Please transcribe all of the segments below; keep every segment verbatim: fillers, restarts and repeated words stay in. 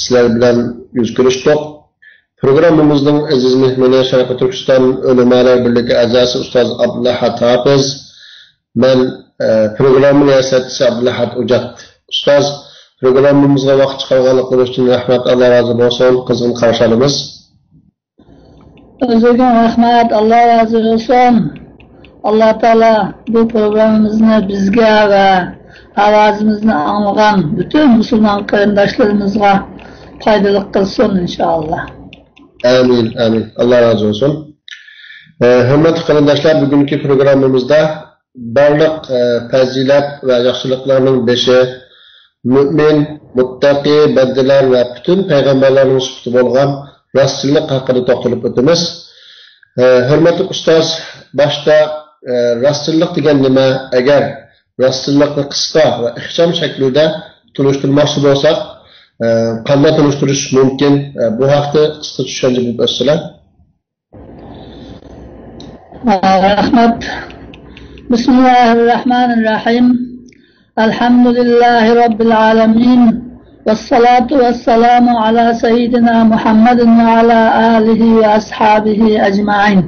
سىلەر بىلەن يۈز كۆرۈشتۇق. پروگراممىمىزنىڭ ئەزىز مېھمىنى شەرقىي تۈركىستان ئۆلىمالار بىرلىكى ئەزاسى ئۇستاز ئابدۇلئەھەد ھاپىز. مەن، ئە، پروگرامما رىياسەتچىسى ئابدۇلئەھەد ئوجات. ئۇستاز، پروگراممىمىزغا ۋاقىت چىقارغانلىقلىرى ئۈچۈن رەھمەت، ئاللا رازى بولسۇن، قىزغىن قارشى ئالىمىز. ئۆزىگە رەھمەت، ئاللا رازى بولسۇن. ئاللا تائالا بۇ پروگراممىمىزنى بىزگە ۋە ئاۋازىمىزنى ئاڭلىغان پۈتۈن مۇسۇلمان قېرىنداشلىرىمىزغا پايدىلىق قىلسۇن، ئىنشائاللا. ئامىن، ئامىن. ئاللا رازى بولسۇن. ئە، ھۆرمەتلىك قېرىنداشلار، بۈگۈنكى پروگراممىمىزدا بارلىق، ئە، پەزىلەت ۋە ياخشىلىقلارنىڭ بېشى، مۆمىن، مۇتتەقى بەندىلەر ۋە پۈتۈن پەيغەمبەرلەرنىڭ سۈپىتى بولغان راستچىللىق ھەققىدە توختىلىپ ئۆتىمىز. ئە، ھۆرمەتلىك ئۇستاز، باشتا، ئە، راستچىللىق دېگەن نېمە؟ ئەگەر راستچىللىقنى قىسقا ۋە ئىخچام شەكلىدە تونۇشتۇرماقچى بولساق، ئە، قانداق تونۇشتۇرۇش مۇمكىن؟ ئە، بۇ ھەقتە قىسقا چۈشەنچە بېرىپ ئۆتسىلەر. رەھمەت. بىسمىللاھىر رەھمانىر رەھىم. ئەلھەمدۇلىللاھى رەببىل ئالەمىن. ۋەسسالاتۇ ۋەسسالامۇ ئالا سەييىدىنا مۇھەممەدىن ۋە ئالا ئالىھى ۋە ئەسھابىھى ئەجمەئىن.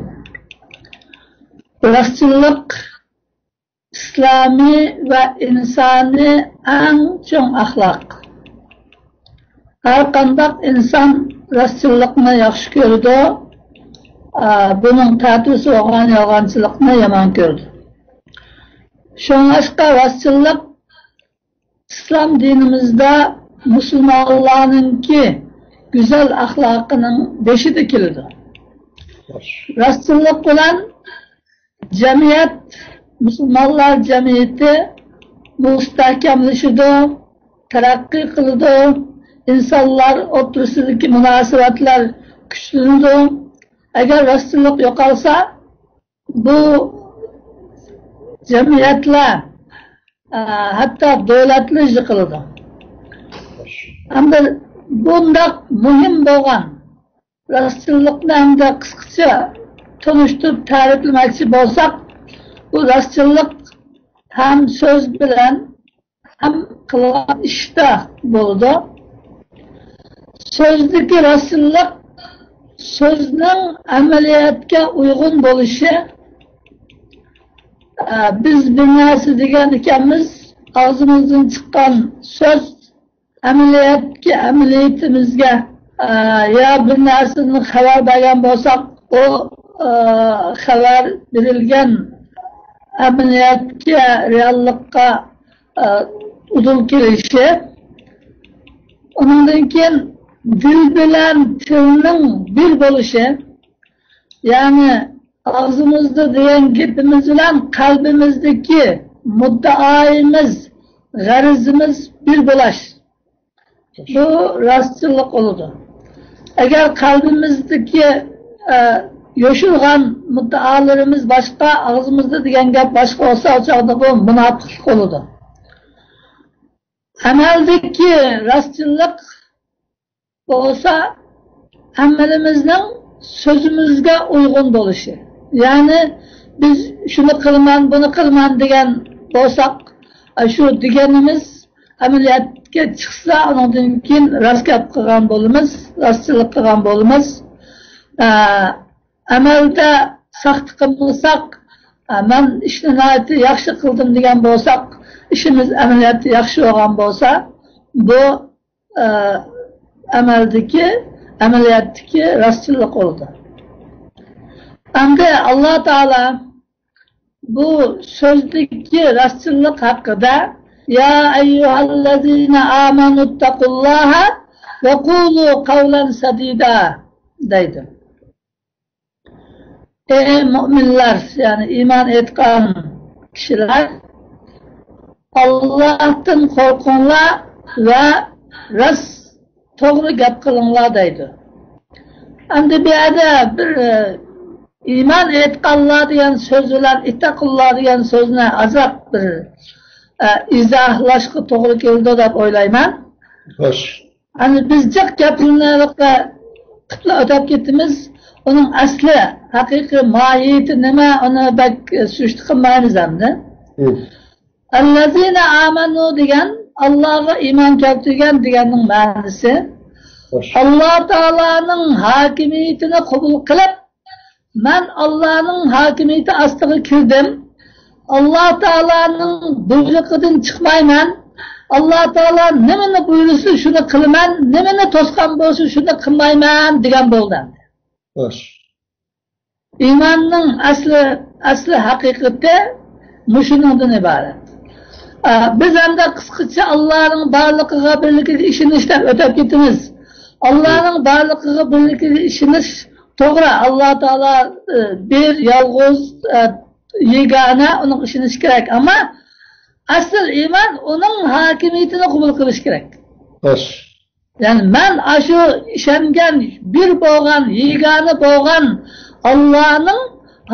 راستچىللىق ئىسلامىي ۋە ئىنسانىي ئەڭ چوڭ ئەخلاق. ھەر قانداق ئىنسان راستچىللىقنى ياخشى كۆرىدۇ، ئا، بۇنىڭ تەتۈرىسى بولغان يالغانچىلىقنى يامان كۆرىدۇ. شۇڭلاشقا راستچىللىق ئىسلام دىنىمىزدا مۇسۇلمانلارنىڭكى گۈزەل ئەخلاقىنىڭ بېشىدا كېلىدۇ. راستچىللىق بىلەن جەمئىيەت، مۇسۇلمانلار جەمئىيىتى مۇستەھكەملىشىدۇ، تەرەققىي قىلىدۇ، ئىنسانلار ئوتتۇرىسىدىكى مۇناسىۋەتلەر كۈچلىنىدۇ. ئەگەر راستچىللىق يوقالسا، بۇ جەمئىيەتلەر، ئە، ھەتتا دۆلەتلەر يىقىلىدۇ. ئەمدى بۇنداق مۇھىم بولغان راستچىللىقنى ئەمدى قىسقىچە تونۇشتۇرۇپ تەرىپلىمەكچى بولساق، بۇ راستچىللىق ھەم سۆز بىلەن ھەم قىلغان ئىشتا بولىدۇ. سۆزدىكى راستچىللىق سۆزنىڭ ئەمەلىيەتكە ئۇيغۇن بولۇشى. ئە، بىز بىر نەرسە دېگەن ئىكەنمىز، ئاغزىمىزدىن چىققان سۆز ئەمەلىيەتكە، ئەمەلىيىتىمىزگە، ئە، يا بىر نەرسىدىن خەۋەر بەرگەن بولساق، ئۇ، ئە، خەۋەر بېرىلگەن ئەمەلىيەتكە، رېئاللىققا، ئە، ئۇدۇل كېلىشى. ئۇنىڭدىن كېيىن دىل بىلەن تىلنىڭ بىر بولۇشى، يەنى ئاغزىمىزدا دېگەن گېپىمىز بىلەن قەلبىمىزدىكى مۇددىئايىمىز، غەرىزىمىز بىر بولاش. بۇ راستچىللىق بولىدۇ. ئەگەر قەلبىمىزدىكى، ئە، يوشۇرغان مۇددىئالىرىمىز باشقا، ئاغزىمىزدا دېگەن گەپ باشقا بولسا، ئۇ چاغدا بۇ مۇناپىقلىق بولىدۇ. ئەمەلدىكى راستچىللىق بولسا، ئەمەلىمىزنىڭ سۆزىمىزگە ئۇيغۇن بولۇشى. يەنى بىز شۇنى قىلىمەن، بۇنى قىلىمەن دېگەن بولساق، شۇ دېگىنىمىز ئەمەلىيەتكە چىقسا، ئۇنىڭدىن كېيىن راست گەپ قىلغان بولىمىز، راستچىللىق قىلغان بولىمىز. ئە، ئەمەلدە ساختا قىلمىساق، ئە، مەن ئىشنى ناھايىتى ياخشى قىلدىم دېگەن بولساق، ئىشىمىز ئەمەلىيەتتە ياخشى بولغان بولسا، بۇ ئە، ئەمەلدىكى، ئەمەلىيەتتىكى راستچىللىق بولىدۇ. ئەمدى ئاللا تائالا بۇ سۆزدىكى راستچىللىق ھەققىدە، يا ئەييۇھەللەزىنە ئامەنۇ ئىتتەقۇللاھە ۋە قۇلۇ قەۋلەن سەدىدە دەيدۇ. ئەي مۆمىنلەر، يەنى ئىمان ئېيتقان كىشىلەر، ئاللاھتىن قورقۇڭلار ۋە راست، توغرا گەپ قىلىڭلار دەيدۇ. ئەمدى بۇ يەردە بىر، ئە، ئىمان ئېيتقانلار دېگەن سۆز بىلەن ئىتتەقۇللا دېگەن سۆزنى ئازراق بىر، ئە، ئىزاھلاشقا توغرا كېلىدۇ دەپ ئويلايمەن. خوش. ئەنە بىز جىق گەپلىرىنى قىپلا ئۆتەپ كېتىمىز. ئۇنىڭ ئەسلى، ھەقىقىي ماھىيىتى نېمە، ئۇنى بەك سۈرۈشتە قىلمايمىز ئەمدى. ھە. ئەللەزىنە ئامەنۇ دېگەن، ئاللاغا ئىمان كەلتۈرگەن دېگەننىڭ مەنىسى. ئاللا تائالانىڭ ھاكىمىيىتىنى قوبۇل قىلىپ، مەن ئاللانىڭ ھاكىمىيىتى ئاستىغا كىردىم. ئاللا تائالانىڭ بۇيرۇقىدىن چىقمايمەن. ئاللا تائالا نېمىنى بۇيرۇسا، شۇنى قىلىمەن، نېمىنى توسقان بولسا، شۇنى قىلمايمەن دېگەن بولدى. خوش. ئىماننىڭ ئەسلى، ئەسلى ھەقىقىتى مۇشۇنىڭدىن ئىبارەت. ئا، بىز ئەمدى قىسقىچە ئاللانىڭ بارلىقىغا، بىرلىكىگە ئىشىنىش دەپ ئۆتۈپ كېتىمىز. ئاللانىڭ بارلىقىغا، بىرلىكىگە ئىشىنىش توغرا. ئاللا تائالا، ئە، بىر، يالغۇز، ئە، يېگانە، ئۇنىڭغا ئىشىنىش كېرەك. ئەمما ئەسلى ئىمان ئۇنىڭ ھاكىمىيىتىنى قوبۇل قىلىش كېرەك. خوش. يەنى مەن ئاشۇ ئىشەنگەن، بىر بولغان، يېگانە بولغان ئاللانىڭ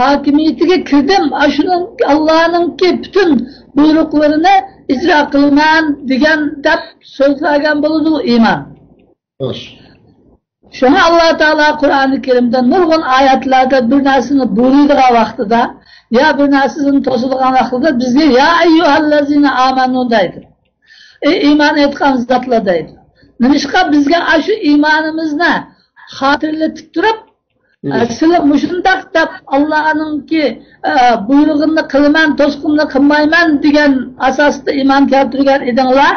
ھاكىمىيىتىگە كىردىم. ئاشۇنىڭ، ئاللانىڭكى پۈتۈن بۇيرۇقلىرىنى ئىجرا قىلىمەن دېگەن، دەپ سۆزلەنگەن بولىدۇ ئىمان. خوش. شۇڭا ئاللا تائالا قۇرئانى كەرىمدە نۇرغۇن ئايەتلەردە بىر نەرسىنى بۇيرۇيدىغان ۋاقتىدا يا بىر نەرسىدىن توسىدىغان ۋاقتىدا بىزگە يا ئەييۇھەللەزىنە ئامەنۇ دەيدۇ. ئەي ئىمان ئېيتقان زاتلار دەيدۇ. نېمىشقا بىزگە ئاشۇ ئىمانىمىزنى خاتىرىلىتىپ تۇرۇپ، ئە، سىلەر مۇشۇنداق دەپ ئاللانىڭكى، ئە، بۇيرۇغىنىنى قىلىمەن، توسقۇنىنى قىلمايمەن دېگەن ئاساستا ئىمان كەلتۈرگەن ئىدىڭلار.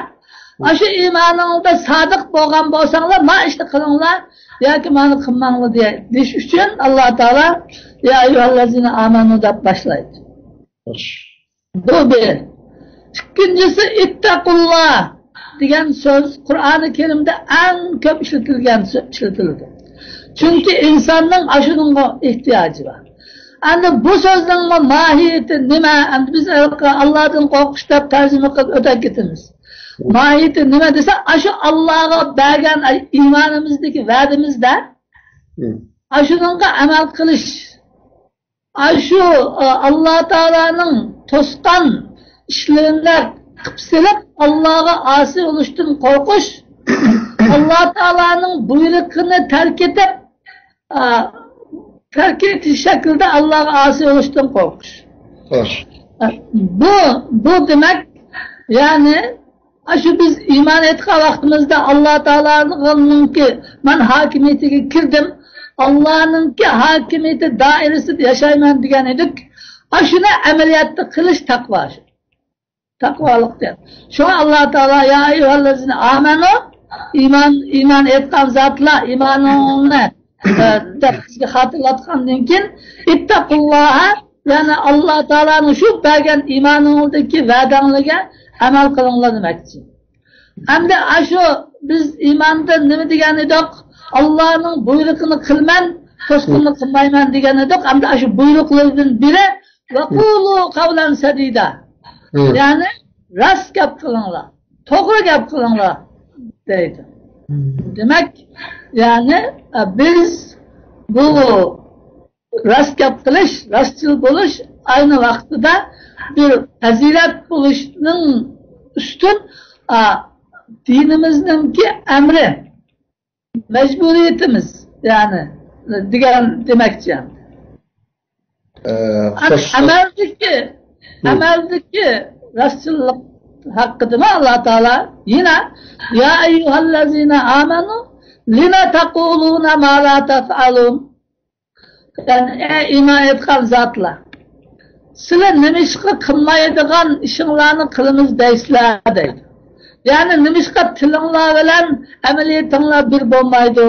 ئاشۇ ئىمانىڭلاردا سادىق بولغان بولساڭلار، ما ئىشنى قىلىڭلار ياكى مانى قىلماڭلار دېيە-، دېيىش ئۈچۈن ئاللا تائالا يا ئەييۇھەللەزىنە ئامەنۇ دەپ باشلايدۇ. خوش. بۇ بىر. ئىككىنچىسى، ئىتتەقۇللا دېگەن سۆز قۇرئانى كەرىمدە ئەڭ كۆپ ئىشلىتىلگەن سۆ-، ئىشلىتىلىدۇ. چۈنكى ئىنساننىڭ ئاشۇنىڭغا ئېھتىياجى بار. ئەمدى بۇ سۆزنىڭ ماھىيىتى نېمە؟ ئەمدى بىز ئاللادىن قورقۇش دەپ تەرجىمە قىلىپ ئۆتۈپ كېتىمىز. ماھىيىتى نېمە دېسە، ئاشۇ ئاللاغا بەرگەن ئىمانىمىزدىكى ۋەدىمىزدە ئاشۇنىڭغا ئەمەل قىلىش. ئاشۇ، ئە، ئاللا تائالانىڭ توسقان ئىشلىرىنى قىپ سېلىپ، ئاللاغا ئاسىي بولۇشتىن قورقۇش، ئاللا تائالانىڭ بۇيرۇقىنى تەرك ئېتىپ، ئە، تەرك ئېتىش شەكلىدە ئاللاغا ئاسىي بولۇشتىن قورقۇش. خوش. ئە، بۇ، بۇ دېمەك، يەنى ئاشۇ بىز ئىمان ئېيتقان ۋاقتىمىزدا ئاللا تائالانىڭكى مەن ھاكىمىيىتىگە كىردىم، ئاللانىڭكى ھاكىمىيىتى دائىرىسىدە ياشايمەن دېگەن ئىدۇق. ئاشۇنى ئەمەلىيەتتە قىلىش تەقۋا شۇ. تەقۋالىق دەپ. شۇڭا ئاللا تائالا يا ئەييۇھەللەزىنە ئامەنۇ، ئىمان، ئىمان ئېيتقان زاتلار، ئىمانىڭنى، ئە، دەپ بىزگە خاتىرىلاتقاندىن كېيىن، ئىتتەقۇللاھە، يەنى ئاللا تائالانىڭ شۇ بەرگەن ئىمانىڭدىكى ۋەدەڭلىگە ئەمەل قىلىڭلار دېمەكچى. ئەمدى ئاشۇ بىز ئىماندا نېمە دېگەن ئىدۇق؟ ئاللانىڭ بۇيرۇقىنى قىلىمەن، توسقۇننى قىلمايمەن دېگەن ئىدۇق. ئەمدى ئاشۇ بۇيرۇقلىرىدىن بىرى، ۋەقۇلۇ قەۋلەن سەدىدە. يەنى راست گەپ قىلىڭلار، توغرا گەپ قىلىڭلار دەيدۇ. دېمەك، يەنى، ئە، بىز بۇ راست گەپ قىلىش، راستچىل بولۇش ئاينى ۋاقتىدا بىر پەزىلەت بولۇشنىڭ ئۈستۈن، ئا، دىنىمىزنىڭكى ئەمرى، مەجبۇرىيىتىمىز، يەنى دېگەن دېمەكچى. ئە، ئەم-، خوش. ئەمەلدىكى، ئەمەلدىكى راستچىللىق ھەققىدىمۇ ئاللا تائالا يەنە، يا ئەييۇھەللەزىنە ئامەنۇ لىمە تەقۇلۇنە ما لا تەفئەلۇن. يەنى، ئەي ئىمان ئېيتقان زاتلار، سىلەر نېمىشقا قىلمايدىغان ئىشىڭلارنى قىلىمىز دەيسىلەر دەيدۇ. يەنى نېمىشقا تىلىڭلار بىلەن ئەمەلىيىتىڭلار بىر بولمايدۇ؟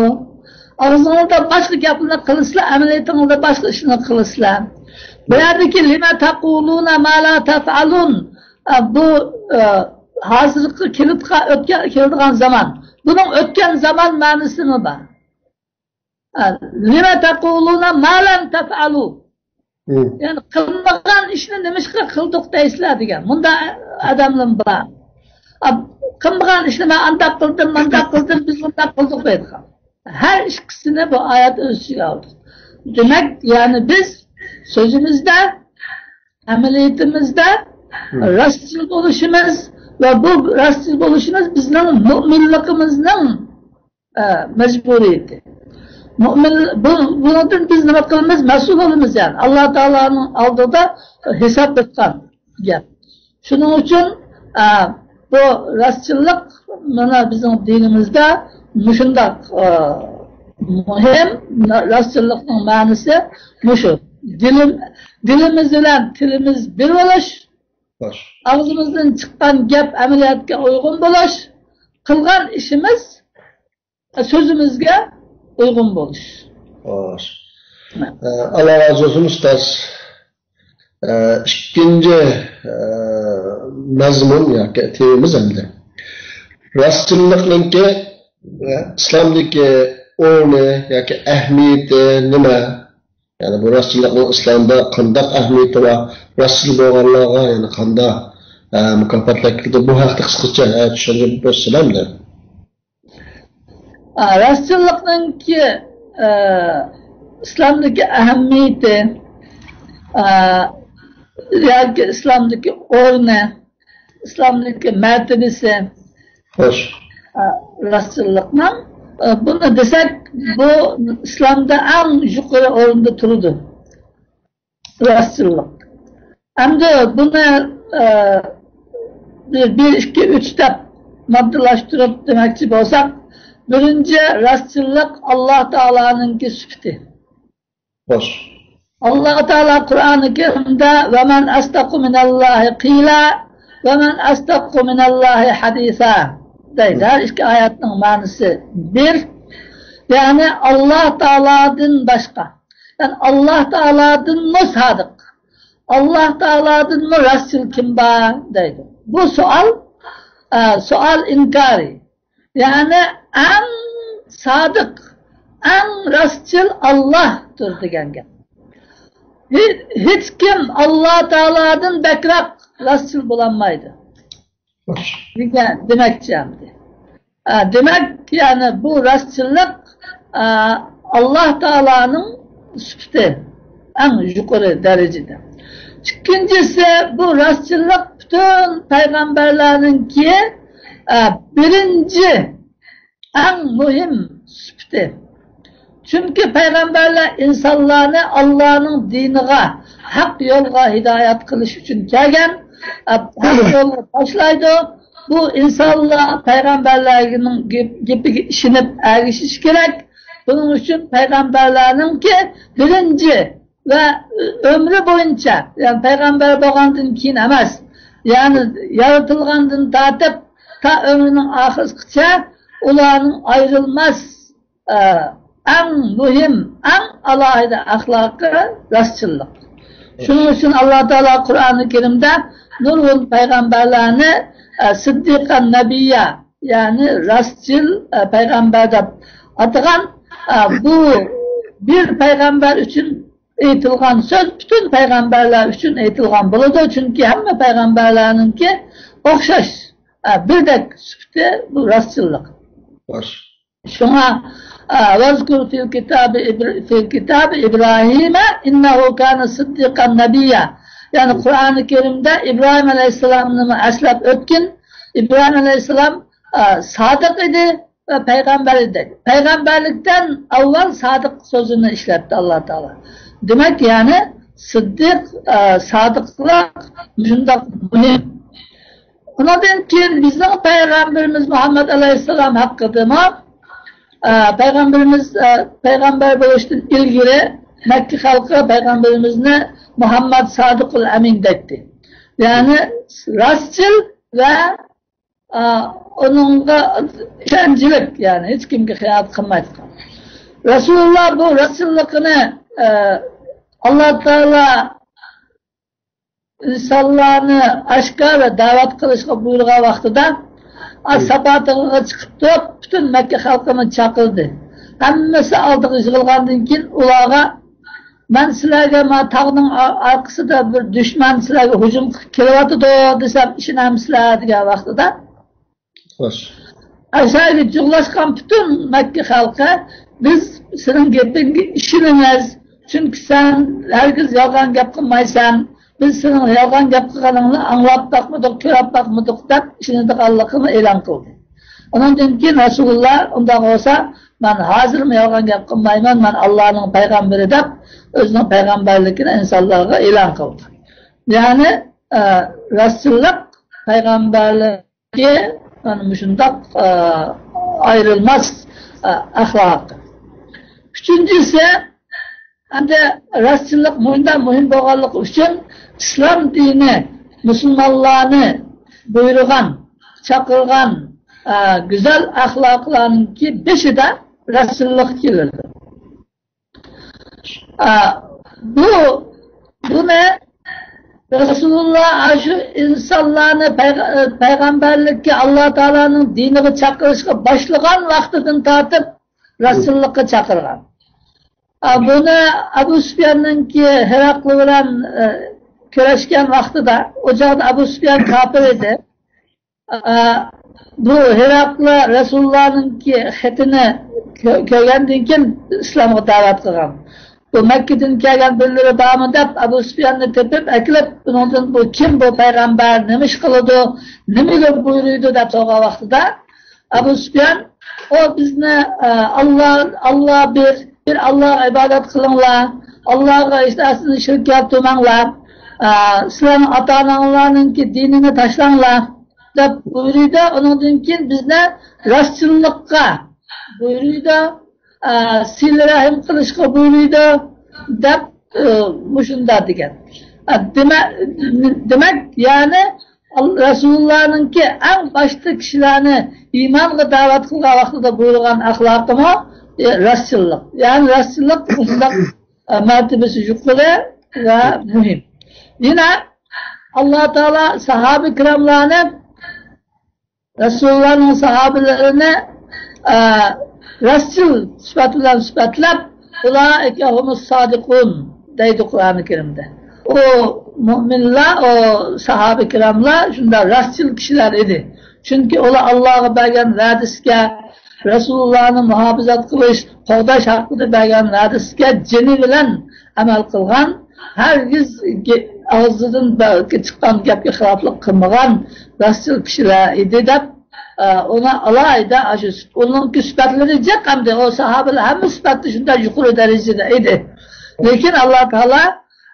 ئاغزىڭلاردا باشقا گەپنى قىلىسىلەر، ئەمەلىيىتىڭلاردا باشقا ئىشنى قىلىسىلەر. بۇ يەردىكى لىمە تەقۇلۇنە ما لا تەفئەلۇن، ئە، بۇ، ئە، ھازىرقى كېلىدىغان، ئۆتكەن، كېلىدىغان زامان. بۇنىڭ ئۆتكەن زامان مەنىسىمۇ بار. لىمە تەقۇلۇنە ما لەم تەفئەلۇ. يەنى قىلمىغان ئىشنى نېمىشقا قىلدۇق دەيسىلەر دېگەن. مۇنداق ئادەملەر بار. ئا، قىلمىغان ئىشنى مەن ئانداق قىلدىم، مۇنداق قىلدىم، بىز مۇنداق قىلدۇق دەيدىغان. ھەر ئىككىسىنى بۇ ئايەت ئۆز ئىچىگە ئالدى. دېمەك، يەنى بىز سۆزىمىزدە، ئەمەلىيىتىمىزدە راستچىل بولۇشىمىز ۋە بۇ راستچىل بولۇشىمىز بىزنىڭ مۇئمىنلىقىمىزنىڭ ئە، مەجبۇرىيىتى. مۇئمىن، بۇ، بۇنىڭدىن بىز نېمە قىلىمىز؟ مەسئۇل بولىمىز، يەنى. ئاللا تائالانىڭ ئالدىدا ھېساب بېرىدىغان گەپ. شۇنىڭ ئۈچۈن، ئە، بۇ راستچىللىق مانا بىزنىڭ دىنىمىزدا مۇشۇنداق، ئە، مۇھىم، راستچىللىقنىڭ مەنىسى مۇشۇ. دىلىم-، دىلىمىز بىلەن تىلىمىز بىر بولۇش، خوش. ئاغزىمىزدىن چىققان گەپ ئەمەلىيەتكە ئۇيغۇن بولۇش، قىلغان ئىشىمىز سۆزىمىزگە ئۇيغۇن بولۇش. خوش. ئە، ئاللا رازى بولسۇن، ئۇستاز. ئە، ئىككىنچى، ئە، مەزمۇن ياكى تېمىمىز ئەمدى. راستچىللىقنىڭكى، ئە، ئىسلامدىكى ئورنى ياكى ئەھمىيىتى نېمە؟ يەنى بۇ راستچىللىقنىڭ ئىسلامدا قانداق ئەھمىيىتى بار؟ راستچىل بولغانلارغا يەنى قانداق، ئە، مۇكاپاتلار كېلىدۇ؟ بۇ ھەقتە قىسقىچە، ئە، چۈشەندۈرۈپ بەرسىلە ئەمدى. ئا، راستچىللىقنىڭكى، ئە، ئىسلامدىكى ئەھمىيىتى، ئا، ياكى ئىسلامدىكى ئورنى، ئىسلامدىكى مەرتىۋىسى، خوش. ئا، راستچىللىقنىڭ، ئا، بۇنى دېسەك، بۇ ئىسلامدا ئەڭ يۇقىرى ئورۇندا تۇرىدۇ. راستچىللىق. ئەمدى بۇنى، ئە، بىر، بىر، ئىككى، ئۈچ دەپ ماددىلاشتۇرۇپ دېمەكچى بولساق، بىرىنچى، راستچىللىق ئاللا تائالانىڭكى سۈپىتى. خوش. ئاللا تائالا قۇرئانى كەرىمدە، «ۋەمەن ئەسدەقۇ مىنەللاھى قىلا، ۋەمەن ئەسدەقۇ مىنەللاھى ھەدىسا» دەيدۇ. ھەر ئىككى ئايەتنىڭ مەنىسى بىر. يەنى ئاللا تائالادىن باشقا، يەنى ئاللا تائالادىنمۇ سادىق، ئاللا تائالادىنمۇ راستچىل كىم بار دەيدۇ. بۇ سوئال، ئە، سوئال ئىنكارى. يەنى ئەڭ سادىق، ئەڭ راستچىل ئاللاھتۇر دېگەن گەپ. ھېچ، ھېچكىم ئاللا تائالادىن بەكرەك راستچىل بولالمايدۇ دېگەن، دېمەكچى ئەمدى. ئە، دېمەك، يەنى بۇ راستچىللىق، ئە، ئاللا تائالانىڭ سۈپىتى ئەڭ يۇقىرى دەرىجىدە. ئىككىنچىسى، بۇ راستچىللىق پۈتۈن پەيغەمبەرلەرنىڭكى، ئە، بىرىنچى، ئەڭ مۇھىم سۈپىتى. چۈنكى پەيغەمبەرلەر ئىنسانلارنى ئاللانىڭ دىنىغا، ھەق يولغا ھىدايەت قىلىش ئۈچۈن كەلگەن، ھەق يولغا باشلايدۇ. بۇ ئىنسانلار پەيغەمبەرلەرنىڭ گېپ-، گېپىگە ئىشىنىپ ئەگىشىش كېرەك. بۇنىڭ ئۈچۈن پەيغەمبەرلەرنىڭكى بىرىنچى ۋە ئۆمرى بويىچە، يەنى پەيغەمبەر بولغاندىن كېيىن ئەمەس، يەنى يارىتىلغاندىن تارتىپ تا ئۆمرىنىڭ ئاخىرىغىچە ئۇلارنىڭ ئايرىلماس ئە، ئەڭ مۇھىم، ئەڭ ئالاھىدە ئەخلاقى راستچىللىق. شۇنىڭ ئۈچۈن ئاللا تائالا قۇرئانى كەرىمدە نۇرغۇن پەيغەمبەرلەرنى، ئە، سىددىقان نەبىييا، يەنى راستچىل، ئە، پەيغەمبەر دەپ ئاتىغان. ئە، بۇ بىر پەيغەمبەر ئۈچۈن ئېيتىلغان سۆز پۈتۈن پەيغەمبەرلەر ئۈچۈن ئېيتىلغان بولىدۇ، چۈنكى ھەممە پەيغەمبەرلەرنىڭكى ئوخشاش، ئە، بىردەك سۈپىتى بۇ راستچىللىق. شۇڭا، ئە، «ۋەزكۇر فىل كىتابى ئىبر-، فىل كىتابى ئىبراھىمە ئىننەھۇ كانە سىددىقان نەبىييا.» يەنى قۇرئانى كەرىمدە ئىبراھىم ئەلەيھىسسالامنىمۇ ئەسلەپ ئۆتكىن. ئىبراھىم ئەلەيھىسسالام، ئە، سادىق ئىدى ۋە پەيغەمبەر ئىدى. پەيغەمبەرلىكتىن ئاۋۋال سادىق سۆزىنى ئىشلەتتى ئاللا تائالا. دېمەك، يەنى سىددىق، ئە، سادىقلىق شۇنداق مۇھىم. ئۇنىڭدىن كېيىن بىزنىڭ پەيغەمبىرىمىز مۇھەممەد ئەلەيھىسسالام ھەققىدىمۇ، ئە، پەيغەمبىرىمىز، ئە، پەيغەمبەر بولۇشتىن ئىلگىرى مەككە خەلقى پەيغەمبىرىمىزنى مۇھەممەد سادىقۇل ئەمىن دەيتتى. يەنى راستچىل ۋە، ئە، ئۇنىڭغا ئىشەنچلىك، يەنى ھېچكىمگە خىيانەت قىلمايدىغان. رەسۇلۇللا بۇ راستچىللىقىنى، ئە، ئاللا تائالا ئىنسانلارنى ئاشكارا دەۋەت قىلىشقا بۇيرۇغان ۋاقتىدا، ئا، ساپا تېغىغا چىقىپ تۇرۇپ، پۈتۈن مەككە خەلقىنى چاقىردى. ھەممىسى ئالدىغا يىغىلغاندىن كېيىن، ئۇلارغا، «مەن سىلەرگە ما تاغنىڭ ئا-، ئارقىسىدا بىر دۈشمەن سىلەرگە ھۇجۇم قىلىپ كېلىۋاتىدۇ دېسەم، ئىشىنەمسىلەر؟» دېگەن ۋاقتىدا، خوش. ئاشۇ يەرگە جۇغلاشقان پۈتۈن مەككە خەلقى، «بىز سېنىڭ گېپىڭگە ئىشىنىمىز، چۈنكى سەن ھەرگىز يالغان گەپ قىلمايسەن. بىز سېنىڭ يالغان گەپ قىلغىنىڭنى ئاڭلاپ باقمىدۇق، كۆرۈپ باقمىدۇق» دەپ ئىشىنىدىغانلىقىنى ئېلان قىلدى. ئۇنىڭدىن كېيىن رەسۇلۇللا، «ئۇنداق بولسا، مەن ھازىرمۇ يالغان گەپ قىلمايمەن، مەن ئاللانىڭ پەيغەمبىرى» دەپ، ئۆزىنىڭ پەيغەمبەرلىكىنى ئىنسانلارغا ئېلان قىلدى. يەنى، ئە، راستچىللىق پەيغەمبەرلىك مانا مۇشۇنداق، ئە، ئايرىلماس، ئە، ئەخلاقى. ئۈچىنچىسى، ئەمدى راستچىللىق مۇنداق مۇھىم بولغانلىقى ئۈچۈن ئىسلام دىنى مۇسۇلمانلارنى بۇيرۇغان، چاقىرغان، ئە، گۈزەل ئەخلاقلارنىڭكى بېشىدا راستچىللىق كېلىدۇ. ئە، بۇ، بۇنى رەسۇلۇللا ئاشۇ ئىنسانلارنى پەيغ-، پەيغەمبەرلىككە، ئاللا تائالانىڭ دىنىغا چاقىرىشقا باشلىغان ۋاقتىدىن تارتىپ راستچىللىققا چاقىرغان. ئە، بۇنى ئەبۇ سۇپياننىڭكى ھېراقلى بىلەن، ئە، كۆرۈشكەن ۋاقتىدا، ئۇ چاغدا ئەبۇ سۇپيان كاپىر ئىدى. ئە، بۇ ھېراقلى رەسۇلۇللانىڭكى خېتىنى كۆ-، كۆرگەندىن كېيىن ئىسلامغا دەۋەت قىلغان. بۇ مەككىدىن كەلگەن بىرلىرى بارمۇ دەپ، ئەبۇ سۇپياننى تېپىپ ئەكېلىپ، ئۇنىڭدىن بۇ كىم بۇ پەيغەمبەر، نېمە ئىش قىلىدۇ، نېمىگە بۇيرۇيدۇ دەپ سورىغان ۋاقتىدا، ئەبۇ سۇپيان، ئۇ بىزنى، ئە، ئاللا، ئاللا بىر، بىر ئاللاغا ئىبادەت قىلىڭلار، ئاللاغا ھېچ نەرسىنى شېرىك كەلتۈرمەڭلار، ئە، سىلەرنىڭ ئاتا-ئاناڭلارنىڭكى دىنىنى تاشلاڭلار، دەپ بۇيرۇيدۇ. ئۇنىڭدىن كېيىن بىزنى راستچىللىققا بۇيرۇيدۇ، ئە، سىلە رەھىم قىلىشقا بۇيرۇيدۇ، دەپ، ئە، مۇشۇنداق دېگەن. ئە، دېمە-، دېمەك، يەنى، ئال-، رەسۇلۇللانىڭكى ئەڭ باشتا كىشىلەرنى ئىمانغا دەۋەت قىلغان ۋاقتىدا بۇيرۇغان ئەخلاقىمۇ، ئە، راستچىللىق. يەنى راستچىللىق مۇشۇنداق، ئە، مەرتىبىسى يۇقىرى ۋە مۇھىم. يەنە ئاللا تائالا ساھابە كىراملارنى، رەسۇلۇللانىڭ ساھابىلىرىنى، ئە، راستچىل سۈپەت بىلەن سۈپەتلەپ، «ئۇلائىكە ھۇمۇس سادىقۇن» دەيدۇ قۇرئانى كەرىمدە. ئۇ مۇئمىنلار، ئۇ ساھابە كىراملار شۇنداق راستچىل كىشىلەر ئىدى. چۈنكى ئۇلار ئاللاغا بەرگەن ۋەدىسىگە، رەسۇلۇللانى مۇھاپىزەت قىلىش، قوغداش ھەققىدە بەرگەن ۋەدىسىگە جېنى بىلەن ئەمەل قىلغان، ھەرگىز گە-، ئاغزىدىن بە-، چىققان گەپكە خىلاپلىق قىلمىغان راستچىل كىشىلەر ئىدى دەپ، ئە، ئۇنى ئالاھىدە ئاشۇ سۈپ-، ئۇنىڭكى سۈپەتلىرى جىق ئەمدى. ئۇ ساھابىلەر ھەممە سۈپەتتە شۇنداق يۇقىرى دەرىجىدە ئىدى. لېكىن ئاللا تائالا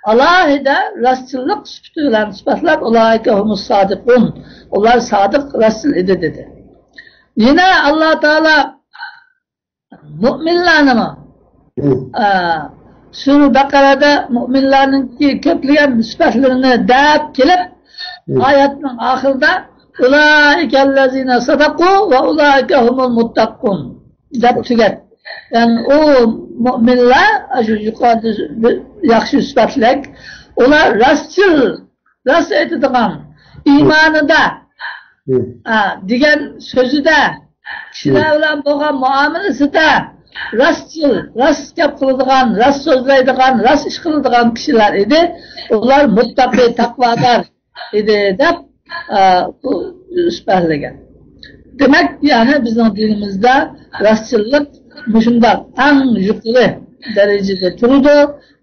ئالاھىدە راستچىللىق سۈپىتى بىلەن سۈپەتلەپ، «ئۇلائىكە ھۇمۇس سادىقۇن»، ئۇلار سادىق، راستچىل ئىدى دېدى. يەنە ئاللا تائالا مۇئمىنلارنىمۇ، مم. ئە، سۈرە بەقەرەدە مۇئمىنلارنىڭكى كۆپلىگەن سۈپەتلىرىنى دەپ كېلىپ، مم. ئايەتنىڭ ئاخىرىدا «ئۇلائىكەللەزىنە سەدەقۇ ۋە ئۇلائىكە ھۇمۇل مۇتتەقۇن» دەپ تۈگەت. يەنى ئۇ مۇئمىنلار، ئاشۇ يۇقىرىدا ياخشى سۈپەتلىك، ئۇلار راستچىل، راست ئېيتىدىغان، ئىمانىدا، مم. ئا، دېگەن سۆزىدە، كىشىلەر مم. بىلەن بولغان مۇئامىلىسىدە راستچىل، راست گەپ قىلىدىغان، راست سۆزلەيدىغان، راست ئىش قىلىدىغان كىشىلەر ئىدى. ئۇلار مۇتتەقى، تەقۋادار ئىدى دەپ، ئا، بۇ سۈپەتلىگەن. دېمەك، يەنى بىزنىڭ دىنىمىزدا راستچىللىق مۇشۇنداق ئەڭ يۇقىرى دەرىجىدە تۇرىدۇ،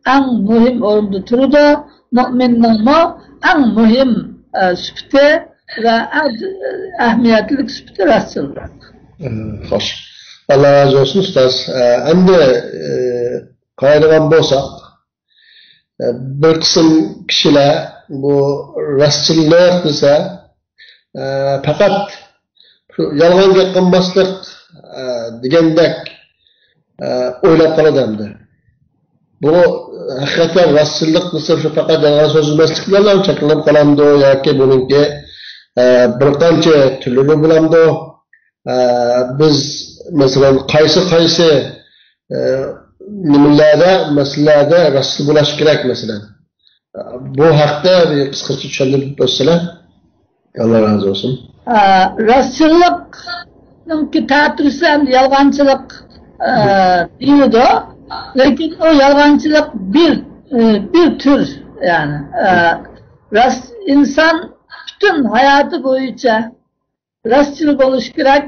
ئەڭ مۇھىم ئورۇندا تۇرىدۇ. مۇئمىننىڭمۇ ئەڭ مۇھىم، ئە، سۈپىتى ۋە ئەڭ ئەھمىيەتلىك سۈپىتى راستچىللىق. ئىم، خوش. ئاللا رازى بولسۇن، ئۇستاز. ئە، ئەمدى، ئە، قارايدىغان بولساق، ئە، بىر قىسىم كىشىلەر بۇ راستچىللىق دېسە، ئە، پەقەت شۇ يالغان گەپ قىلماسلىق، ئە، دېگەندەك، ئە، ئويلاپ قالىدۇ ئەمدى. بۇ ھەقىقەتەن راستچىللىق دېسە شۇ پەقەت يالغان سۆزلىمەسلىك بىلەنلا چەكلىنىپ قالامدۇ ياكى بۇنىڭكى، ئە، بىر قانچە تۈرلىرى بولامدۇ؟ ئە، بىز، مەسىلەن، قايسى، قايسى، ئە، نېمىلەردە، مەسىلىلەردە راستچىل بولۇش كېرەك، مەسىلەن؟ بۇ ھەقتە بىر قىسقىچە چۈشەندۈرۈپ ئۆتسىلە. ئاللا رازى بولسۇن. ئە، راستچىللىقنىڭكى تەتۈرىسى ھەم يالغانچىلىق، ئە، دېيىلىدۇ. لېكىن ئۇ يالغانچىلىق بىر، ئە، بىر تۈر، يەنى، ئە، راست ئىنسان پۈتۈن ھاياتى بويىچە راستچىل بولۇش كېرەك،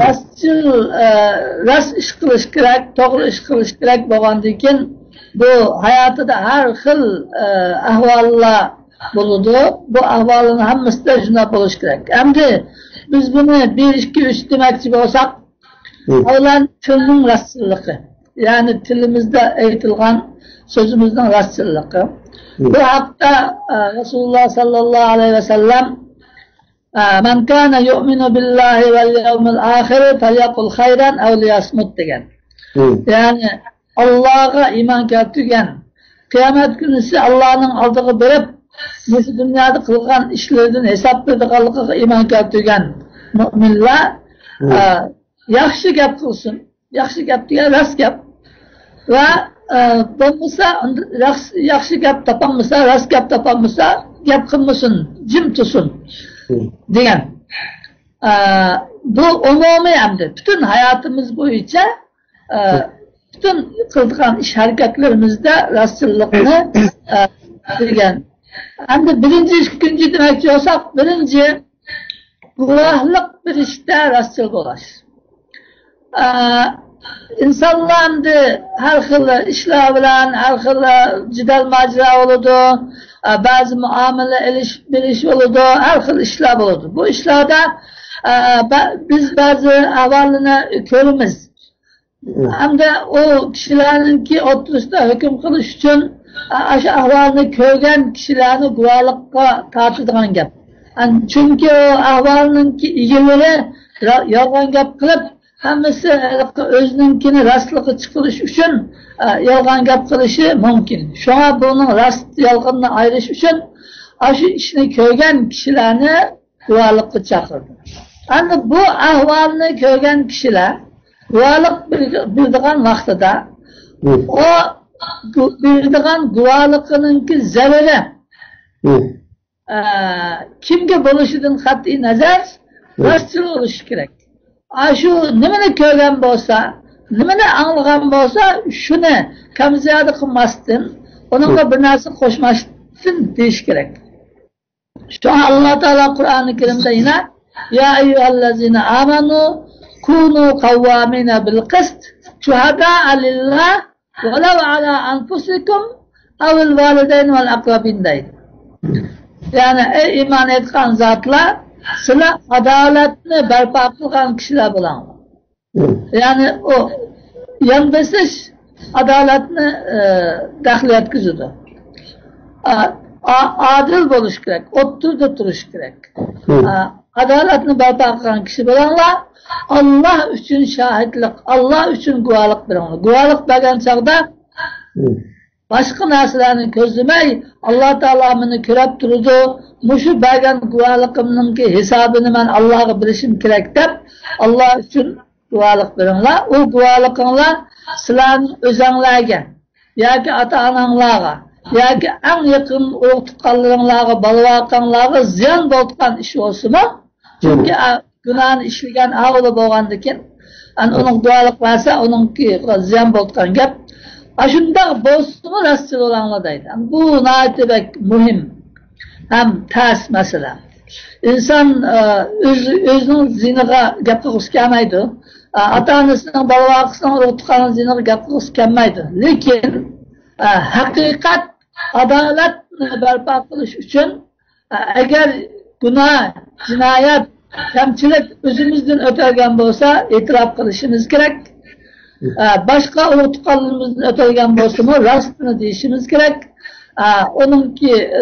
راستچىل، ئە، راست ئىش قىلىش كېرەك، توغرا ئىش قىلىش كېرەك بولغاندىن كېيىن، بۇ ھاياتىدا ھەر خىل، ئە، ئەھۋاللار بولىدۇ. بۇ ئەھۋالنىڭ ھەممىسىدە شۇنداق بولۇش كېرەك. ئەمدى بىز بۇنى بىر، ئىككى، ئۈچ دېمەكچى بولساق، مم. ئەۋۋەلەن تىلنىڭ راستچىللىقى، يەنى تىلىمىزدا ئېيتىلغان سۆزىمىزنىڭ راستچىللىقى. مم. بۇ ھەقتە، ئە، رەسۇلۇللا ساللاللاھۇ ئەلەيھى ۋەسەللەم ئە، «مَنْ كَانَ يُؤْمِنُ بِاللَّهِ وَالْيَوْمِ الْآخِرِ فَلْيَقُل خَيْرًا أَوْ لِيَصْمُتْ» دېگەن. مم. يەنى، ئاللاغا ئىمان كەلتۈرگەن، قىيامەت كۈنىسى ئاللانىڭ ئالدىغا بېرىپ، مۇشۇ دۇنيادا قىلغان ئىشلىرىدىن ھېساب بېرىدىغانلىقىغا ئىمان كەلتۈرگەن مۆمىنلەر، مم. ئە، ياخشى گەپ قىلسۇن. ياخشى گەپ دېگەن راست گەپ. ۋە، ئە، بولمىسا، ياخشى، ياخشى گەپ تاپالمىسا، راست گەپ تاپالمىسا، گەپ قىلمىسۇن، جىم تۇرسۇن مم. دېگەن. ئە، بۇ ئومۇمىي ئەمدى پۈتۈن ھاياتىمىز بويىچە، ئە، پۈتۈن قىلىدىغان ئىش ھەرىكەتلىرىمىزدە راستچىللىقنى، ئە، دېگەن. ئەمدى بىرىنچى، ئىككىنچى دېمەكچى بولساق، بىرىنچى، گۇۋاھلىق بېرىشتە راستچىل بولۇش. ئە، ئىنسانلار ئەمدى ھەر خىل ئىشلار بىلەن، ھەر خىل جېدەل ماجىرا بولىدۇ، ئە، بەزى مۇئامىلە ئېلىش بېرىش بولىدۇ، ھەر خىل ئىشلار بولىدۇ. بۇ ئىشلاردا، ئە، بە-، بىز بەزى ئەھۋاللارنى كۆرىمىز. ھەمدە ئۇ كىشىلەرنىڭكى ئوتتۇرىسىدا ھۆكۈم قىلىش ئۈچۈن، ئا-، ئاشۇ ئەھۋالنى كۆرگەن كىشىلەرنى گۇۋاھلىققا تارتىدىغان گەپ. ئەن-، چۈنكى ئۇ ئەھۋالنىڭكى ئىگىلىرى را-، يالغان گەپ قىلىپ، ھەممىسى ھېلىقى ئۆزىنىڭكىنى راستلىققا چىقىرىش ئۈچۈن، ئە، يالغان گەپ قىلىشى مۇمكىن. شۇڭا بۇنىڭ راست يالغىنىنى ئايرىش ئۈچۈن ئاشۇ ئىشنى كۆرگەن كىشىلەرنى گۇۋاھلىققا چاقىردى. ئەمدى بۇ ئەھۋالنى كۆرگەن كىشىلەر گۇۋاھلىق بېر-، بېرىدىغان ۋاقتىدا، مم. ئۇ گۇ-، بېرىدىغان گۇۋاھلىقىنىڭكى زەرىرى، مم. ئە، كىمگە بولۇشىدىن قەتئىي نەزەر، مم. راستچىل بولۇشى كېرەك. ئاشۇ نېمىنى كۆرگەن بولسا، نېمىنى ئاڭلىغان بولسا، شۇنى كەم زىيادە قىلماستىن، ئۇنىڭغا مم. بىر نەرسە قوشماستىن دېيىش كېرەك. شۇڭا ئاللا تائالا قۇرئانى كەرىمدە يەنە، يا ئەييۇھەللەزىنە ئامەنۇ كۇنۇ قەۋۋامىنە بىل قىست شۇھەدائە لىللاھ ۋەلەۋ ئەلا ئەنفۇسىكۇم ئەۋىل ۋالىدەينى ۋەل ئەقرەبىن دەيدۇ. يەنى، ئەي ئىمان ئېيتقان زاتلار، سىلەر ئادالەتنى بەرپا قىلغان كىشىلەر بولۇڭلار. يەنى ئۇ يان بېسىش ئادالەتنى، ئە، دەخلى يەتكۈزىدۇ. ئا-، ئا-، ئادىل بولۇش كېرەك، ئوتتۇرىدا تۇرۇش كېرەك. ئا-، ئادالەتنى بەرپا قىلغان كىشى بولۇڭلار، ئاللا ئۈچۈن شاھىتلىق، ئاللا ئۈچۈن گۇۋاھلىق بېرىڭلار. گۇۋاھلىق بەرگەن چاغدا باشقا نەرسىلەرنى كۆزلىمەي، ئاللا تائالا مېنى كۆرۈپ تۇرىدۇ، مۇشۇ بەرگەن گۇۋاھلىقىمنىڭكى ھېسابىنى مەن ئاللاغا بېرىشىم كېرەك دەپ، ئاللا ئۈچۈن گۇۋاھلىق بېرىڭلار. ئۇ گۇۋاھلىقىڭلار سىلەرنىڭ ئۆزەڭلارگە ياكى ئاتا-ئاناڭلارغا ياكى ئەڭ يېقىن ئۇرۇق-تۇغقانلىرىڭلارغا، بالا-ۋاقاڭلارغا زىيان بولىدىغان ئىش بولسىمۇ، چۈنكى، ئە، گۇناھنى ئىشلىگەن ئاۋۇلا بولغاندىكىن، ئەن، ئۇنىڭ گۇۋاھلىق بەرسە، ئۇنىڭكى زىيان بولىدىغان گەپ. ئاشۇنداق بولسىمۇ راستچىل بولۇڭلار دەيدۇ. بۇ ناھايىتى بەك مۇھىم ھەم تەس مەسىلە. ئىنسان، ئە، ئۆز-، ئۆزىنىڭ زىيىنىغا گەپ قىلغۇسى كەلمەيدۇ. ئە، ئاتا-ئانىسىنىڭ، بالا-ۋاقىسىنىڭ، ئۇرۇق-تۇغقاننىڭ زىيىنىغا گەپ قىلغۇسى كەلمەيدۇ. لېكىن، ئە، ھەقىقەت، ئادالەتنى بەرپا قىلىش ئۈچۈن، ئە، ئەگەر گۇناھ، جىنايەت، كەمچىلىك ئۆزىمىزدىن ئۆتەلگەن بولسا، ئېتىراپ قىلىشىمىز كېرەك. ئە، باشقا ئۇرۇق-تۇغقانلىرىمىزدىن ئۆتەلگەن بولسىمۇ، راستىنى دېيىشىمىز كېرەك. ئە، ئۇنىڭكى، ئە،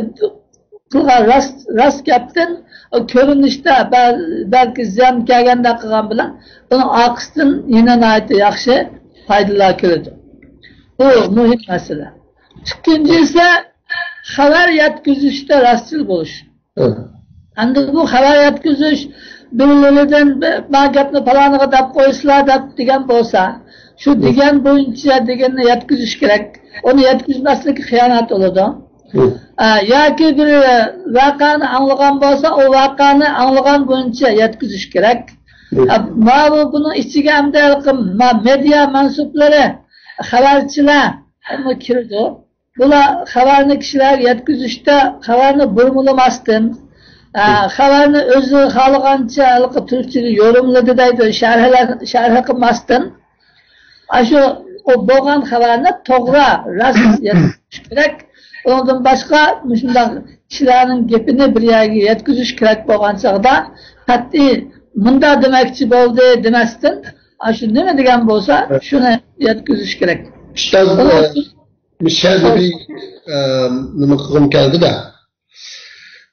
قىلغان راست، راست گەپتىن، ئۇ كۆرۈنۈشتە بەل-، بەلكى زىيان كەلگەندەك قىلغان بىلەن، ئۇنىڭ ئارقىسىدىن يەنە ناھايىتى ياخشى پايدىلار كېلىدۇ. بۇ مۇھىم مەسىلە. ئىككىنچىسى، خەۋەر يەتكۈزۈشتە راستچىل بولۇش. ئەمدى بۇ خەۋەر يەتكۈزۈش، بىرلىرىدىن بىر، ما گەپنى پالانىغا دەپ قويسىلا دەپ دېگەن بولسا، شۇ دېگەن بويىچە دېگەننى يەتكۈزۈش كېرەك. ئۇنى يەتكۈزمەسلىك خىيانەت بولىدۇ. ئە، ياكى بىر ۋەقەنى ئاڭلىغان بولسا، ئۇ ۋەقەنى ئاڭلىغان بويىچە يەتكۈزۈش كېرەك. ئە، ماۋۇ بۇنىڭ ئىچىگە ئەمدى ھېلىقى ما-، مېدىيا مەنسۇپلىرى، خەۋەرچىلەر كىرىدۇ. بۇلار خەۋەرنى كىشىلەرگە يەتكۈزۈشتە خەۋەرنى بۇرمىلىماستىن، ئە، خەۋەرنى ئۆزى خالىغانچە ھېلىقى تۈركچىگە يورۇملىدى دەيدۇ، شەرھلە-، شەرھ قىلماستىن، ئاشۇ ئۇ بولغان خەۋەرنى توغرا، راست يەتكۈزۈش كېرەك. ئۇنىڭدىن باشقا مۇشۇنداق كىشىلەرنىڭ گېپىنى بىر يەرگە يەتكۈزۈش كېرەك بولغان چاغدا قەتئىي مۇنداق دېمەكچى بولدى دېمەستىن، ئاشۇ نېمە دېگەن بولسا، شۇنى يەتكۈزۈش كېرەك. ئۇستاز، ئۇنىڭ ئۈچۈن مىشەلدە بىر، ئە، نېمە قىلغۇم كەلدى-دە.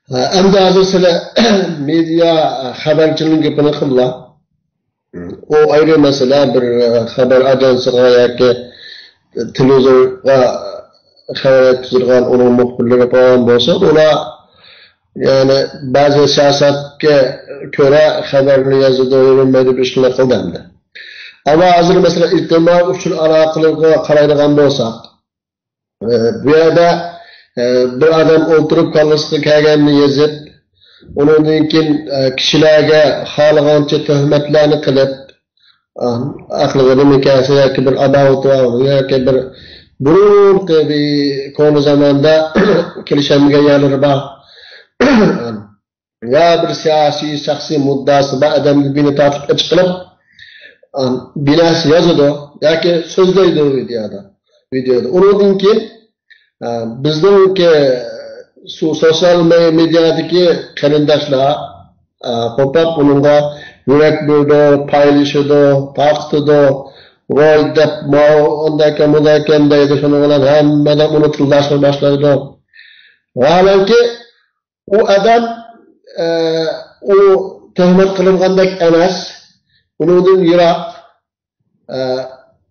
ئەمدى ھازىر سىلەر مېدىيا خەۋەرچىنىڭ گېپىنى قىللا. ئۇ ئايرى مەسىلە، بىر خەۋەر ئاگېنتىغا ياكى تېلېۋىزورغا خەۋەر يەتكۈزىدىغان ئۇنىڭ مۇخبىرلىرى پالان بولسا، ئۇلار يەنى بەزى سىياسەتكە كۆرە خەۋەرنى يازىدۇ، يۈرمەيدۇ، بىر ئىشلار قىلدى ئەمدى. ئەمما ھازىر مەسىلەن ئىجتىمائىي ئۇچۇر ئالاقىلىرىغا قارايدىغان بولساق، ئە، بۇ يەردە، ئە، بىر ئادەم ئولتۇرۇپ كاللىسىغا كەلگەننى يېزىپ، ئۇنىڭدىن كېيىن، ئە، كىشىلەرگە خالىغانچە تۆھمەتلەرنى قىلىپ، ئە، ئەقلىگە نېمە كەلسە ياكى بىر ئاداۋىتى بار، ياكى بىر بۇرۇنقى بىر كونا زاماندا كېلىشەلمىگەن يەرلىرى بار. يا بىر سىياسىي، شەخسىي مۇددىئاسى بار ئادەمگە بىنى تارتىپ ئېچىقىلىپ، ئە، بىناسى يازىدۇ ياكى سۆزلەيدۇ ۋىدېودا. ۋىدېودا. ئۇنىڭدىن كېيىن، ئە، بىزنىڭكى سو-، سوتسىيال مې-، مېدىيادىكى قېرىنداشلار، ئە، قوپاپ ئۇنىڭغا يۈرەك بېرىدۇ، پايلىشىدۇ، تارقىتىدۇ، ۋاي دەپ، ماۋۇ ئانداكەن، مۇنداكەن دەيدۇ، شۇنىڭ بىلەن ھەممە ئادەم ئۇنى تىللاشقا باشلايدۇ. ۋاھالەنكى، ئۇ ئادەم، ئە، ئۇ تۆھمەت قىلىنغاندەك ئەمەس، ئۇنىڭدىن يىراق، ئە،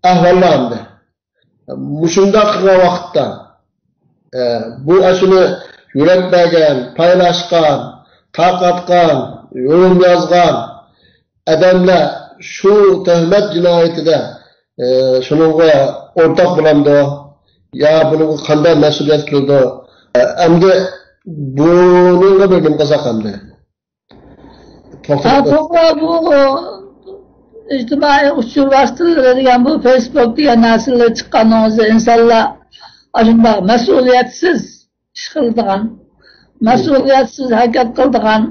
ئەھۋاللار ئەمدى. مۇشۇنداق قىلغان ۋاقىتتا، ئە، بۇ ئاشۇنى يۈرەك بەرگەن، پايلاشقان، تارقاتقان، يۇرۇم يازغان ئادەملەر شۇ تۆھمەت جىنايىتىدە، ئە، شۇنىڭغا ئورتاق بولامدۇ؟ يا بۇنىڭغا قانداق مەسئۇلىيەت كېلىدۇ؟ ئە، ئەمدى بۇنىڭغا بىر نېمە قىلساق ئەمدى؟ ھە، توغرا، بۇ ئىجتىمائىي ئۇچۇر ۋاسىتىلىرى دېگەن، بۇ فېيسبۇك دېگەن نەرسىلەر چىققاننىڭ ئۆزى ئىنسانلار ئاشۇنداق مەسئۇلىيەتسىز ئىش قىلىدىغان، مەسئۇلىيەتسىز ھەرىكەت قىلىدىغان،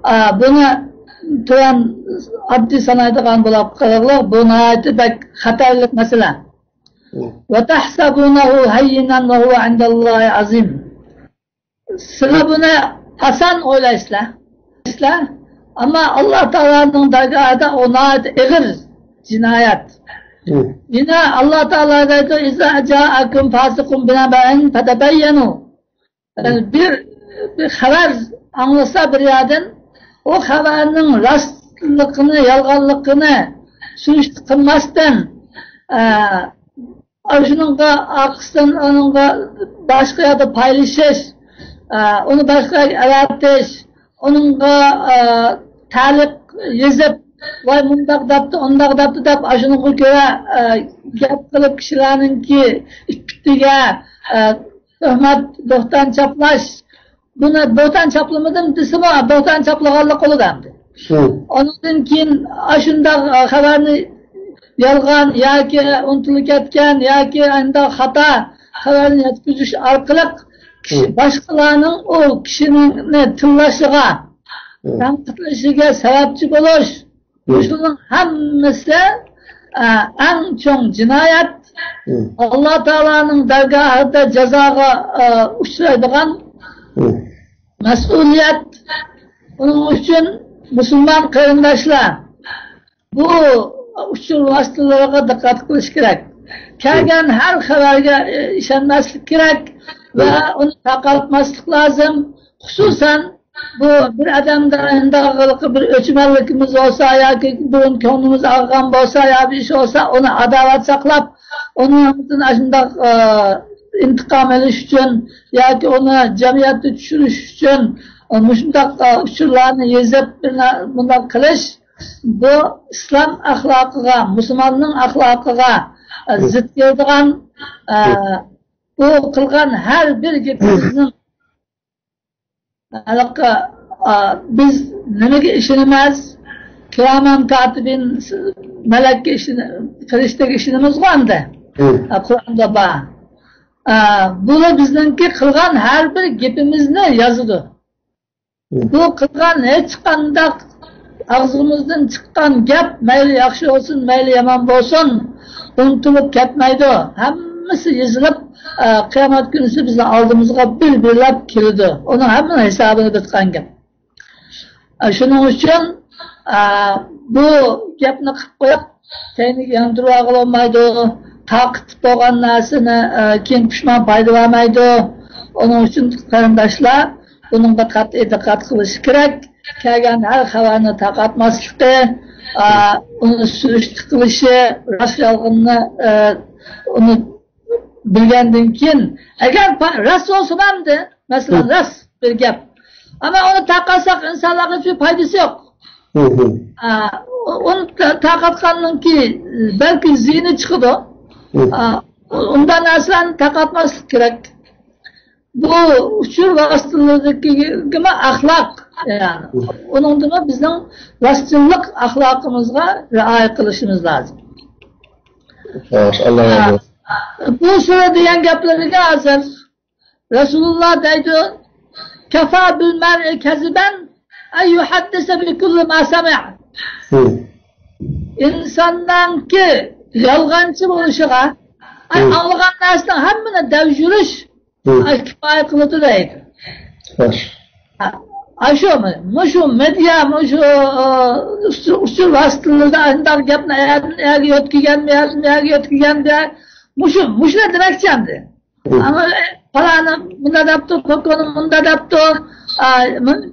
ئا، بۇنى تۆۋەن ئاددىي سانايدىغان بولۇپ قېلىغلى، بۇ ناھايىتى بەك خەتەرلىك مەسىلە. وتحسبونه هينا وهو عند الله عظيم. سىلەر بۇنى ئاسان ئويلايسىلەر. ئەمما ئاللا تائالانىڭ دەرگاھىدا ئۇ ناھايىتى ئېغىر جىنايەت. يەنە ئاللا تائالا دەيدۇ، إذا جاءكم فاسق بنبأ فتبينوا. بىر، بىر خەۋەر ئاڭلىسا بىر يەردىن، ئۇ خەۋەرنىڭ راستلىقىنى، يالغانلىقىنى سۈرۈشتە قىلماستىن، ئە، شۇنىڭغا ئارقىسىدىن ئۇنىڭغا باشقا يەردە پايلىشىش، ئە، ئۇنى باشقا يەرگە ئەۋەتىش، ئۇنىڭغا، ئە، تەلىق يېزىپ، ۋاي مۇنداق دەپتۇ، ئۇنداق دەپتۇ دەپ، ئاشۇنىڭغا كۆرە، ئە، گەپ قىلىپ كىشىلەرنىڭكى ئىپپىتىگە، ئە، تۆھمەت، بۆھتان چاپلاش. بۇنى بۆھتان چاپلىمىدىم دېسىمۇ، بۆھتان چاپلىغانلىق بولىدۇ ئەمدى. ئۇنىڭدىن كېيىن ئاشۇنداق، ئە، خەۋەرنى يالغان ياكى ئۇنتۇلۇپ كەتكەن ياكى ئانداق خاتا خەۋەرنى يەتكۈزۈش ئارقىلىق كىشى، باشقىلارنىڭ ئۇ كىشىنى تىللىشىغا، تەنقىدلىشىگە سەۋەبچى بولۇش، مۇشۇنىڭ ھەممىسى، ئە، ئەڭ چوڭ جىنايەت. ئاللا تائالانىڭ دەرگاھىدا جازاغا، ئە، ئۇچرايدىغان مەسئۇلىيەت. ئۇنىڭ ئۈچۈن مۇسۇلمان قېرىنداشلار، بۇ ئۇچۇر ۋاسىتىلىرىغا دىققەت قىلىش كېرەك. كەلگەن ھەر خەۋەرگە، ئە، ئىشەنمەسلىك كېرەك ۋە ئۇنى تارقاتماسلىق لازىم. خۇسۇسەن، بۇ بىر ئادەمدە ئىنداغلىقى بىر ئۆچمەنلىكىمىز بولسا ياكى بۇرۇن كۆڭلىمىز ئاغرىغان بولسا يا بىر ئىش بولسا، ئۇنى ئاداۋەت ساقلاپ، ئۇنىڭدىن ئاشۇنداق، ئە، ئىنتىقام ئېلىش ئۈچۈن ياكى ئۇنى جەمئىيەتتە چۈشۈرۈش ئۈچۈن، ئە، مۇشۇنداق، ئە، ئۇچۇرلارنى يېزىپ، بىر نە-، بۇنداق قىلىش، بۇ ئىسلام ئەخلاقىغا، مۇسۇلماننىڭ ئەخلاقىغا، ئە، زىت كېلىدىغان، ئە، بۇ قىلغان ھەر بىر گېپىمىزنىڭ ھېلىقى، ئا، بىز نېمىگە ئىشىنىمىز؟ كىرامەن كاتىبىن، مەلەككە ئىشىن-، پەرىشتىگە ئىشىنىمىزغۇ ئەمدى. ئا، قۇرئاندا بار. ئا، بۇلار بىزنىڭكى قىلغان ھەر بىر گېپىمىزنى يازىدۇ. بۇ قىلغان ھېچقانداق ئاغزىمىزدىن چىققان گەپ، مەيلى ياخشى بولسۇن، مەيلى يامان بولسۇن، ئۇنتۇلۇپ كەتمەيدۇ. ھەممىسى يېزىلىپ، ئە، قىيامەت كۈنىسى بىزنىڭ ئالدىمىزغا بىر-بىرلەپ كېلىدۇ. ئۇنىڭ ھەممىنىڭ ھېسابىنى بېرىدىغان گەپ. ئە، شۇنىڭ ئۈچۈن، ئە، بۇ گەپنى قىلىپ قويۇپ، كەينىگە ياندۇرۇۋالغىلى بولمايدۇ. تارقىتىپ بولغان نەرسىنى، ئە، كېيىن پۇشمان پايدا بەرمەيدۇ. ئۇنىڭ ئۈچۈن قېرىنداشلار، بۇنىڭغا قەتئىي دىققەت قىلىشى كېرەك. كەلگەن ھەر خەۋەرنى تارقاتماسلىقى، ئا، ئۇنى سۈرۈشتە قىلىشى، راست يالغىنىنى، ئە، ئۇنى بىلگەندىن كېيىن، ئەگەر پا-، راست بولسا ئەمدى، مەسىلەن، راست بىر گەپ. ئەمما ئۇنى تارقاتساق ئىنسانلارغا ھېچ پايدىسى يوق. ئا، ئۇنى تا-، تارقاتقاندىن كېيىن بەلكى زىيىنى چىقىدۇ. ئا، ئۇنداق نەرسىلەرنى تارقاتماسلىق كېرەك. بۇ ئۇچۇر ۋاسىتىلىرىدىكىمۇ ئەخلاق، يەنى ئۇنىڭدىمۇ بىزنىڭ راستچىللىق ئەخلاقىمىزغا رىئايە قىلىشىمىز لازىم. خوش، ئاللا رازى بولسۇن. بۇ سۈرە دېگەن گەپلىرىگە ھازىر رەسۇلۇللا دەيدۇ، كەفا بىل مەرئى كەزىبەن ئەن يۇھەددىسە بىكۇللى ما سەمىئ. ئىنساننىڭكى يالغانچى بولۇشىغا، ئاي، ئاڭلىغان نەرسىنىڭ ھەممىنى دەۋجۈرۈش، ئاي، كۇپايە قىلىدۇ دەيدۇ. خوش. ئاشۇ، مۇشۇ مېدىيا، مۇشۇ، ئۇچۇر، ئۇچۇر ۋاسىتىلىرىدە ئانداق گەپنى ئەيەردىن ئەيەرگە يۆتكىگەن، بۇ يەردىن بۇ يەرگە يۆتكىگەن، بۇ يەر-، مۇشۇ، مۇشۇلار دېمەكچى ئەمدى. ئەمما پالانى مۇنداق دەپتۇ، پوكونى مۇنداق دەپتۇ. ئا، مۇ-،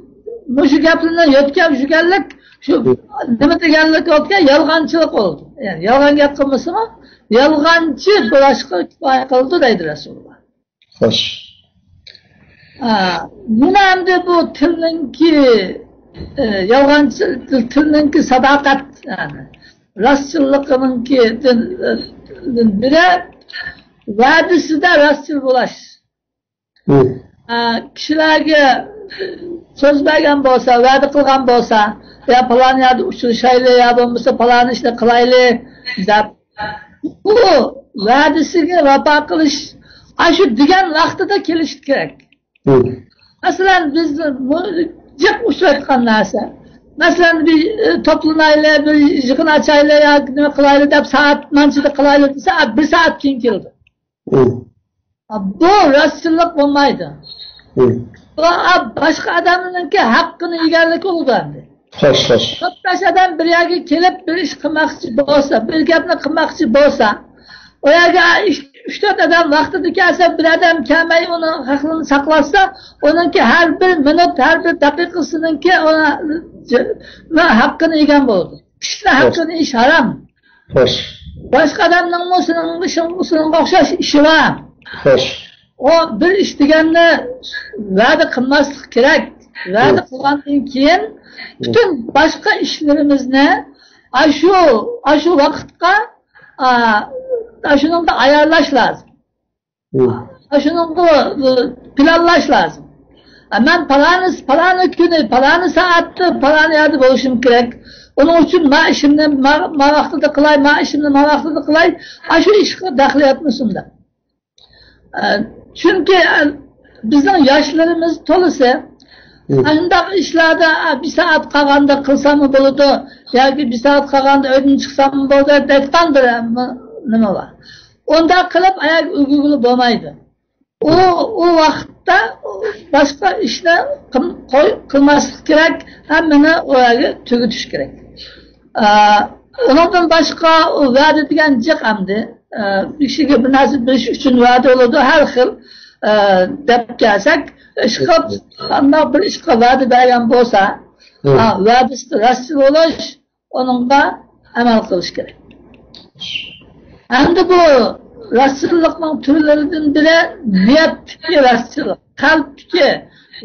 مۇشۇ گەپلىرىنى يۆتكەپ يۈرگەنلىك، شۇ نېمە دېگەنلىك بولدىكەن، يالغانچىلىق بولدى. يەنى يالغان گەپ قىلمىسىمۇ، يالغانچى بولۇشقا كۇپايە قىلىدۇ دەيدۇ رەسۇلۇللا. خوش. ئا، يەنە ئەمدى بۇ تىلنىڭكى، ئە، يالغانچى، تىلنىڭكى ساداقەت، يەنى راستچىللىقىنىڭكىدىن، ئە، بىرى، ۋەدىسىدە راستچىل بولاش. ئە، كىشىلەرگە سۆز بەرگەن بولسا، ۋەدە قىلغان بولسا، يا پالان يەردە ئۇچرىشايلى، يا بولمىسا پالان ئىشنى قىلايلى دەپ، بۇ ۋەدىسىگە ۋاپا قىلىش، ئاشۇ دېگەن ۋاقتىدا كېلىشى كېرەك. مەسىلەن، بىز بۇ جىق ئۇچرايدىغان نەرسە. مەسىلەن، بىر، ئە، توپلىنايلى، بىر يىغىن ئاچايلى ياكى نېمە قىلايلى دەپ، سائەت مانچىدا قىلايلى دېسە، بىر سائەت كېيىن كېلىدۇ. بۇ راستچىللىق بولمايدۇ. بۇ باشقا ئادەمنىڭكى ھەققىنى يېگەنلىك بولىدۇ ئەمدى. خوش، خوش. توپداش ئادەم بىر يەرگە كېلىپ بىر ئىش قىلماقچى بولسا، بىر گەپنى قىلماقچى بولسا، ئۇ يەرگە ئۈچ، ئۈچ تۆت ئادەم ۋاقتىدا كەلسە، بىر ئادەم كەلمەي ئۇنىڭ ھەققىنى ساقلاتسا، ئۇنىڭكى ھەر بىر مىنۇت، ھەر بىر دەقىقىسىنىڭكى ئۇنىڭ ھەققىنى يېگەن بولىدۇ. كىشىنىڭ ھەققىنى يېيىش ھارام. خوش. باشقا ئادەمنىڭمۇ سېنىڭ ئىشىڭ، سېنىڭغا ئوخشاش ئىشى بار. خوش. ئۇ بىر ئىش دېگەننى ۋەدە قىلماسلىق كېرەك. ۋەدە قىلغاندىن كېيىن پۈتۈن باشقا ئىشلىرىمىزنى ئاشۇ، ئاشۇ ۋاقىتقا، ئا، ئاشۇنىڭدا ئايارلاش لازىم. ئاشۇنىڭغا، ئە، پىلانلاش لازىم. ئە، مەن پالانى، پالانى كۈنى، پالانى سائەتتە، پالانى يەردە بولۇشۇم كېرەك. ئۇنىڭ ئۈچۈن ما ئىشىمنى ما، ما ۋاقتىدا قىلاي، ما ئىشىمنى ما ۋاقتىدا قىلاي. ئاشۇ ئىشقا دەخلى يەتمىسۇن دەپ. ئە، چۈنكى، ئە، بىزنىڭ ياشلىرىمىز تولىسى ئاشۇنداق ئىشلاردا، ئە، بىر سائەت قالغاندا قىلساممۇ بولىدۇ ياكى بىر سائەت قالغاندا ئۆيدىن چىقساممۇ بولىدۇ دەيدىغان بىر، ئە، نېمە بار. ئۇنداق قىلىپ ئاياغ ئۆگۈگىلى بولمايدۇ. ئۇ، ئۇ ۋاقىتتا باشقا ئىشنى قىل-، قوي-، قىلماسلىق كېرەك، ھەممىنى ئۇ يەرگە تۈگىتىش كېرەك. ئا، ئۇنىڭدىن باشقا ئۇ ۋەدە دېگەن جىق ئەمدى. ئا، بىر كىشىگە بىر نەرسە بېرىش ئۈچۈن ۋەدە بولىدۇ، ھەر خىل، ئا، دەپ كەلسەك، ئىشقىلىپ، قانداق بىر ئىشقا ۋەدە بەرگەن بولسا، ئا، ۋەدىسىدە راستچىل بولۇش، ئۇنىڭغا ئەمەل قىلىش كېرەك. ئەمدى بۇ راستچىللىقنىڭ تۈرلىرىدىن بىرى نىيەتتىكى راستچىللىق، قەلبتىكى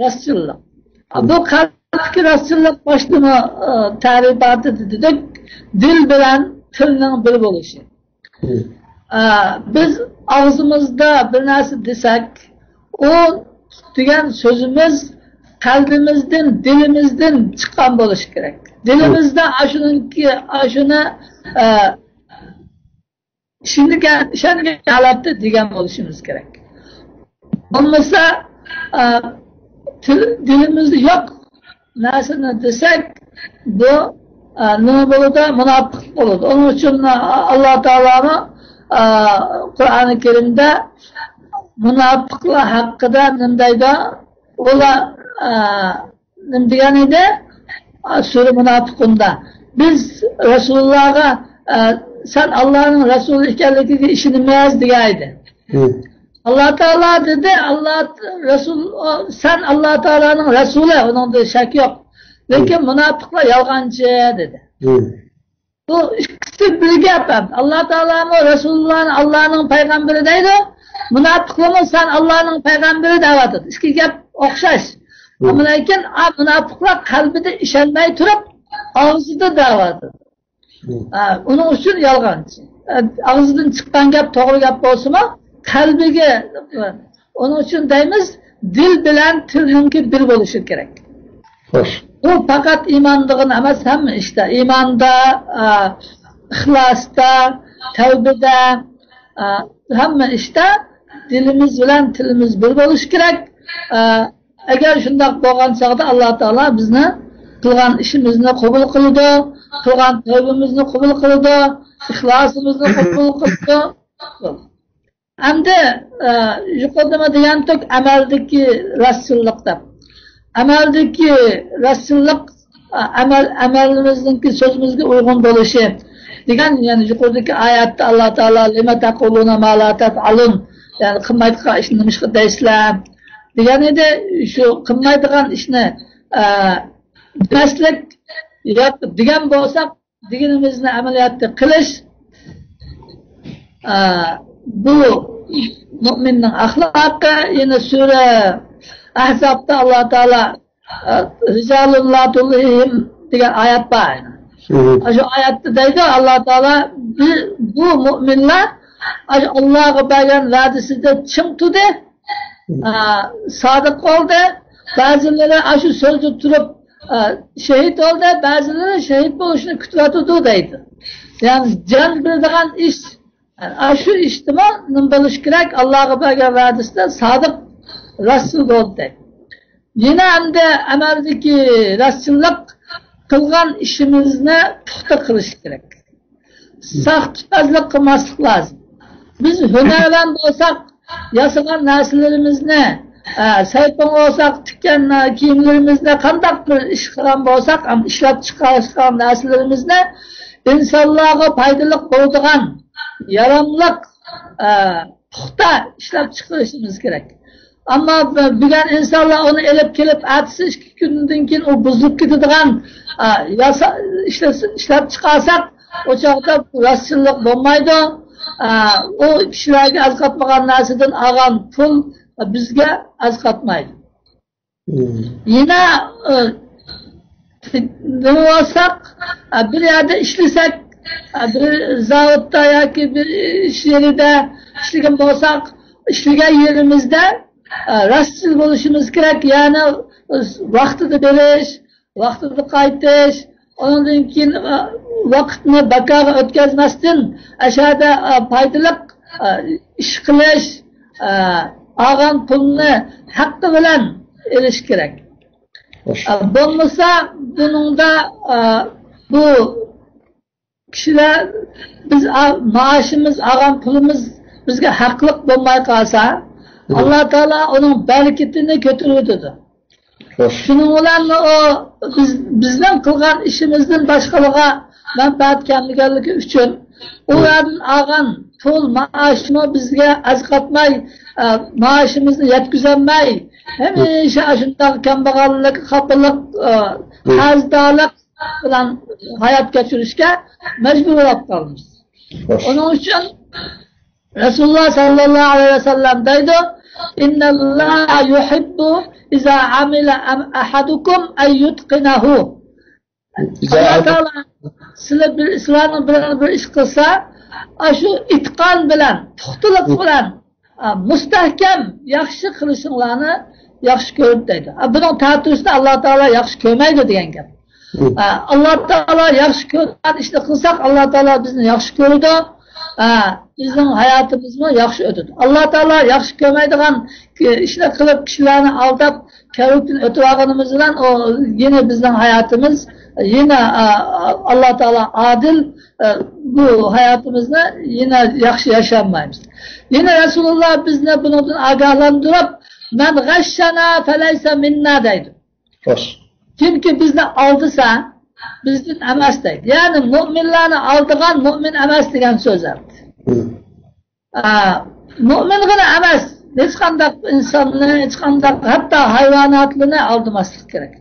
راستچىللىق. بۇ قەلبتىكى راستچىللىق باشتىمۇ، ئە، تەرىپاتىدا دېدۇق، دىل بىلەن تىلنىڭ بىر بولۇشى. ئە، بىز ئاغزىمىزدا بىر نەرسە دېسەك، ئۇ دېگەن سۆزىمىز قەلبىمىزدىن، دىلىمىزدىن چىققان بولۇشى كېرەك. دىلىمىزدا ئاشۇنىڭكى، ئاشۇنى، ئە، ئىشىنگەن، ئىشەنگەن ھالەتتە دېگەن بولۇشىمىز كېرەك. بولمىسا، ئە، تىل-، دىلىمىزدا يوق نەرسىنى دېسەك، بۇ، ئە، نېمە بولىدۇ؟ مۇناپىقلىق بولىدۇ. ئۇنىڭ ئۈچۈن، ئە، ئاللا تائالانىڭ، ئە، قۇرئانى كەرىمدە مۇناپىقلار ھەققىدە نېمە دەيدۇ؟ ئۇلار، ئە، نېمە دېگەن ئىدى؟ ئە، سۈرە مۇناپىقۇندا. بىز رەسۇلۇللاغا، ئە، سەن ئاللانىڭ رەسۇلى ئىكەنلىكىگە ئىشىنىمىز دېگەن ئىدى. ئاللا تائالا دېدى، ئاللا رەسۇل، ئۇ، سەن ئاللا تائالانىڭ رەسۇلى، ئۇنىڭدا شەك يوق. لېكىن مۇناپىقلار يالغانچى دېدى. بۇ ئىككىسى بىر گەپ ھەم. ئاللا تائالامۇ رەسۇلۇللانى ئاللانىڭ پەيغەمبىرى دەيدۇ، مۇناپىقلارمۇ سەن ئاللانىڭ پەيغەمبىرى دەۋاتىدۇ. ئىككى گەپ ئوخشاش. ئەمما لېكىن، ئا، مۇناپىقلار قەلبىدە ئىشەنمەي تۇرۇپ، ئاغزىدا دەۋاتىدۇ. ئا، ئۇنىڭ ئۈچۈن يالغانچى. ئا، ئاغزىدىن چىققان گەپ توغرا گەپ بولسىمۇ، قەلبىگە، ئۇنىڭ ئۈچۈن دەيمىز، دىل بىلەن تىلنىڭكى بىر بولۇشى كېرەك. خوش. بۇ پەقەت ئىماندىغىنا ئەمەس، ھەممە ئىشتا. ئىماندا، ئا، ئىخلاستا، تەۋبىدە، ئا، ھەممە ئىشتا دىلىمىز بىلەن تىلىمىز بىر بولۇشى كېرەك. ئا، ئەگەر شۇنداق بولغان چاغدا ئاللا تائالا بىزنى قىلغان ئىشىمىزنى قوبۇل قىلىدۇ، قىلغان تەۋبىمىزنى قوبۇل قىلىدۇ، ئىخلاسىمىزنى قوبۇل قىلىدۇ. ئەمدى، ئە، يۇقىرىدىمۇ دېگەنتۇق، ئەمەلدىكى راستچىللىق دەپ. ئەمەلدىكى راستچىللىق، ئە، ئەمەل، ئەمەلىمىزنىڭكى سۆزىمىزگە ئۇيغۇن بولۇشى دېگەن، يەنى يۇقىرىدىكى ئايەتتە ئاللا تائالا، لىمە تەقۇلۇنە ما لا تەپئەلۇن، يەنى قىلمايدىغان ئىشنى نېمىشقا دەيسىلەر دېگەن ئىدى. شۇ قىلمايدىغان ئىشنى، ئە، دېمەسلىك، ياكى دېگەن بولساق، دېگىنىمىزنى ئەمەلىيەتتە قىلىش، ئە، بۇ مۇئمىننىڭ ئەخلاقى. يەنە سۈرە ئەھزابتا ئاللا تائالا، ئە، رىجالۇن لا تۇلھىھىم دېگەن ئايەت بار. مم. شۇ ئايەتتە دەيدۇ، ئاللا تائالا، بى-، بۇ مۇئمىنلار ئاشۇ ئاللاغا بەرگەن ۋەدىسىدە چىڭ تۇردى. ئا، سادىق بولدى. بەزىلىرى ئاشۇ سۆزدە تۇرۇپ، ئا، شېھىت بولدى، بەزىلىرى شېھىت بولۇشنى كۈتۈۋاتىدۇ دەيدۇ. يەنى جان بېرىدىغان ئىش، ئاشۇ ئىشتىمۇ نېمە بولۇشى كېرەك؟ ئاللاغا بەرگەن ۋەدىسىدە سادىق، راستچىل بولدى. يەنە ئەمدى ئەمەلدىكى راستچىللىق، قىلغان ئىشىمىزنى پۇختا قىلىش كېرەك. ساختىپەزلىك قىلماسلىق لازىم. بىز ھۈنەرۋەن بولساق، ياسىغان نەرسىلىرىمىزنى، ئە، سەيپىڭ بولساق، تىككەن، ئە، كىيىملىرىمىزنى، قانداق بىر ئىش قىلغان بولساق، ئەم، ئىشلەپ چىقارغان نەرسىلىرىمىزنى ئىنسانلارغا پايدىلىق بولىدىغان، ياراملىق، ئە، پۇختا ئىشلەپ چىقىرىشىمىز كېرەك. ئەمما بۈگۈن ئىنسانلار ئۇنى ئېلىپ كېلىپ، ئەتىسى ئىككى كۈندىن كېيىن ئۇ بۇزۇلۇپ كېتىدىغان، ئا، ياسا-، ئىشلەس-، ئىشلەپ چىقارساق، ئۇ چاغدا راستچىللىق بولمايدۇ. ئا، ئۇ كىشىلەرگە ئەرزىقاتمىغان نەرسىدىن ئالغان پۇل بىزگە ئەرزىقاتمايدۇ. مم. يەنە، ئا، نېمە بولساق، ئا، بىر يەردە ئىشلىسەك، ئا، بىر زاۋۇتتا ياكى بىر ئىش يېرىدە ئىشلىگەن بولساق، ئىشلىگەن يېرىمىزدە، ئا، راستچىل بولۇشىمىز كېرەك. يەنى ۋاقتىدا بېرىش، ۋاقتىدا قايتىش، ئۇنىڭدىن كېيىن، ئا، ۋاقىتنى بىكارغا ئۆتكۈزمەستىن، ئەشەدە، ئا، پايدىلىق، ئا، ئىش قىلىش، ئا، ئالغان پۇلنى ھەققى بىلەن ئېلىش كېرەك. خوش. ئا، بولمىسا، بۇنىڭدا، ئا، بۇ كىشىلەر، بىز ئا-، مائاشىمىز، ئالغان پۇلىمىز بىزگە ھەقلىق بولماي قالسا، مم. ئاللا تائالا ئۇنىڭ بەرىكىتىنى كۆتۈرۈۋېتىدۇ. خوش. شۇنىڭ بىلەن ئۇ بىز، بىزنىڭ قىلغان ئىشىمىزدىن باشقىلارغا مەنپەئەت كەلمىگەنلىكى ئۈچۈن، ئۇ مم. يەردىن ئالغان پۇل، مائاشمۇ بىزگە ئەرزىقاتماي، ئە، مائاشىمىزنى يەتكۈزەلمەي، ھەمىشە ئاشۇنداق كەمبەغەللىك، خاپىلىق، ئە، مم. قەرزدارلىق بىلەن ھايات كەچۈرۈشكە مەجبۇر بولۇپ قالىمىز. خوش. ئۇنىڭ ئۈچۈن رەسۇلۇللا ساللاللاھۇ ئەلەيھى ۋەسەللەم دەيدۇ، «إن الله يحب إذا عمل أحدكم أن يتقنه.» ئاللا تائالا سىلەر بىر، سىلەرنىڭ بىرىڭلار بىر ئىش قىلسا، ئاشۇ ئىتقان بىلەن، پۇختىلىق بىلەن، ئا، مۇستەھكەم، ياخشى قىلىشىڭلارنى ياخشى كۆرىدۇ دەيدۇ. ئا، بۇنىڭ تەتۈرىسىنى ئاللا تائالا ياخشى كۆرمەيدۇ دېگەن گەپ. مم. ئا، ئاللا تائالا ياخشى كۆرىدىغان ئىشنى قىلساق، ئاللا تائالا بىزنى ياخشى كۆرىدۇ. ئا، بىزنىڭ ھاياتىمىزمۇ ياخشى ئۆتىدۇ. ئاللا تائالا ياخشى كۆرمەيدىغان ئىشنى قىلىپ، كىشىلەرنى ئالداپ، كەۋرۈكتىن ئۆتۈۋالغىنىمىز بىلەن ئۇ يەنە بىزنىڭ ھاياتىمىز يەنە، ئا، ئاللا تائالا ئادىل، ئا، بۇ ھاياتىمىزنى يەنە ياخشى ياشىيالمايمىز. يەنە رەسۇلۇللا بىزنى بۇنىڭدىن ئاگاھلاندۇرۇپ، «من غشنا فليس منا» دەيدۇ. خوش. كىمكى بىزنى ئالدىسا، بىزدىن ئەمەس دەيدۇ. يەنى مۇئمىنلارنى ئالدىغان مۇئمىن ئەمەس دېگەن سۆز ئەمدى. مم. ئا، مۆمىنغىلا ئەمەس، ھېچقانداق ئىنساننى، ھېچقانداق ھەتتا ھايۋاناتلىرىنى ئالدىماسلىق كېرەك.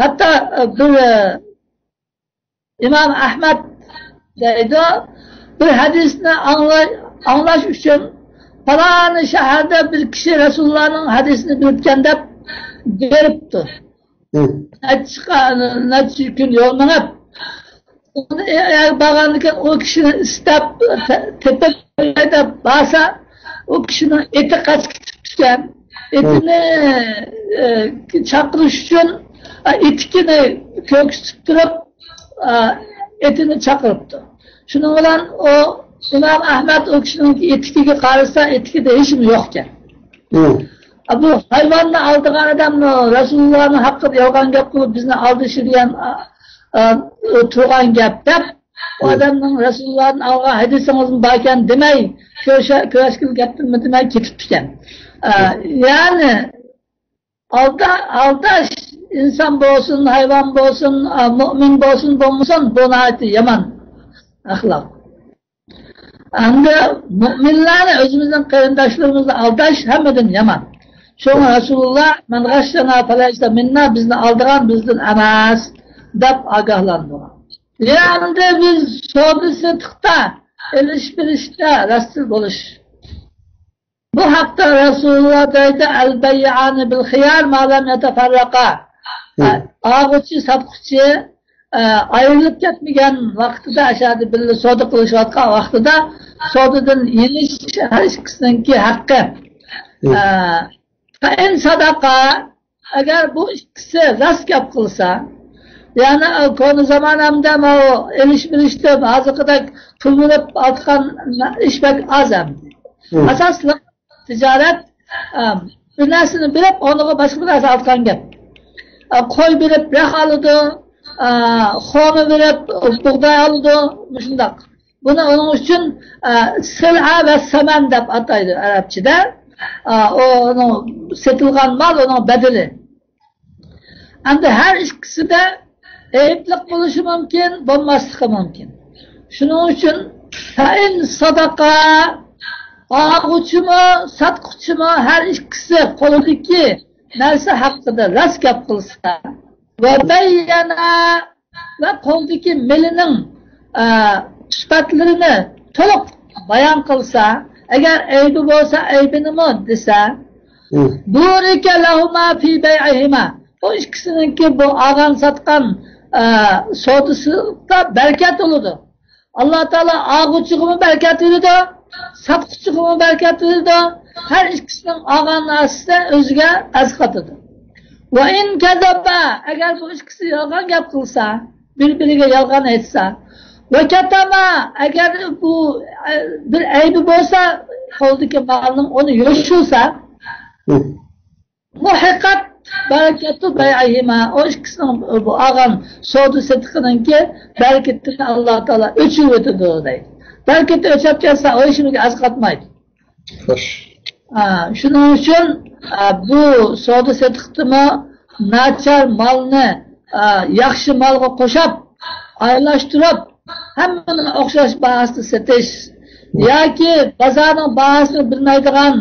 ھەتتا، ئە، بىر، ئە، ئىمام ئەھمەد دەيدۇ، بىر ھەدىسنى ئاڭلا-، ئاڭلاش ئۈچۈن پالانى شەھەردە بىر كىشى رەسۇلۇللانىڭ ھەدىسىنى بىلىپكەن دەپ بېرىپتۇ. نەچچە، نەچچە كۈن يول مېڭىپ، ئۇنى ئەگەر بارغاندىكىن ئۇ كىشىنى ئىستەپ، تېپىپ دەپ بارسا، ئۇ كىشىنىڭ ئېتى قاچىپ كېتىپتىكەن. ئېتىنى، ئە، چاقىرىش ئۈچۈن، ئە، ئېتىكىنى كۆرسىتىپ تۇرۇپ، ئە، ئېتىنى چاقىرىپتۇ. شۇنىڭ بىلەن ئۇ ئىمام ئەھمەد ئۇ كىشىنىڭ ئېتىكىگە قارىسا، ئېتىكىدە ھېچنېمە يوقكەن. ئە، بۇ ھايۋاننى ئالدىغان ئادەم رەسۇلۇللانىڭ ھەققىدە يالغان گەپ قىلىپ، بىزنى ئالدىشىدىغان، ئە، ئە، تۇرغان گەپ دەپ، ئۇ ئادەمنىڭ رەسۇلۇللادىن ئالغان ھەدىسىڭىزمۇ باركەن دېمەي، كۆرۈشە-، كۆرۈشكىلى گەپتىنمۇ دېمەي كېتىپتىكەن. ئە، يەنى ئالدا-، ئالداش، ئىنسان بولسۇن، ھايۋان بولسۇن، ئە، مۆمىن بولسۇن، بولمىسۇن، بۇ ناھايىتى يامان ئەخلاق. ئەمدى مۆمىنلەرنى، ئۆزىمىزنىڭ قېرىنداشلىرىمىزنى ئالداش ھەممىدىن يامان. شۇڭا رەسۇلۇللا، «مەن غەششەنا فەلەيسە مىننا»، بىزنى ئالدىغان بىزدىن ئەمەس، دەپ ئاگاھلاندۇرغان. يەنى بىز سودا سېتىقتا، ئېلىش بېرىشتا راستچىل بولۇش. بۇ ھەقتە رەسۇلۇللا دەيدۇ، «ئەل بەييەئانى بىل خىيار ما لەم يەتەفەررەقا». ئالغۇچى، ساتقۇچى، ئە، ئايرىلىپ كەتمىگەن ۋاقتىدا، ئاشۇ يەردە بىللە سودا قىلىشىۋاتقان ۋاقتىدا سودىدىن يېنىش ھەر ئىككىسىنىڭكى ھەققى. ئە، فەئىن سەدەقا، ئەگەر بۇ ئىككىسى راست گەپ قىلسا، يەنى، ئە، كونا زامانەمدە ماۋۇ ئېلىش بېرىشتە ھازىرقىدەك پۇل بېرىپ ئالىدىغان ئىش بەك ئاز ئەمدى. ئاساسلىق تىجارەت، ئە، بىر نەرسىنى بېرىپ، ئورنىغا باشقا بىر نەرسە ئالىدىغان گەپ. ئە، قوي بېرىپ رەخ ئالىدۇ، ئە، خورما بېرىپ بۇغداي ئالىدۇ، مۇشۇنداق. بۇنى ئۇنىڭ ئۈچۈن، ئە، سىلئە ۋە سەمەن دەپ ئاتايدۇ ئەرەبچىدە. ئە، ئۇنىڭ سېتىلغان مال، ئۇنىڭ بەدىلى. ئەمدى ھەر ئىككىسىدە ئەيىبلىك بولۇشى مۇمكىن، بولماسلىقى مۇمكىن. شۇنىڭ ئۈچۈن فەئىن سەدەقا، ئالغۇچىمۇ، ساتقۇچىمۇ ھەر ئىككىسى قولىدىكى نەرسە ھەققىدە راست گەپ قىلسا، ۋە بەييەنە، ۋە قولدىكى مېلىنىڭ، ئە، سۈپەتلىرىنى تولۇق بايان قىلسا، ئەگەر ئەيىبى بولسا، ئەيىبىنىمۇ دېسە، بۇرىكە لەھۇما فى بەيئىھىما. ئۇ ئىككىسىنىڭكى بۇ ئالغان ساتقان، ئە، سودىسىدا بەرىكەت بولىدۇ. ئاللا تائالا ئالغۇچىغىمۇ بەرىكەت بېرىدۇ، ساتقۇچىغىمۇ بەرىكەت بېرىدۇ. ھەر ئىككىسىنىڭ ئالغان نەرسىسى ئۆزىگە ئەرز قاتىدۇ. ۋە ئىن كەزەبا، ئەگەر بۇ ئىككىسى يالغان گەپ قىلسا، بىر-بىرىگە يالغان ئېيتسا، ۋە كەتەما، ئەگەر بۇ، ئە، بىر ئەيىبى بولسا، قولىدىكى مالنىڭ، ئۇنى يوشۇرسا، مۇھىقەت بەرىكەتۇ بەيئىھىما. ئۇ ئىككىسىنىڭ بۇ ئالغان سودا سېتىقىنىڭكى بەرىكىتىنى ئاللا تائالا ئۆچۈرۈۋېتىدۇ دەيدۇ. بەرىكىتى ئۆچۈپ كەتسە، ئۇ ھېچنېمىگە ئەرز قاتمايدۇ. خوش. ئا، شۇنىڭ ئۈچۈن، ئا، بۇ سودا سېتىقتىمۇ ناچار مالنى، ئا، ياخشى مالغا قوشاپ، ئايلاشتۇرۇپ، ھەممىنىڭ ئوخشاش باھاسىدا سېتىش ياكى بازارنىڭ باھاسىنى بىلمەيدىغان،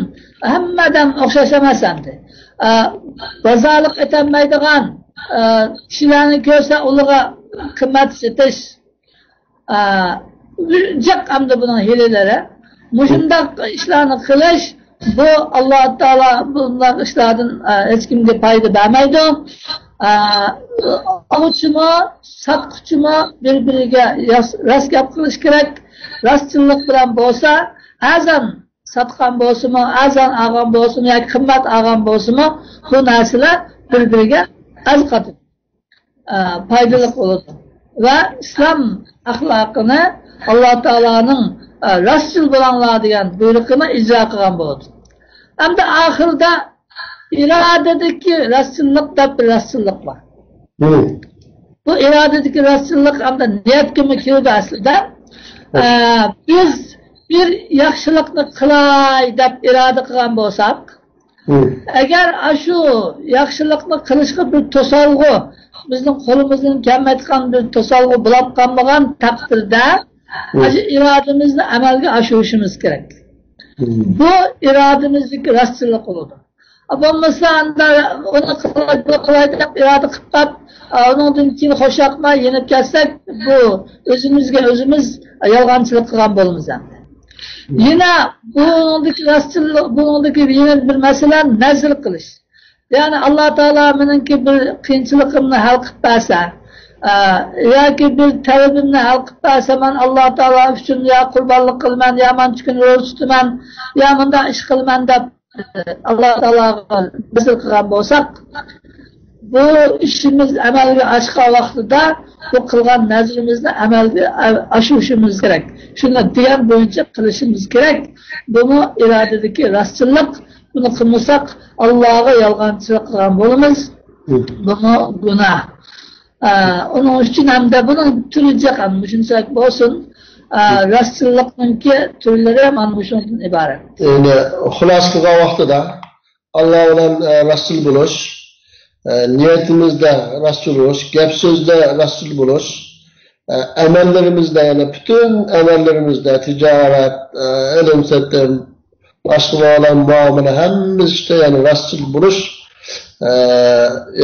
ھەممە ئادەم ئوخشاش ئەمەس ئەمدى. ئا، بازارلىق ئېتەلمەيدىغان، ئا، كىشىلەرنى كۆرسە ئۇلارغا قىممەت سېتىش. ئا، جىق ئەمدى بۇنىڭ ھىيلىلىرى. مۇشۇنداق ئىشلارنى قىلىش، بۇ ئاللا تائالا بۇنداق ئىشلاردىن، ئا، ھېچكىمگە پايدا بەرمەيدۇ. ئا، ئالغۇچىمۇ، ساتقۇچىمۇ بىر-بىرىگە ياس-، راست گەپ قىلىش كېرەك. راستچىللىق بىلەن بولسا، ئەرزان ساتقان بولسىمۇ، ئەرزان ئالغان بولسىمۇ ياكى قىممەت ئالغان بولسىمۇ، بۇ نەرسىلەر بىر-بىرىگە ئەرز قاتىدۇ. ئە، پايدىلىق بولىدۇ. ۋە ئىسلام ئەخلاقىنى، ئاللا تائالانىڭ، ئە، راستچىل بولۇڭلار دېگەن بۇيرۇقىنى ئىجرا قىلغان بولىدۇ. ئەمدى ئاخىرىدا ئىرادىدىكى راستچىللىق دەپ بىر راستچىللىق بار. بۇ ئىرادىدىكى راستچىللىق ئەمدى نىيەتكىمۇ كىرىدۇ ئەسلىدە. ئە، بىز بىر ياخشىلىقنى قىلاي دەپ ئىرادە قىلغان بولساق، ئەگەر ئاشۇ ياخشىلىقنى قىلىشقا بىر توسالغۇ، بىزنىڭ قولىمىزدىن كەلمەيدىغان بىر توسالغۇ بولۇپ قالمىغان تەقدىردە، ئاشۇ ئىرادىمىزنى ئەمەلگە ئاشۇرۇشىمىز كېرەك. بۇ ئىرادىمىزدىكى راستچىللىق بولىدۇ. بولمىسا ئاندا ئۇنى قىلاي، بۇنى قىلاي دەپ ئىرادە قىلىپ قاپ، ئۇنىڭدىن كېيىن خۇشياقماي يېنىپ كەتسەك، بۇ ئۆزىمىزگە ئۆزىمىز يالغانچىلىق قىلغان بولىمىز ئەمدى. يەنە بۇنىڭدىكى راستچىللىق، بۇنىڭدىكى يەنە بىر مەسىلە نەزر قىلىش. يەنى ئاللا تائالا مېنىڭكى بىر قىيىنچىلىقىمنى ھەل قىلىپ بەرسە، ئە، ياكى بىر تەلىپىمنى ھەل قىلىپ بەرسە، مەن ئاللا تائالا ئۈچۈن يا قۇربانلىق قىلىمەن، يا مانچە كۈن روزا تۇتىمەن، يا مۇنداق ئىش قىلىمەن دەپ، ئە، ئاللا تائالاغا نەزر قىلغان بولساق، بۇ ئىشىمىز ئەمەلگە ئاشقان ۋاقتىدا بۇ قىلغان نەزرىمىزنى ئەمەلگە ئاشۇرۇشىمىز كېرەك. شۇنداق دېگەن بويىچە قىلىشىمىز كېرەك. بۇمۇ ئىرادىدىكى راستچىللىق. بۇنى قىلمىساق، ئاللاغا يالغانچىلىق قىلغان بولىمىز. بۇمۇ گۇناھ. ئە، ئۇنىڭ ئۈچۈن ھەمدە بۇنىڭ تۈرى جىق، ھەم مۇشۇنچىلىك بولسۇن. ئە، راستچىللىقنىڭكى تۈرلىرى مانا مۇشۇنىڭدىن ئىبارەت. يەنى خۇلاسە قىلغان ۋاقتىدا ئاللا بىلەن، ئە، راستچىل بولۇش، ئە، نىيىتىمىزدە راستچىل بولۇش، گەپ سۆزدە راستچىل بولۇش، ئە، ئەمەللىرىمىزدە، يەنى پۈتۈن ئەمەللىرىمىزدە، تىجارەت، ئە، ئېلىم سېتىم، باشقىلار بىلەن مۇئامىلە، ھەممە ئىشتا، يەنى راستچىل بولۇش، ئە،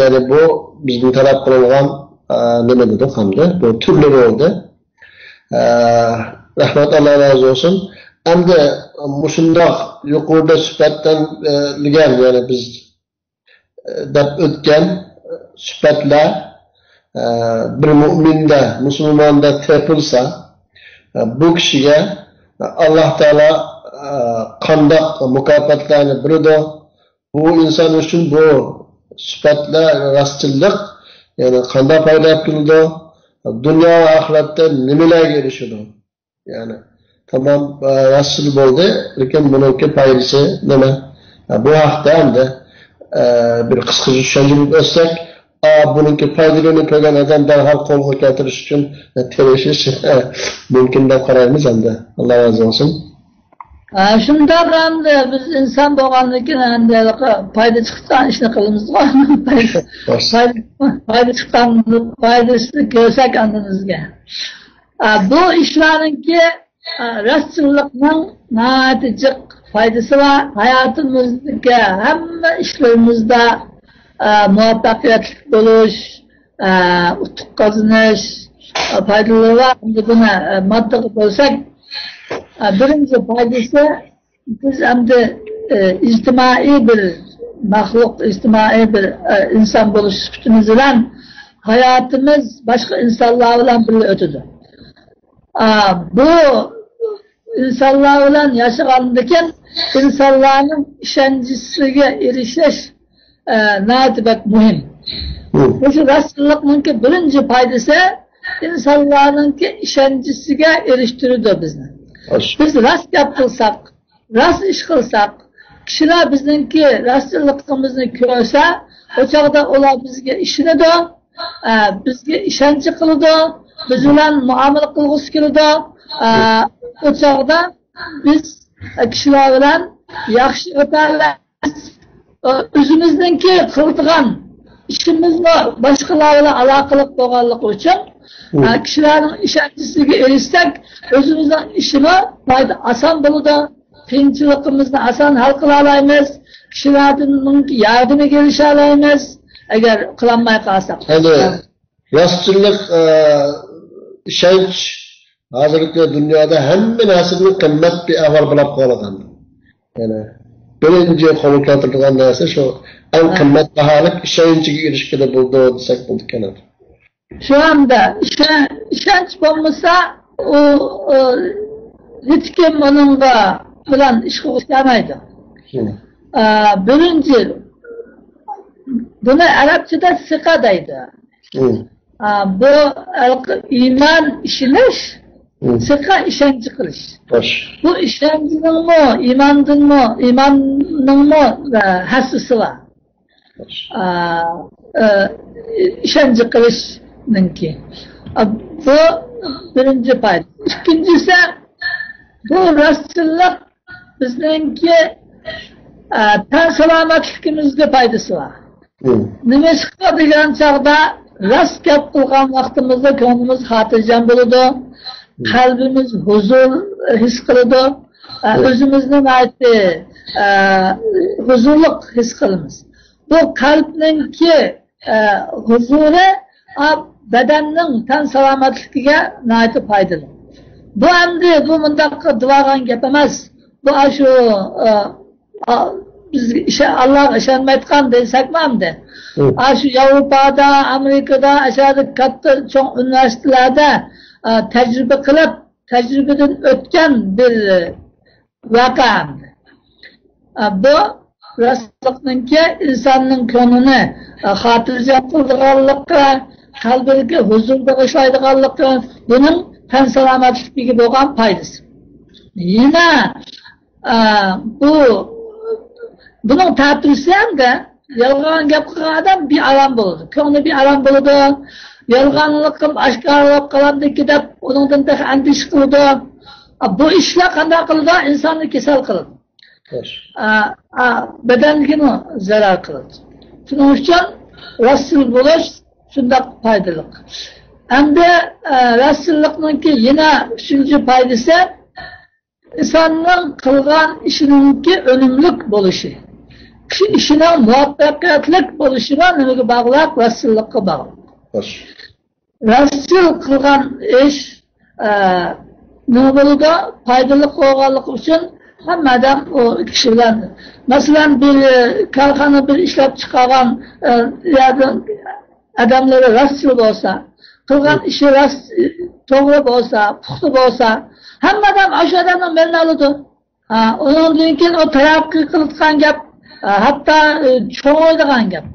يەنى بۇ بىزدىن تەلەپ قىلىنغان، ئە، نېمە دېدۇق ئەمدى؟ بۇ تۈرلىرى بولدى. ئە، رەھمەت، ئاللا رازى بولسۇن. ئەمدى مۇشۇنداق يۇقىرىدا سۈپەتلەنگەن، يەنى بىز دەپ ئۆتكەن سۈپەتلەر، ئە، بىر مۇئمىندە، مۇسۇلماندا تېپىلسا، ئە، بۇ كىشىگە ئاللا تائالا، ئە، قانداق مۇكاپاتلارنى بېرىدۇ؟ بۇ ئىنسان ئۈچۈن بۇ سۈپەتلەر، راستچىللىق، يەنى قانداق پايدا ئەپ كېلىدۇ؟ دۇنيا ۋە ئاخىرەتتە نېمىلەرگە ئېرىشىدۇ؟ يەنى تامام، ئە، ھاسىل بولدى، لېكىن بۇنىڭكى پايدىسى نېمە؟ ئە، بۇ ھەقتە ئەمدى، ئە، بىر قىسقىچە چۈشەنچە بېرىپ ئۆتسەك، ئا، بۇنىڭكى پايدىلىرىنى كۆرگەن ئادەم دەرھال قولغا كەلتۈرۈش ئۈچۈن، ئە، تىرىشىش، ئە، مۇمكىن دەپ قارايمىز ئەمدى. ئاللا رازى بولسۇن. ئە، شۇنداق ئەمدى بىز ئىنسان بولغاندىن كېيىن ئەمدى پايدا چىققان ئىشنى قىلىمىزغۇ. پايدا، پايدا، پايدا چىققان، پايدىسىنى كۆرسەك ئاندىن بىزگە. ئا، بۇ ئىشلارنىڭكى، ئا، راستچىللىقنىڭ ناھايىتى جىق پايدىسى بار. ھاياتىمىزدىكى ھەممە ئىشلىرىمىزدا، ئا، مۇۋەپپەقىيەتلىك بولۇش، ئا، ئۇتۇق قازىنىش، ئا، پايدىلىرى بار. ئەمدى بۇنى، ئا، ماددىغا بۆلسەك، ئا، بىرىنچى پايدىسى، بىز ئەمدى، ئە، ئىجتىمائىي بىر مەخلۇق، ئىجتىمائىي بىر، ئە، ئىنسان بولۇش سۈپىتىمىز بىلەن ھاياتىمىز باشقا ئىنسانلار بىلەن بىللە ئۆتىدۇ. ئا، بۇ ئىنسانلار بىلەن ياشىغاندىكىن ئىنسانلارنىڭ ئىشەنچىسىگە ئېرىشىش، ئە، ناھايىتى بەك مۇھىم. مۇشۇ راستچىللىقنىڭكى بىرىنچى پايدىسى ئىنسانلارنىڭكى ئىشەنچىسىگە ئېرىشتۈرىدۇ بىزنى. بىز راست گەپ قىلساق، راست ئىش قىلساق، كىشىلەر بىزنىڭكى راستچىللىقىمىزنى كۆرسە، ئۇ چاغدا ئۇلار بىزگە ئىشىنىدۇ، ئە، بىزگە ئىشەنچ قىلىدۇ، بىز بىلەن مۇئامىلە قىلغۇسى كېلىدۇ. ئە، ئۇ چاغدا بىز، ئە، كىشىلەر بىلەن ياخشى ئۆتەلەيمىز. ئۆزىمىزنىڭكى قىلىدىغان ئىشىمىزمۇ باشقىلار بىلەن ئالاقىلىق بولغانلىقى ئۈچۈن، ئە، كىشىلەرنىڭ ئىشەنچىسىگە ئېرىشسەك، ئۆزىمىزنىڭ ئىشىمۇ ناھايىتى ئاسان بولىدۇ. قىيىنچىلىقىمىزنى ئاسان ھەل قىلالايمىز. كىشىلەردىن ياردىمىگە ئېرىشەلەيمىز، ئەگەر قىلالماي قالساق. يەنى راستچىللىق، ئە، ئىشەنچ ھازىرقى دۇنيادا ھەممە نەرسىدىن قىممەت بىر ئەھۋال بولاپ قالغان. يەنى بىرىنچى قولغا كەلتۈرىدىغان نەرسە شۇ ئەڭ قىممەت باھالىق ئىشەنچىگە ئېرىشكىلى بولىدۇ دېسەك بولىدىكەن. شۇ ئەمدى ئىشە-، ئىشەنچ بولمىسا، ئۇ، ئۇ ھېچكىم ئۇنىڭغا بىلەن ئىش قىلغۇسى كەلمەيدۇ. ئا، بىرىنچى، بۇنى ئەرەبچىدە سىقە دەيدۇ. ئا، بۇ ھېلىقى ئىمان، ئىشىنىش، سىقە، ئىشەنچ قىلىش. بۇ ئىشەنچنىڭمۇ، ئىماندىنمۇ، ئىماننىڭمۇ، ئە، ھەسسىسى بار. ئا، ئە، ئىشەنچ قىلىشنىڭكى. ئا، بۇ بىرىنچى پايدا. ئىككىنچىسى، بۇ راستچىللىق بىزنىڭكى، ئە، تەن سالامەتلىكىمىزگە پايدىسى بار. نېمىشقا دېگەن چاغدا راست گەپ قىلغان ۋاقتىمىزدا كۆڭلىمىز خاتىرجەم بولىدۇ، قەلبىمىز ھۇزۇر ھېس قىلىدۇ. ئە، ئۆزىمىزنى ناھايىتى، ئە، ھۇزۇرلۇق ھېس قىلىمىز. بۇ قەلبنىڭكى، ئە، ھۇزۇرى، ئا، بەدەننىڭ تەن سالامەتلىكىگە ناھايىتى پايدىلىق. بۇ ئەمدى بۇ مۇنداق دېۋالغان گەپ ئەمەس. بۇ ئاشۇ، ئە، ئا، بىز ئىشە-، ئاللاغا ئىشەنمەيدىغان دېسەكمۇ ئەمدى. ئاشۇ ياۋروپادا، ئامېرىكىدا، ئاشۇ يەردە كاتتا چوڭ ئۇنىۋېرسىتېتلاردا، ئا، تەجرىبە قىلىپ، تەجرىبىدىن ئۆتكەن بىر ۋەقە ئەمدى. ئا، بۇ راستلىقنىڭكى ئىنساننىڭ كۆڭلىنى، ئا، خاتىرجەم قىلىدىغانلىقى، قەلبىدىكى ھۇزۇر بېغىشلايدىغانلىقى، بۇنىڭ تەن سالامەتلىكىگە بولغان پايدىسى. يەنە ئا، بۇ، بۇنىڭ تەتۈرىسى ھەمدە يالغان گەپ قىلغان ئادەم بىئارام بولىدۇ. كۆڭلى بىئارام بولىدۇ. يالغانلىقىم ئاشكارىلاپ قالامدىكى دەپ ئۇنىڭدىن تېخى ئەندىشە قىلىدۇ. ئا، بۇ ئىشلار قانداق قىلىدۇ؟ ئىنساننى كېسەل قىلىدۇ. ئا، ئا، بەدەنگىمۇ زەرەر قىلىدۇ. شۇنىڭ ئۈچۈن راستچىل بولۇش شۇنداق پايدىلىق. ئەمدى، ئا، راستچىللىقنىڭكى يەنە ئۈچىنچى پايدىسى، ئىنساننىڭ قىلغان ئىشىنىڭكى ئۈنۈملۈك بولۇشى، كىشى ئىشىنىڭ مۇۋەپپەقىيەتلىك بولۇشىمۇ نېمىگە باغلىق؟ راستچىللىققا باغلىق. راستچىل قىلغان ئىش، ئە، نېمە بولىدۇ؟ پايدىلىق بولغانلىقى ئۈچۈن ھەممە ئادەم ئۇ كىشى بىلەن، مەسىلەن، بىر، ئە، كارخانا بىر ئىشلەپ چىقارغان، ئە، يەردىن ئادەملىرى راستچىل بولسا، قىلغان ئىشى راست، توغرا بولسا، پۇختا بولسا، ھەممە ئادەم ئاشۇ ئادەمنىڭ مېلىنى ئالىدۇ. ھا، ئۇنىڭدىن كېيىن ئۇ تەرەققىي قىلىدىغان گەپ، ھە، ھەتتا، ئە، چوڭىيىدىغان گەپ.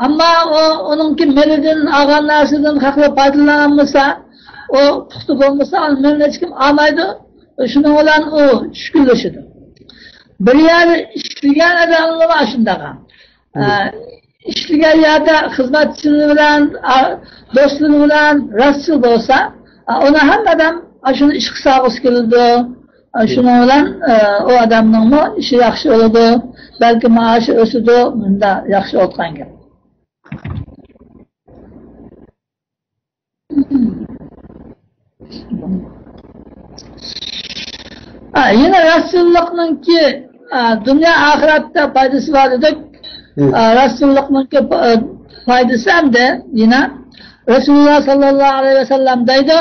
ئەمما ئۇ، ئۇنىڭكى مېلىدىن ئالغان نەرسىدىن خەقلەر پايدىلانالمىسا، ئۇ پۇختا بولمىسا، ئۇنىڭ مېلىنى ھېچكىم ئالمايدۇ. شۇنىڭ بىلەن ئۇ چۈشكۈنلىشىدۇ. بىر يەردە ئىشلىگەن ئادەملەر ئاشۇنداق. ئە، ئىشلىگەن يەردە خىزمەتچىلىرى بىلەن، ئا، دوستلىرى بىلەن راستچىل بولسا، ئا، ئۇنى ھەممە ئادەم ئاشۇنى ئىشقا سالغۇسى كېلىدۇ. ئا، شۇنىڭ بىلەن، ئە، ئۇ ئادەمنىڭمۇ ئىشى ياخشى بولىدۇ، بەلكى مائاشى ئۆسىدۇ، مۇنداق ياخشى بولىدىغان گەپ. ھە، يەنە راستچىللىقنىڭكى، ھە، دۇنيا ئاخىرەتتە پايدىسى بار دېدۇق. ھە، راستچىللىقنىڭكى پا-، پايدىسى ھەمدە يەنە رەسۇلۇللاھ ساللاللاھۇ ئەلەيھى ۋەسەللەم دەيدۇ،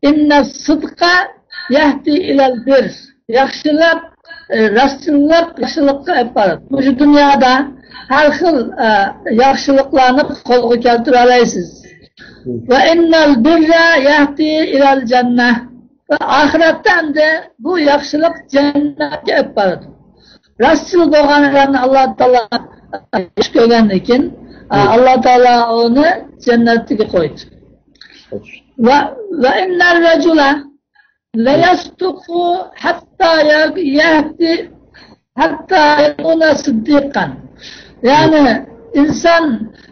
«ئىننەس سىدقە يەھدى ئىلەل بىر.» ياخشىلىق، ئە، راستچىللىق ياخشىلىققا ئېلىپ بارىدۇ. مۇشۇ دۇنيادا ھەر خىل، ئە، ياخشىلىقلارنى قولغا كەلتۈرەلەيسىز. ۋە ئىننەل بىررە يەھدى ئىلەل جەننە. ۋە ئاخىرەتتە ئەمدى بۇ ياخشىلىق جەننەتكە ئېلىپ بارىدۇ. راستچىل بولغان ئادەمنى ئاللا تائالا ياخشى كۆرگەندىن كېيىن، ئاللا تائالا ئۇنى جەننەتكە قويىدۇ. ۋە، ۋە ئىننەر رەجۇلە لەيەسدۇقۇ ھەتتا يەھدى، ھەتتا يەكۇنە سىددىقەن. يەنى ئىنسان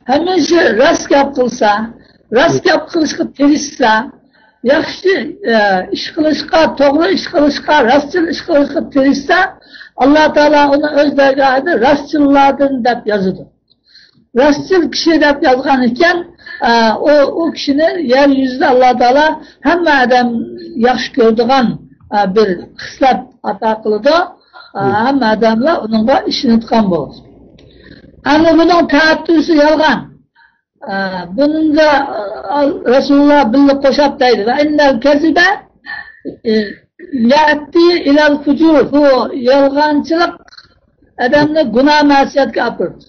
ھەمىشە راست گەپ قىلسا، راست گەپ قىلىشقا تىرىشسا، ياخشى، ئە، ئىش قىلىشقا، توغرا ئىش قىلىشقا، راستچىل ئىش قىلىشقا تىرىشسا، ئاللا تائالا ئۇنى ئۆز دەرگاھىدا راستچىللاردىن دەپ يازىدۇ. راستچىل كىشى دەپ يازغان ئىكەن، ئە، ئۇ، ئۇ كىشىنى يەر يۈزىدە ئاللا تائالا ھەممە ئادەم ياخشى كۆرىدىغان، ئە، بىر خىسلەت ئاتا قىلىدۇ. ئە، ھەممە ئادەملەر ئۇنىڭغا ئىشىنىدىغان بولىدۇ. ئەمما بۇنىڭ تەتۈرىسى يالغان. ئە، بۇنىڭدا، ئە، رەسۇلۇللاھ بىللە قوشاپ دەيدۇ، «ۋە ئىننەل كەزىبە، ئە، يەھدى ئىلەل فۇجۇر.» بۇ يالغانچىلىق ئادەمنى گۇناھ مەسىيەتكە ئاپىرىدۇ.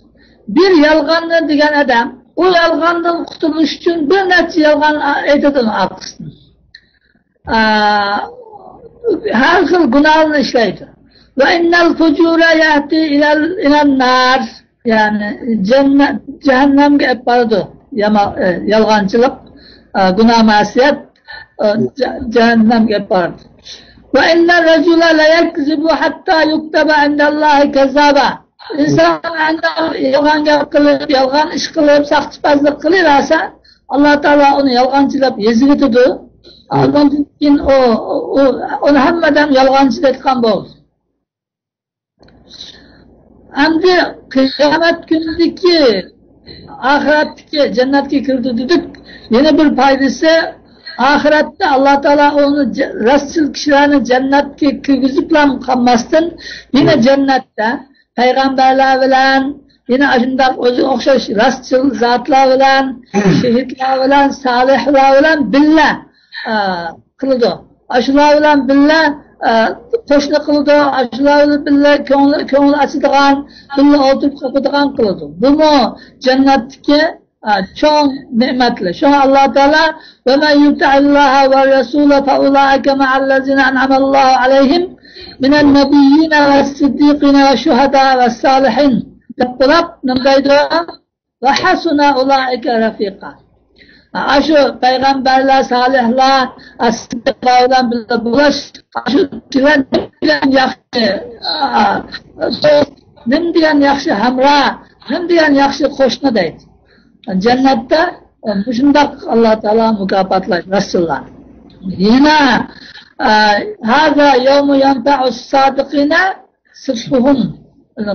بىر يالغاننى دېگەن ئادەم ئۇ يالغاندىن قۇتۇلۇش ئۈچۈن بىر نەچچە يالغان ئېيتىدۇ ئارقىسىدىن. ئا، ھەر خىل گۇناھلارنى ئىشلەيدۇ. ۋە ئىننەل فۇجۇرە يەھدى ئىلەل، ئىلەن نار. يەنى جەننەت، جەھەننەمگە ئېلىپ بارىدۇ. ياما-، ئە، يالغانچىلىق، ئە، گۇناھ مەسىيەت، ئە، جە-، جەھەننەمگە ئېلىپ بارىدۇ. ۋە ئىننەر رەجۇلە لەيەكزىبۇ ھەتتا يۇكتەبە ئىندەللاھى كەززابا. ئىنسان ئەندى يالغان گەپ قىلىپ، يالغان ئىش قىلىپ، ساختىپەزلىك قىلىۋەرسە، ئاللا تائالا ئۇنى يالغانچى دەپ يېزىۋېتىدۇ. ئاندىن كېيىن ئۇ، ئۇ، ئۇنى ھەممە ئادەم يالغانچى دەيدىغان بولىدۇ. ئەمدى قىيامەت كۈنىدىكى، ئاخىرەتتىكى جەننەتكە كىرىدۇ دېدۇق. يەنە بىر پايدىسى، ئاخىرەتتە ئاللا تائالا ئۇنى ج-، راستچىل كىشىلەرنى جەننەتكە كىرگۈزۈپلا قالماستىن، يەنە جەننەتتە پەيغەمبەرلەر بىلەن، يەنە ئاشۇنداق ئۆزىگە ئوخشاش راستچىل زاتلار بىلەن، شېھىتلار بىلەن، سالىھلار بىلەن بىللە، ئە، قىلىدۇ. ئاشۇلار بىلەن بىللە، ئە، قوشنا قىلىدۇ. ئاشۇلار بىلەن بىللە كۆڭلى، كۆڭلى ئاچىدىغان، بىللە ئولتۇرۇپ قوپىدىغان قىلىدۇ. بۇمۇ جەننەتتىكى، ئە، چوڭ نېمەتلەر. شۇڭا ئاللا تائالا: «ومن يطع الله والرسول فأولئك مع الذين أنعم الله عليهم من النبيين والصديقين والشهداء والصالحين» دەپ بولۇپ، نېمە دەيدۇ؟ «وحسن أولئك رفيقا». ئاشۇ پەيغەمبەرلەر، سالىھلار، سىددىقلار بىلەن بىللە بولۇش، ئاشۇ بىلەن ياخشى، ئا، دوست، نېمە دېگەن ياخشى ھەمراھ، نېمە دېگەن ياخشى قوشنا دەيدۇ. جەننەتتە، ئە، مۇشۇنداق ئاللا تائالا مۇكاپاتلاش راستچىللارنى. يەنە، ئە، «هذا يوم ينفع الصادقين صدقهم».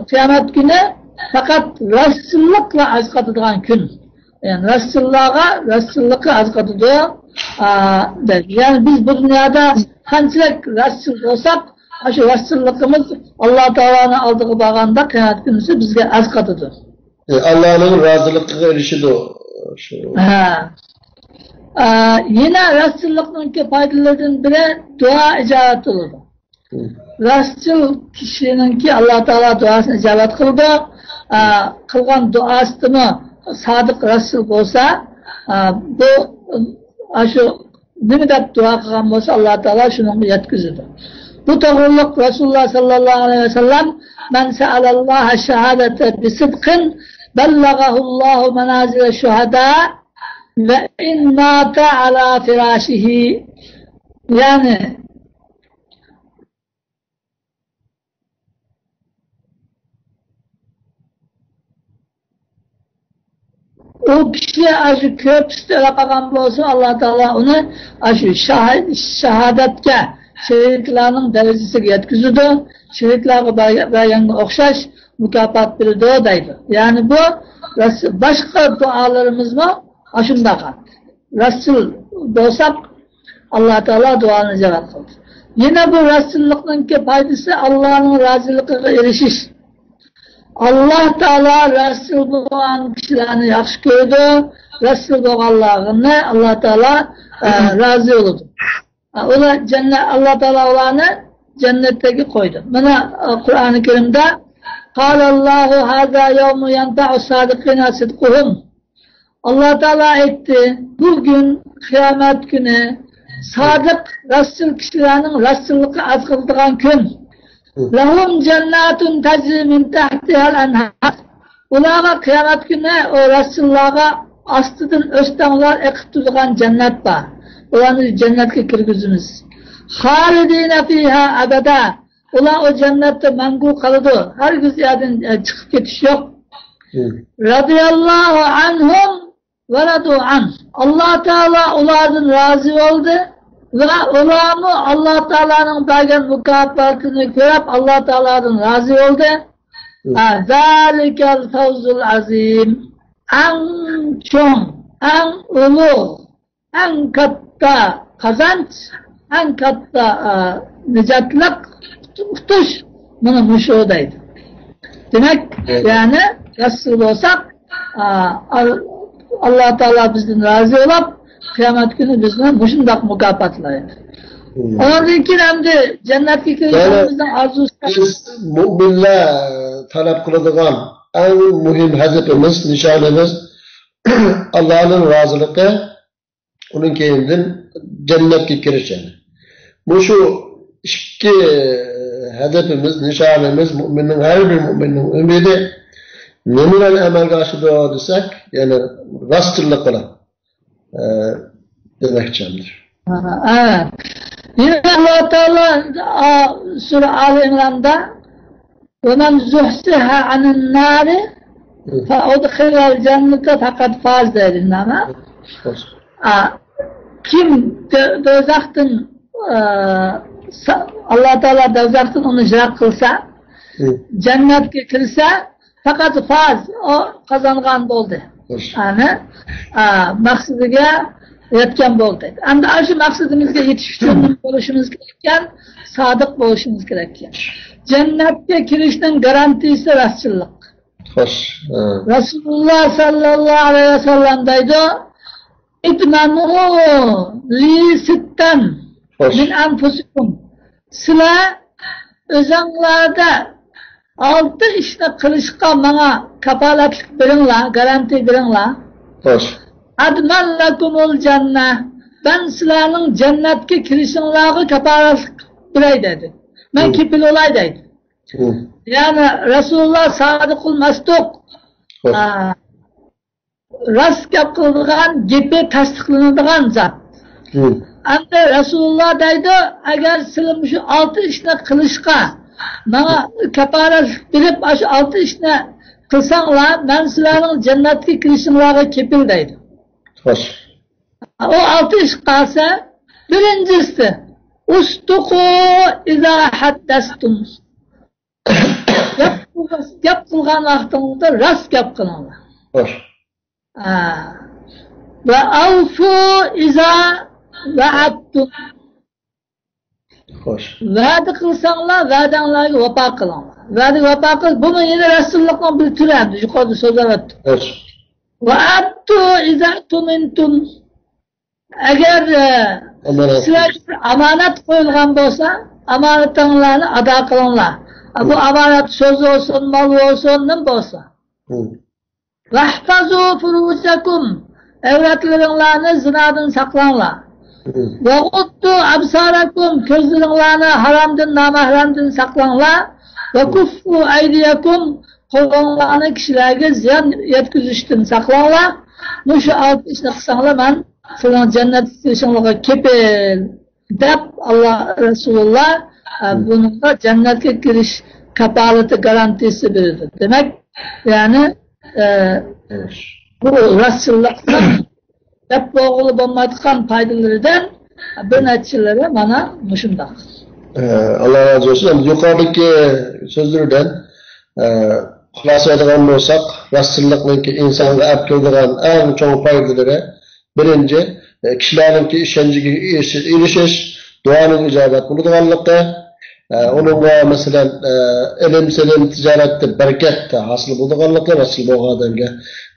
قىيامەت كۈنى پەقەت راستچىللىقلا ئەسقاتىدىغان كۈن. يەنى راستچىللارغا راستچىللىقى ئەسقاتىدۇ. ئا، دەيدۇ. يەنى بىز بۇ دۇنيادا قانچىلىك راستچىل بولساق، ئاشۇ راستچىللىقىمىز ئاللا تائالانىڭ ئالدىغا بارغاندا قىيامەت كۈنىسى بىزگە ئەسقاتىدۇ. ئاللانىڭ رازىلىقىغا ئېرىشىدۇ. شۇ. ھە. ئا، يەنە راستچىللىقنىڭكى پايدىلىرىدىن بىرى دۇئا ئىجابەت بولىدۇ. راستچىل كىشىنىڭكى ئاللا تائالا دۇئاسىنى ئىجابەت قىلىدۇ. ئا، قىلغان دۇئاسىدىمۇ سادىق راستچىل بولسا، ئا، بۇ، ئاشۇ نېمە دەپ دۇئا قىلغان بولسا، ئاللا تائالا شۇنىڭغا يەتكۈزىدۇ. بۇ توغرۇلۇق رەسۇلۇللا ساللاللاھۇ ئەلەيھى ۋەسەللەم: «من سأل الله الشهادة بصدق بلغه الله منازل الشهداء وإن مات على فراشه». يەنى، ئۇ كىشى ئاشۇ كۆپ ئۈستىدە قالغان بولسا، ئاللا تائالا ئۇنى ئاشۇ شاھ-، شاھادەتكە، شېھىتلارنىڭ دەرىجىسىگە يەتكۈزىدۇ. شېھىتلارغا بەرگەنگە ئوخشاش مۇكاپات بېرىدۇ دەيدۇ. يەنى بۇ راس-، باشقا دۇئالىرىمىزمۇ ئاشۇنداق. راستچىل بولساق، ئاللا تائالا دۇئانى جاۋاب قىلدى. يەنە بۇ راستچىللىقنىڭكى پايدىسى ئاللانىڭ رازىلىقىغا ئېرىشىش. ئاللا تائالا راستچىل بولغان كىشىلەرنى ياخشى كۆرىدۇ. راستچىل بولغانلارنى ئاللا تائالا، ئە، رازى بولىدۇ. ئۇلار جەننەت، ئاللا تائالا ئۇلارنى جەننەتتىكى قويدى. مانا، ئە، قۇرئانى كەرىمدە: «قال الله هذا يوم ينفع الصادقين صدقهم». ئاللا تائالا ئېيتتى: «بۈگۈن قىيامەت كۈنى سادىق، راستچىل كىشىلەرنىڭ راستچىللىقى ئەسقىتىدىغان كۈن. لهم جنات تجري من تحتها الأنهار». ئۇلارغا قىيامەت كۈنى ئۇ راستچىللارغا ئاستىدىن ئۆستەڭلار ئېقىپ تۇرىدىغان جەننەت بار. ئۇلارنى جەننەتكە كىرگۈزىمىز. خالدين فيها أبدا. ئۇلار ئۇ جەننەتتە مەڭگۈ قالىدۇ. ھەرگىز ئۇ يەردىن، ئە، چىقىپ كېتىش يوق. رضي الله عنهم ورضوا عنه. ئاللا تائالا ئۇلاردىن رازى بولدى ۋە ئۇلارمۇ ئاللا تائالانىڭ بەرگەن مۇكاپاتىنى كۆرۈپ، ئاللا تائالادىن رازى بولدى. ھە، ذلك الفوز العظيم. ئەڭ چوڭ، ئەڭ ئۇلۇغ، ئەڭ كاتتا قازانچ، ئەڭ كاتتا، ئا، نىجاتلىق، ئۇتۇش، مانا مۇشۇ دەيدۇ. دېمەك، يەنى راستچىل بولساق، ئا، ئال-، ئاللا تائالا بىزدىن رازى بولۇپ، قىيامەت كۈنى بىزنى مۇشۇنداق مۇكاپاتلايدۇ. ئۇنىڭدىن كېيىن ئەمدى جەننەتكە كىرىشىمىزنىڭ ئارزۇسى. بىز مۇئمىنلەر تەلەپ قىلىدىغان ئەڭ مۇھىم ھەدىپىمىز، نىشانىمىز ئاللانىڭ رازىلىقى، ئۇنىڭ كەينىدىن جەننەتكە كىرىش. يەنى مۇشۇ ئىككى ھەدىپىمىز، نىشانىمىز مۇئمىننىڭ، ھەر بىر مۇئمىننىڭ ئۈمىدى نېمە بىلەن ئەمەلگە ئاشىدۇ دېسەك، يەنى راستچىللىق بىلەن، ئە، دېمەكچىمدۇر. ھە. يەنە ئاللا تائالا، ئا، سۈرە ئالى ئىمراندا «ومن زحزح عن النار وأدخل الجنة فقد فاز» دەيدۇ، نېمە؟ ئا، كىم دۆ-، دوزاختىن، ئا، سا-، ئاللا تائالا دوزاختىن ئۇنى يىراق قىلسا، جەننەتكە كىرسە، فقد فاز، ئۇ قازانغان بولدى. يەنى، ئا، مەقسىتىگە يەتكەن بولدى. ئەمدى ئاشۇ مەقسىتىمىزگە يېتىش ئۈچۈن نېمە بولۇشىمىز كېرەككەن؟ سادىق بولۇشىمىز كېرەككەن. جەننەتكە كىرىشنىڭ گارانتىسى راستچىللىق. خوش. ھە. رەسۇلۇللا ساللاللاھۇ ئەلەيھى ۋەسەللەم دەيدۇ، «ئىتمەنۇ لى سىتتەن خوش. مىن ئەنفۇسىكۇم.» سىلەر ئۆزۈڭلاردا ئالتە ئىشنى قىلىشقا ماڭا كاپالەتلىك بېرىڭلار، گارانتى بېرىڭلار. خوش. «ئەدمەن لەكۇمۇل جەننە.» مەن سىلەرنىڭ جەننەتكە كىرىشىڭلارغا كاپالەتلىك بېرەي دەيدۇ. مەن ھىم. كېپىل بولاي دەيدۇ. ھىم. يەنى رەسۇلۇللا سادىقۇل مەسدۇق. خوش. ئا، راست گەپ قىلىدىغان، گېپى تەستىقلىنىدىغان زات. ھىم. ئەمدى رەسۇلۇللا دەيدۇ، ئەگەر سىلەر مۇشۇ ئالتە ئىشنى قىلىشقا ماڭا كاپالەتلىك بېرىپ، ئاشۇ ئالتە ئىشنى قىلساڭلار، مەن سىلەرنىڭ جەننەتكە كىرىشىڭلارغا كېپىل دەيدۇ. خوش. ئۇ ئالتە ئىش قالسا، بىرىنچىسى، ئۇستۇقۇ ئىزا ھەددەستۇم. گەپ، گەپ قىلغان ۋاقتىڭىزدا راست گەپ قىلىڭلار. خوش. ھە. ۋە ئەۋفۇ ئىزا ۋەئەدتۇم. خوش. ۋەدە قىلساڭلار، ۋەدەڭلارگە ۋاپا قىلىڭلار. ۋەدىگە ۋاپا قىل، بۇمۇ يەنە راستچىللىقنىڭ بىر تۈرى ئەمدى، يۇقىرىدا سۆزلەۋەتتۇق. خوش. ۋە ئەددۇ ئىزا تۇمىنتۇم. ئەگەر، ئە، ئامانەت. سىلەرگە بىر ئامانەت قويۇلغان بولسا، ئامانىتىڭلارنى ئادا قىلىڭلار. ئە، بۇ ھىم. ئامانەت سۆز بولسۇن، مال بولسۇن، نېمە بولسا. ھىم. ۋەھفەزۇ فۇرۇجەكۇم، ئەۋرەتلىرىڭلارنى زىنادىن ساقلاڭلار. ھىم. ۋەغۇددۇ ئەبسارەكۇم، كۆزلىرىڭلارنى ھارامدىن، نامەھرەمدىن ساقلاڭلار. ۋەكۇففۇ ئەيدىيەكۇم، قولۇڭلارنى كىشىلەرگە زىيان يەتكۈزۈشتىن ساقلاڭلار. مۇشۇ ئالتە ئىشنى قىلساڭلار، مەن سىلەرنىڭ جەننەتكە كىرىشىڭلارغا كېپىل، دەپ، ئاللا رەسۇلۇللا، ئە، ھىم. بۇنىڭغا جەننەتكە كىرىش كاپالىتى، گارانتىسى بېرىدۇ. دېمەك، يەنى، ئە، خوش. بۇ راستچىللىقنىڭ دەپ بولغىلى بولمايدىغان پايدىلىرىدىن بىر نەچچىلىرى مانا مۇشۇنداق. ئە، ئاللا رازى بولسۇن. ئەمدى يۇقىرىدىكى سۆزلىرىدىن، ئە، خۇلاسىلەيدىغان بولساق، راستچىللىقنىڭكى ئىنسانغا ئەپ كېلىدىغان ئەڭ چوڭ پايدىلىرى، بىرىنچى، ئە، كىشىلەرنىڭكى ئىشەنچىگە ئېرىشىش، دۇئانىڭ ئىجابەت بولىدىغانلىقى، ئە، ئۇنىڭغا، مەسىلەن، ئە، ئېلىم-سېلىم، تىجارەتتە بەرىكەت ھاسىل بولىدىغانلىقى، راستچىل بولغان ئادەمگە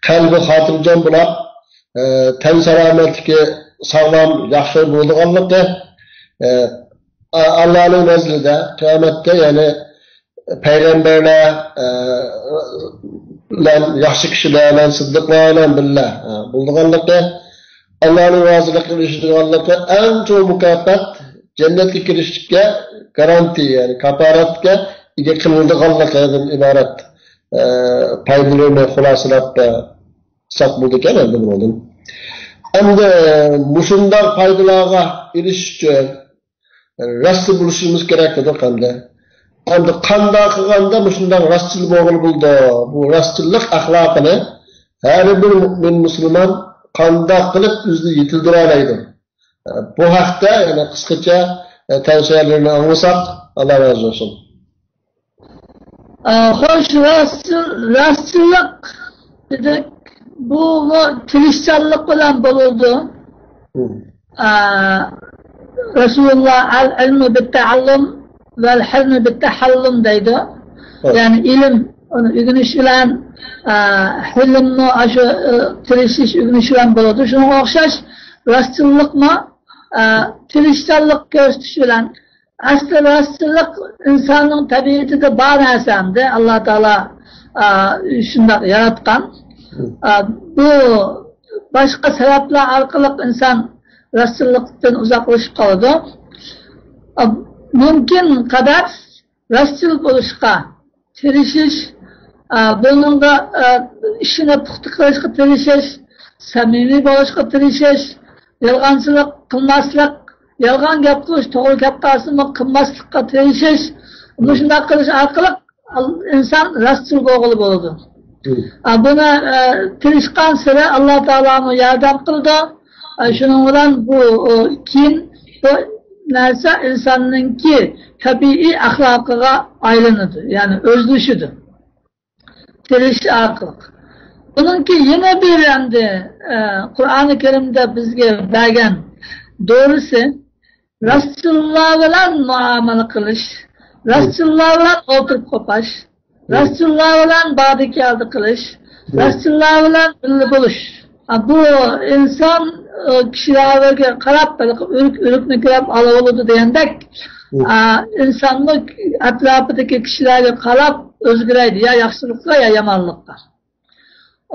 قەلبى خاتىرجەم بولۇپ، ئە، تەن سالامەتلىكى ساغلام، ياخشى بولىدىغانلىقى، ئە، ئا-، ئاللانىڭ نەزىرىدە قىيامەتتە، يەنى پەيغەمبەرلەر، ئە، بىلەن، ياخشى كىشىلەر بىلەن، سىددىقلار بىلەن بىللە، ئە، بولىدىغانلىقى، ئاللانىڭ رازىلىقىغا ئېرىشىدىغانلىقى، ئەڭ چوڭ مۇكاپات، جەننەتكە كىرىشلىككە گارانتىيە، يەنى كاپالەتكە ئىگە قىلىنىدىغانلىقىدىن ئىبارەت، ئە، پايدىلىرىنى خۇلاسىلاپ، ئە، ساق بولىدىكەن ئەمدى بۇنىڭدىن. ئەمدى مۇشۇنداق پايدىلارغا ئېرىشىش ئۈچۈن راستچىل بولۇشىمىز كېرەك دېدۇق ئەمدى. ئەمدى قانداق قىلغاندا مۇشۇنداق راستچىل بولغىلى بولىدۇ؟ بۇ راستچىللىق ئەخلاقىنى ھەر بىر مۇئمىن مۇسۇلمان قانداق قىلىپ ئۆزىدە يېتىلدۈرەلەيدۇ؟ بۇ ھەقتە يەنە قىسقىچە تەۋسىيەلىرىنى ئاڭلىساق، ئاللا رازى بولسۇن. ئا، خوش، راستچىل-، راستچىللىق دېدۇق، بۇ، بۇ تىرىشچانلىق بىلەن بولىدۇ. مم. ئا، رەسۇلۇللا، «ئەل ئىلمۇ بىتتەئەللۇم ۋەل ھىلمۇ بىتتەھەللۇم» دەيدۇ. ھە. يەنى ئىلىم، ئۇنى ئۆگىنىش بىلەن، ئا، ھىلىممۇ ئاشۇ، ئا، تىرىشىش، ئۆگىنىش بىلەن بولىدۇ. شۇنىڭغا ئوخشاش راستچىللىقمۇ، ئا، تىرىشچانلىق كۆرسىتىش بىلەن ئەسلى راستچىللىق ئىنساننىڭ تەبىئىتىدە بار نەرسە ئەمدى. ئاللا تائالا، ئا، شۇنداق ياراتقان. ئا، بۇ باشقا سەۋەبلەر ئارقىلىق ئىنسان راستچىللىقتىن ئۇزاقلىشىپ قالىدۇ. ئا، مۇمكىن قەدەر راستچىل بولۇشقا تىرىشىش، ئا، بۇنىڭغا، ئا، ئىشىنى پۇختا قىلىشقا تىرىشىش، سەمىمىي بولۇشقا تىرىشىش، يالغانچىلىق قىلماسلىق، يالغان گەپ قىلىش، توغرا گەپ قىلسىمۇ قىلماسلىققا تىرىشىش، مۇشۇنداق قىلىش ئارقىلىق ئىنسان راستچىل بولغىلى بولىدۇ. مم. ئا، بۇنى، ئا، تىرىشقان سېرى ئاللا تائالامۇ ياردەم قىلىدۇ. ئا، شۇنىڭ بىلەن بۇ، ئۇ، كېيىن بۇ نەرسە ئىنساننىڭكى تەبىئىي ئەخلاقىغا ئايلىنىدۇ، يەنى ئۆزلىشىدۇ. تىرىشىش ئارقىلىق. ئۇنىڭكى يەنە بىر ئەمدى، ئە، قۇرئانى كەرىمدە بىزگە بەرگەن دورىسى، راستچىللار بىلەن مۇئامىلە قىلىش، راستچىللار بىلەن ئولتۇرۇپ قوپاش، راستچىللار بىلەن باردى-كەلدى قىلىش، راستچىللار بىلەن بىللە بولۇش. ھە، بۇ ئىنسان، ئە، كىشىلەرگە قاراپ، ھېلىقى ئۆرۈك ئۆرۈكنى كۆرۈپ ئالا بولىدۇ دېگەندەك، ئە، ئىنسانمۇ ئەتراپىدىكى كىشىلەرگە قاراپ ئۆزگىرەيدۇ، يا ياخشىلىققا، يا يامانلىققا.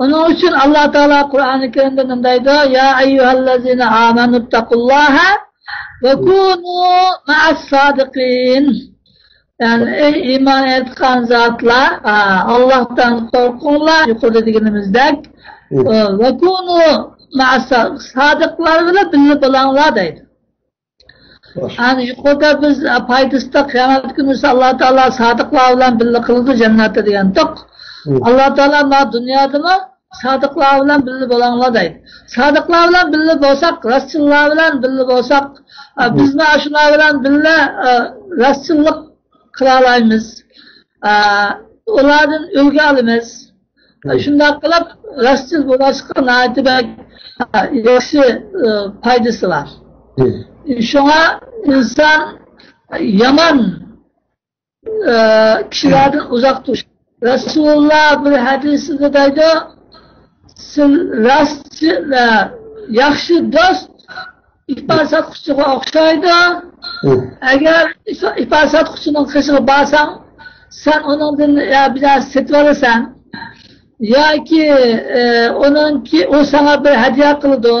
ئۇنىڭ ئۈچۈن ئاللا تائالا قۇرئانى كەرىمدە نېمە دەيدۇ؟ يا ئەييۇھەللەزىنە ئامەنۇتتەقۇللاھە ۋە كۇنۇ مەئەسسادىقىن. يەنى، ئەي ئىمان ئېيتقان زاتلار، ئا، ئاللاھتىن قورقۇڭلار، يۇقىرىدا دېگىنىمىزدەك، ئە، ۋە كۇنۇ مەئەسسا-، سادىقلار بىلەن بىللە بولاڭلار دەيدۇ. ئەنە يۇقىرىدا بىز، ئە، پايدىسىدا قىيامەت كۈنى بولسا ئاللا تائالا سادىقلار بىلەن بىللە قىلىدۇ جەننەتتە دېگەنتۇق. ئاللا تائالا ما دۇنيادىمۇ سادىقلار بىلەن بىللە بولاڭلار دەيدۇ. سادىقلار بىلەن بىللە بولساق، راستچىللار بىلەن بىللە بولساق، ئە، بىزمۇ ئاشۇلار بىلەن بىللە، ئە، راستچىللىق قىلالايمىز. ئە، ئۇلاردىن ئۈلگە ئالىمىز. شۇنداق قىلىپ، راستچىل بولۇشقا ناھايىتى بەك، ئە، ياخشى، ئە، پايدىسى بار. شۇڭا ئىنسان يامان، ئە، كىشىلەردىن ئۇزاق تۇرۇش. رەسۇلۇللا بىر ھەدىسىدە دەيدۇ، سىز راستچىل، ئە، ياخشى دوست ئىپا ساتقۇچىغا ئوخشايدۇ. ئەگەر ئىپا ساتقۇچىنىڭ قېشىغا بارساڭ، سەن ئۇنىڭدىن يا بىر نەرسە سېتىۋالىسەن، ياكى، ئە، ئۇنىڭكى، ئۇ ساڭا بىر ھەدىيە قىلىدۇ.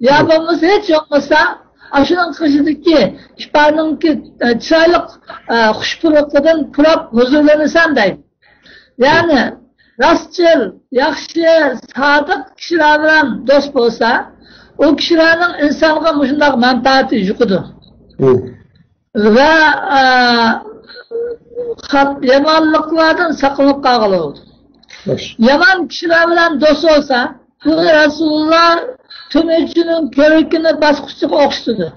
يا بولمىسا، ھېچ بولمىسا، ئاشۇنىڭ قېشىدىكى ئىپانىڭكى، ئە، چىرايلىق، ئە، خۇش پۇرىقىدىن پۇراپ ھۇزۇرلىنىسەن دەيدۇ. يەنى راستچىل، ياخشى، سادىق كىشىلەر بىلەن دوست بولسا، ئۇ كىشىلەرنىڭ ئىنسانغا مۇشۇنداق مەنپەئەتى يۇقىدۇ. ۋە، ئە، خات-، يامانلىقلاردىن ساقلىنىپ قالغىلى بولىدۇ. يامان كىشىلەر بىلەن دوست بولسا، بۇ رەسۇلۇللا تۆمۈرچىنىڭ كۆۋرۈكىنى باسقۇچىغا ئوخشىتىدۇ.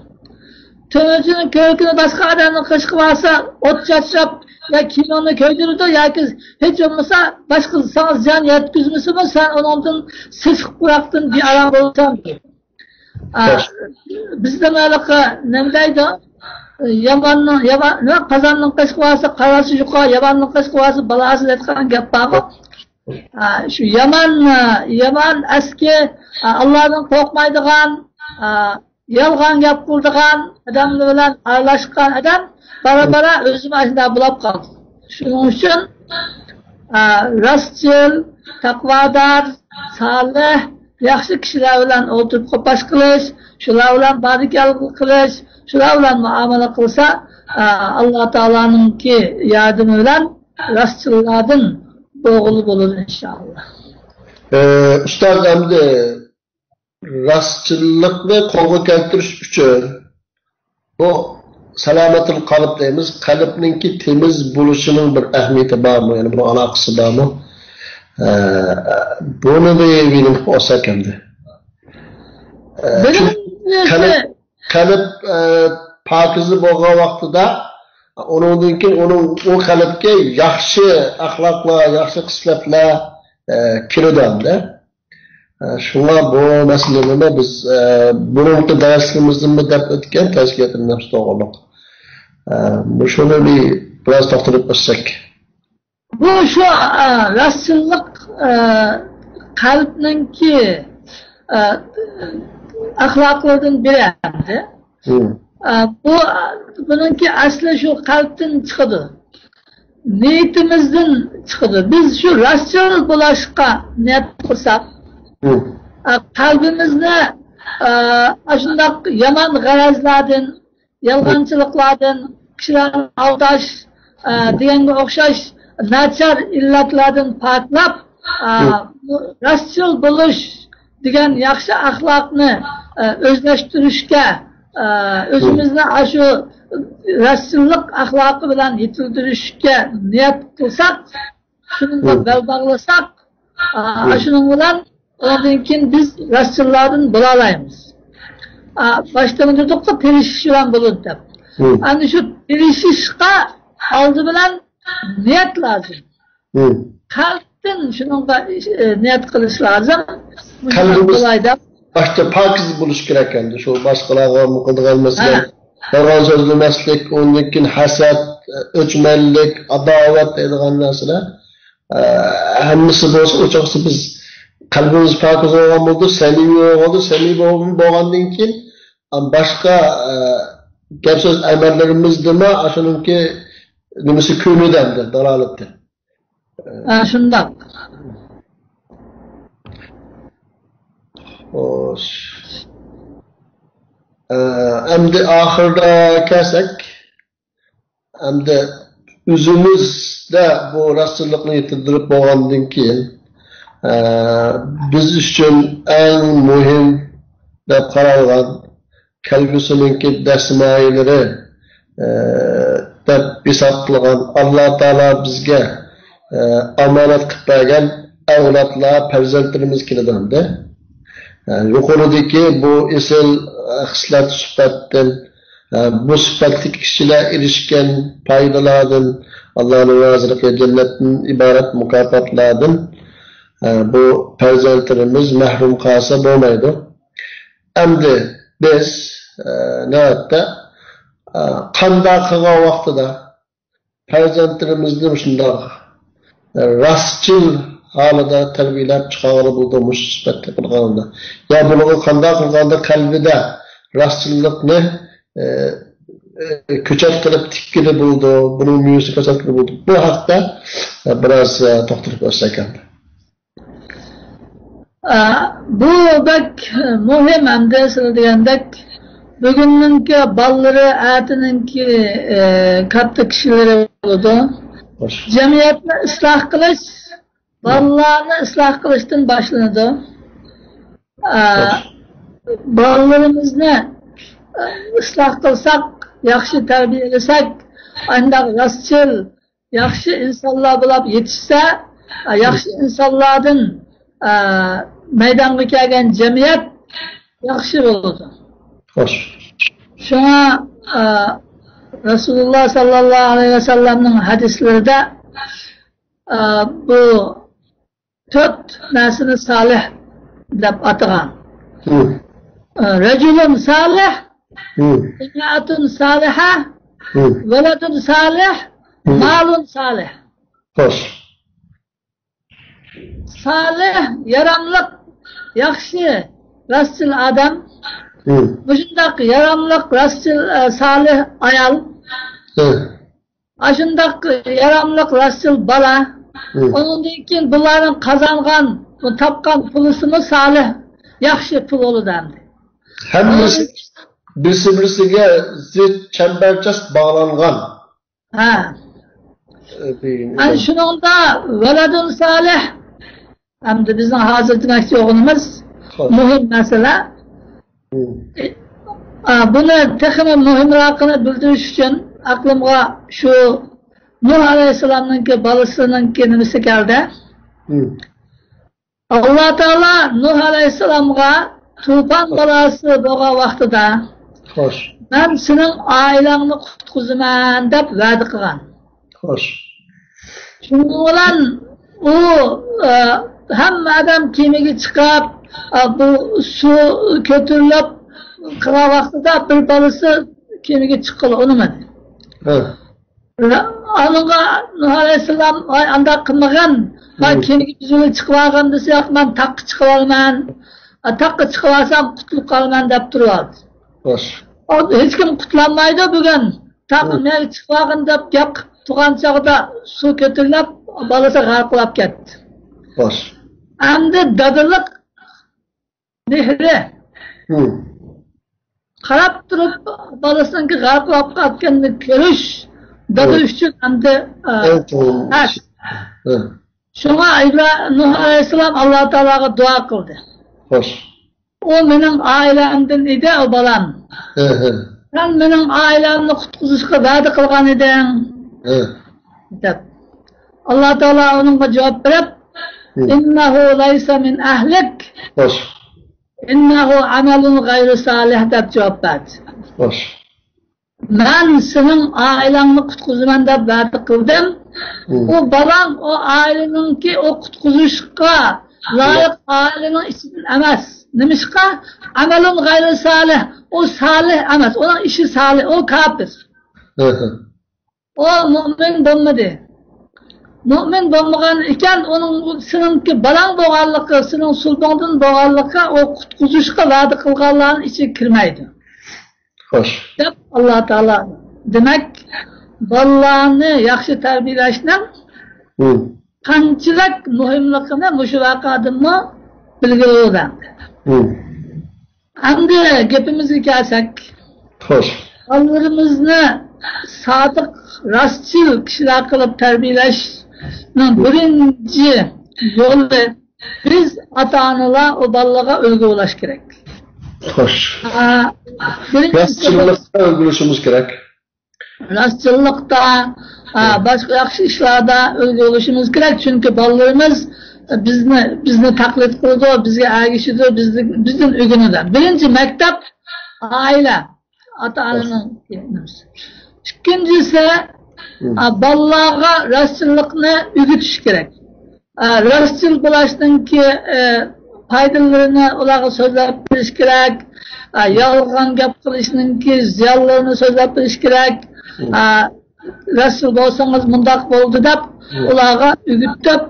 تۆمۈرچىنىڭ كۆۋرۈكىنى باسقان ئادەمنىڭ قېشىغا بارسا، ئوت چاچراپ يا كىيىمىڭنى كۆيدۈرىدۇ ياكى ھېچ بولمىسا باشقا ساڭا زىيان يەتكۈزمىسىمۇ، سەن ئۇنىڭدىن سېسىق پۇراقتىن بىئارام بولىسەن دەيدۇ. ئا، بىزدە ھېلىقى نېمە دەيدۇ؟ ياماننىڭ، يامان، نېمە، قازاننىڭ قېشىغا بارسا قاراسى يۇقا، ياماننىڭ قېشىغا بارسا بالاسى دەيدىغان گەپ بارغۇ. ئا، شۇ يامان، ئا، يامان، ئەسكى، ئا، ئاللادىن قورقمايدىغان، ئا، يالغان گەپ قىلىدىغان ئادەملەر بىلەن ئارىلاشقان ئادەم بارا-بارا ئۆزىمۇ ئاشۇنداق بولاپ قالدى. شۇنىڭ ئۈچۈن، ئا، راستچىل، تەقۋادار، سالىھ، ياخشى كىشىلەر بىلەن ئولتۇرۇپ قوپاش قىلىش، شۇلار بىلەن باردى-كەلدى قىلىش، شۇلار بىلەن مۇئامىلە قىلسا، ئا، ئاللا تائالانىڭكى ياردىمى بىلەن راستچىللاردىن بولغىلى بولىدۇ، ئىنشائاللا. ئە، ئۇستاز، ئەمدى راستچىللىقنى قولغا كەلتۈرۈش ئۈچۈن بۇ سالامەتۇل قەلب دەيمىز، قەلبنىڭكى تېمىز بولۇشىنىڭ بىر ئەھمىيىتى بارمۇ؟ يەنى بۇنىڭ ئالاقىسى بارمۇ؟ ئە، بۇنى بىر بىلىپ ئالساق ئەمدى. ئە، چۈنكى قەلب، قەلب، ئە، پاكىزە بولغان ۋاقتىدا، ئۇنىڭدىن كېيىن ئۇنىڭ، ئۇ قەلبكە ياخشى ئەخلاقلار، ياخشى خىسلەتلەر، ئە، كىرىدۇ ئەمدى. ئە، شۇڭا بۇ مەسىلىنى بىز، ئە، بۇرۇنقى دەرسلىرىمىزدىمۇ دەپ ئۆتكەن تەزكىيەتۇن نەپس توغرۇلۇق. ئە، مۇشۇنى بىر، بىراز توختىلىپ ئۆتسەك. بۇ شۇ، ئە، راستچىللىق، ئە، قەلبنىڭكى، ئە، ئەخلاقلىرىدىن بىرى ئەمدى. ئە، بۇ، بۇنىڭكى ئەسلى شۇ قەلبتىن چىقىدۇ. نىيىتىمىزدىن چىقىدۇ. بىز شۇ راستچىل بولۇشقا نىيەت قىلساق، ئە، قەلبىمىزنى، ئە، ئاشۇنداق يامان غەرەزلەردىن، يالغانچىلىقلاردىن، كىشىلەرنى ئالداش، ئە، دېگەنگە ئوخشاش ناچار ئىللەتلەردىن پاكلاپ، ئە، بۇ راستچىل بولۇش دېگەن ياخشى ئەخلاقنى، ئە، ئۆزلەشتۈرۈشكە، ئە، ئۆزىمىزنى ئاشۇ راستچىللىق ئەخلاقى بىلەن يېتىلدۈرۈشكە نىيەت قىلساق، شۇنىڭغا بەل باغلىساق، ئە، شۇنىڭ بىلەن ئۇنىڭدىن كېيىن بىز راستچىللاردىن بولالايمىز. ئە، باشتا دېدۇققۇ، تىرىشىش بىلەن بولىدۇ دەپ. ئەمدى شۇ تىرىشىشقا ئالدى بىلەن نىيەت لازىم. قەلب ئالدىن شۇنىڭغا، ئى، نىيەت قىلىش لازىم. مۇشۇنداق قەلبىمىز بولاي دەپ. باشتا پاكىز بولۇش كېرەك ئەمدى. شۇ باشقىلارغا قىلىدىغان مەسىلەن، ھە. يالغان سۆزلىمەسلىك، ئۇندىن كېيىن ھەسەت، ئۆچمەنلىك، ئاداۋەت دەيدىغان نەرسىلەر، ئە، ھەممىسى بولسا ئوچۇقچە بىز قەلبىمىز پاكىز بولغان بولىدۇ، سەمىمىي بولغان بولىدۇ، سەمىمىي بولغان، بولغاندىن كېيىن، ئە، باشقا، ئە، گەپ سۆز ئەمەللىرىمىزدىمۇ ئاشۇنىڭكى نېمىسى كۆرۈنىدۇ ئەمدى، دالالىتى. ھە، شۇنداق. خوش. ئە، ئەمدى ئاخىرىدا كەلسەك، ئەمدى ئۆزىمىزدە بۇ راستچىللىقنى يېتىلدۈرۈپ بولغاندىن كېيىن، ئە، بىز ئۈچۈن ئەڭ مۇھىم دەپ قارالغان كەلگۈسىنىڭكى دەسمايىلىرى، ئە، دەپ ھېساب قىلغان ئاللا تائالا بىزگە، ئە، ئامانەت قىلىپ بەرگەن ئەۋلادلار، پەرزەنتلىرىمىز كېلىدۇ ئەمدى. ئە، يۇقىرىدىكى بۇ ئېسىل، ئە، خىسلەت سۈپەتتىن، ئە، بۇ سۈپەتلىك كىشىلەر ئېرىشكەن پايدىلاردىن، ئاللانىڭ رازىلىقى، جەننەتتىن ئىبارەت مۇكاپاتلاردىن، ئە، بۇ پەرزەنتلىرىمىز مەھرۇم قالسا بولمايدۇ. ئەمدى بىز، ئە، نۆۋەتتە، ئە، قانداق قىلغان ۋاقتىدا پەرزەنتلىرىمىزنى مۇشۇنداق، ئە، راستچىل ھالىدا تەربىيەلەپ چىقارغىلى بولىدۇ، مۇشۇ سۈپەتتە قىلغاندا؟ يا بۇنىڭغا قانداق قىلغاندا قەلبىدە راستچىللىقنى، ئە، ئە، كۆچەت قىلىپ تىككىلى بولىدۇ، بۇنىڭ مېۋىسىنى كۆچەت قىلىپ بولىدۇ؟ بۇ ھەقتە، ئە، بىراز، ئە، توختىلىپ ئۆتسەك ئەمدى. ئە، بۇ بەك مۇھىم ئەمدى سىلەر دېگەندەك، بۈگۈننىڭكى بالىلىرى ئەتىنىڭكى، ئە، كاتتا كىشىلىرى بولىدۇ. خوش. جەمئىيەتنى ئىسلاھ قىلىش خوش. بالىلارنى ئىسلاھ قىلىشتىن باشلىنىدۇ. ئە، خوش. بالىلىرىمىزنى، ئە، ئىسلاھ قىلساق، ياخشى تەربىيەلىسەك، ئانداق راستچىل، ياخشى ئىنسانلار بولۇپ يېتىشسە، ئە، ياخشى ئىنسانلاردىن، ئە، مەيدانغا كەلگەن جەمئىيەت ياخشى بولىدۇ. خوش. شۇڭا، ئە، رەسۇلۇللا ساللاللاھۇ ئەلەيھى ۋەسەللەمنىڭ ھەدىسلىرىدە، ئە، بۇ تۆت نەرسىنى سالىھ دەپ ئاتىغان. ھم. ئە، رەجۇلۇن سالىھ، ھم. ئىمرائەتۇن سالىھە، ھم. ۋەلەدۇن سالىھ، ھم. مالۇن سالىھ. خوش. سالىھ، ياراملىق، ياخشى، راستچىل ئادەم. ھم. مۇشۇنداق ياراملىق، راستچىل، ئە، سالىھ ئايال. ھم. ئاشۇنداق ياراملىق راستچىل بالا. ھم. ئۇنىڭدىن كېيىن بۇلارنىڭ قازانغان، بۇ تاپقان پۇلىسىمۇ سالىھ، ياخشى پۇل بولىدۇ ئەمدى. ھەممىسى بىرسى-بىرسىگە زىچ چەمبەرچاس باغلانغان. ھە. ئە، دېگىن ئەنە ئىدىم. شۇنىڭدا ۋەلەدۇن سالىھ. ئەمدى بىزنىڭ ھازىر دېمەكچى بولغىنىمىز خوش. مۇھىم مەسىلە. ھم. ئا، بۇنى تېخىمۇ مۇھىمراقىنى بىلدۈرۈش ئۈچۈن ئەقلىمغا شۇ نۇھ ئەلەيھىسسالامنىڭكى بالىسىنىڭكى نېمىسى كەلدى. ھم. ئاللا تائالا نۇھ ئەلەيھىسسالامغا توپان بالاسى بولغان ۋاقتىدا، خوش. مەن سېنىڭ ئائىلەڭنى قۇتقۇزىمەن دەپ ۋەدە قىلغان. خوش. شۇنىڭ بىلەن ئۇ، ئە، ھەممە ئادەم كېمىگە چىقىپ، ئە، بۇ سۇ كۆتۈرۈلۈپ قىلغان ۋاقتىدا بىر بالىسى كېمىگە چىققىلى ئۇنىمىدى. ھە. ئانىڭغا نۇھ ئەلەيھىسسالام، ۋاي، ئانداق قىلمىغىن، ۋاي، ھە. كېمىگە ئۆزۈڭ چىقىۋالغىن دېسە، ياق، مەن تاغقا چىقىۋالىمەن، ئە، تاغقا چىقىۋالسام قۇتۇلۇپ قالىمەن دەپ تۇرۇۋالدى. خوش. ئۇ ھېچكىم قۇتۇلالمايدۇ بۈگۈن. تاغ، ھە. مەن چىقىۋالغىن دەپ گەپ قىلىپ تۇرغان چاغدا سۇ كۆتۈرۈلۈپ، بالىسى غەرق بولاپ كەتتى. خوش. ئەمدى دادىلىق مېھرى. ھم. قاراپ تۇرۇپ بالىسىنىڭكى غەرق بولاپ قالغىنىنى كۆرۈش دادا ھم. ئۈچۈن ئەمدى، ئە، ئەڭ چوڭ ئەس. ئىش. ھە. شۇڭا ئىبرا-، نۇھ ئەلەيھىسسالام ئاللا تائالاغا دۇئا قىلدى. خوش. ئۇ مېنىڭ ئائىلەمدىن ئىدى، ئۇ بالام. ھە، ھە. سەن مېنىڭ ئائىلەمنى قۇتقۇزۇشقا ۋەدە قىلغان ئىدىڭ. ھە. دەپ. ئاللا تائالا ئۇنىڭغا جاۋاب بېرىپ، ھە. «ئىننەھۇ لەيسە مىن ئەھلىك. خوش. ئىننەھۇ ئەمەلۇن غەيرۇ سالىھ» دەپ جاۋاب بەردى. خوش. مەن سېنىڭ ئائىلەڭنى قۇتقۇزىمەن دەپ ۋەدە قىلدىم. مم. ئۇ بالاڭ ئۇ ئائىلىنىڭكى ئۇ قۇتقۇزۇشقا لايىق ئائىلىنىڭ ئىچىدىن ئەمەس. نېمىشقا؟ ئەمەلۇن غەيرى سالىھ. ئۇ سالىھ ئەمەس. ئۇنىڭ ئىشى سالىھ. ئۇ كاپىر. ئۇ مۇئمىن بولمىدى. مۇئمىن بولمىغان ئىكەن، ئۇنىڭ سېنىڭكى بالاڭ بولغانلىقى، سېنىڭ سۇلبۇڭدىن بولغانلىقى، ئۇ قۇتقۇزۇشقا ۋەدە قىلغانلارنىڭ ئىچىگە كىرمەيدۇ. خوش. دەپ ئاللا تائالا. دېمەك، بالىلارنى ياخشى تەربىيەلەشنىڭ مم. قانچىلىك مۇھىملىقىنى مۇشۇ ۋەقەدىنمۇ بىلگىلى بولىدۇ. مم. ئەمدى گېپىمىزگە كەلسەك، خوش. بالىلىرىمىزنى سادىق، راستچىل كىشىلەر قىلىپ تەربىيەلەشنىڭ بىرىنچى يولى، بىز ئاتا-ئانىلار ئۇ بالىلارغا ئۈلگە بولۇش كېرەك. خوش. ئا، بىرىنچىسى راستچىللىقتا ئۈلگە بولۇشىمىز كېرەك. راستچىللىقتا، ئا، باشقا ياخشى ئىشلاردا ئۈلگە بولۇشىمىز كېرەك. چۈنكى بالىلىرىمىز بىزنى، بىزنى تەقلىد قىلىدۇ، بىزگە ئەگىشىدۇ، بىزدىن، بىزدىن ئۆگىنىدۇ. بىرىنچى مەكتەپ ئائىلە، ئاتا-ئانىنىڭ. ئىككىنچىسى، ئا، بالىلارغا راستچىللىقنى ئۆگىتىش كېرەك. ئا، راستچىل بولۇشنىڭكى، ئە، پايدىلىرىنى ئۇلارغا سۆزلەپ بېرىش كېرەك. ئا، يالغان گەپ قىلىشنىڭكى زىيانلىرىنى سۆزلەپ بېرىش كېرەك. ئا، راستچىل بولسىڭىز مۇنداق بولىدۇ دەپ ئۇلارغا ئۆگىتىپ،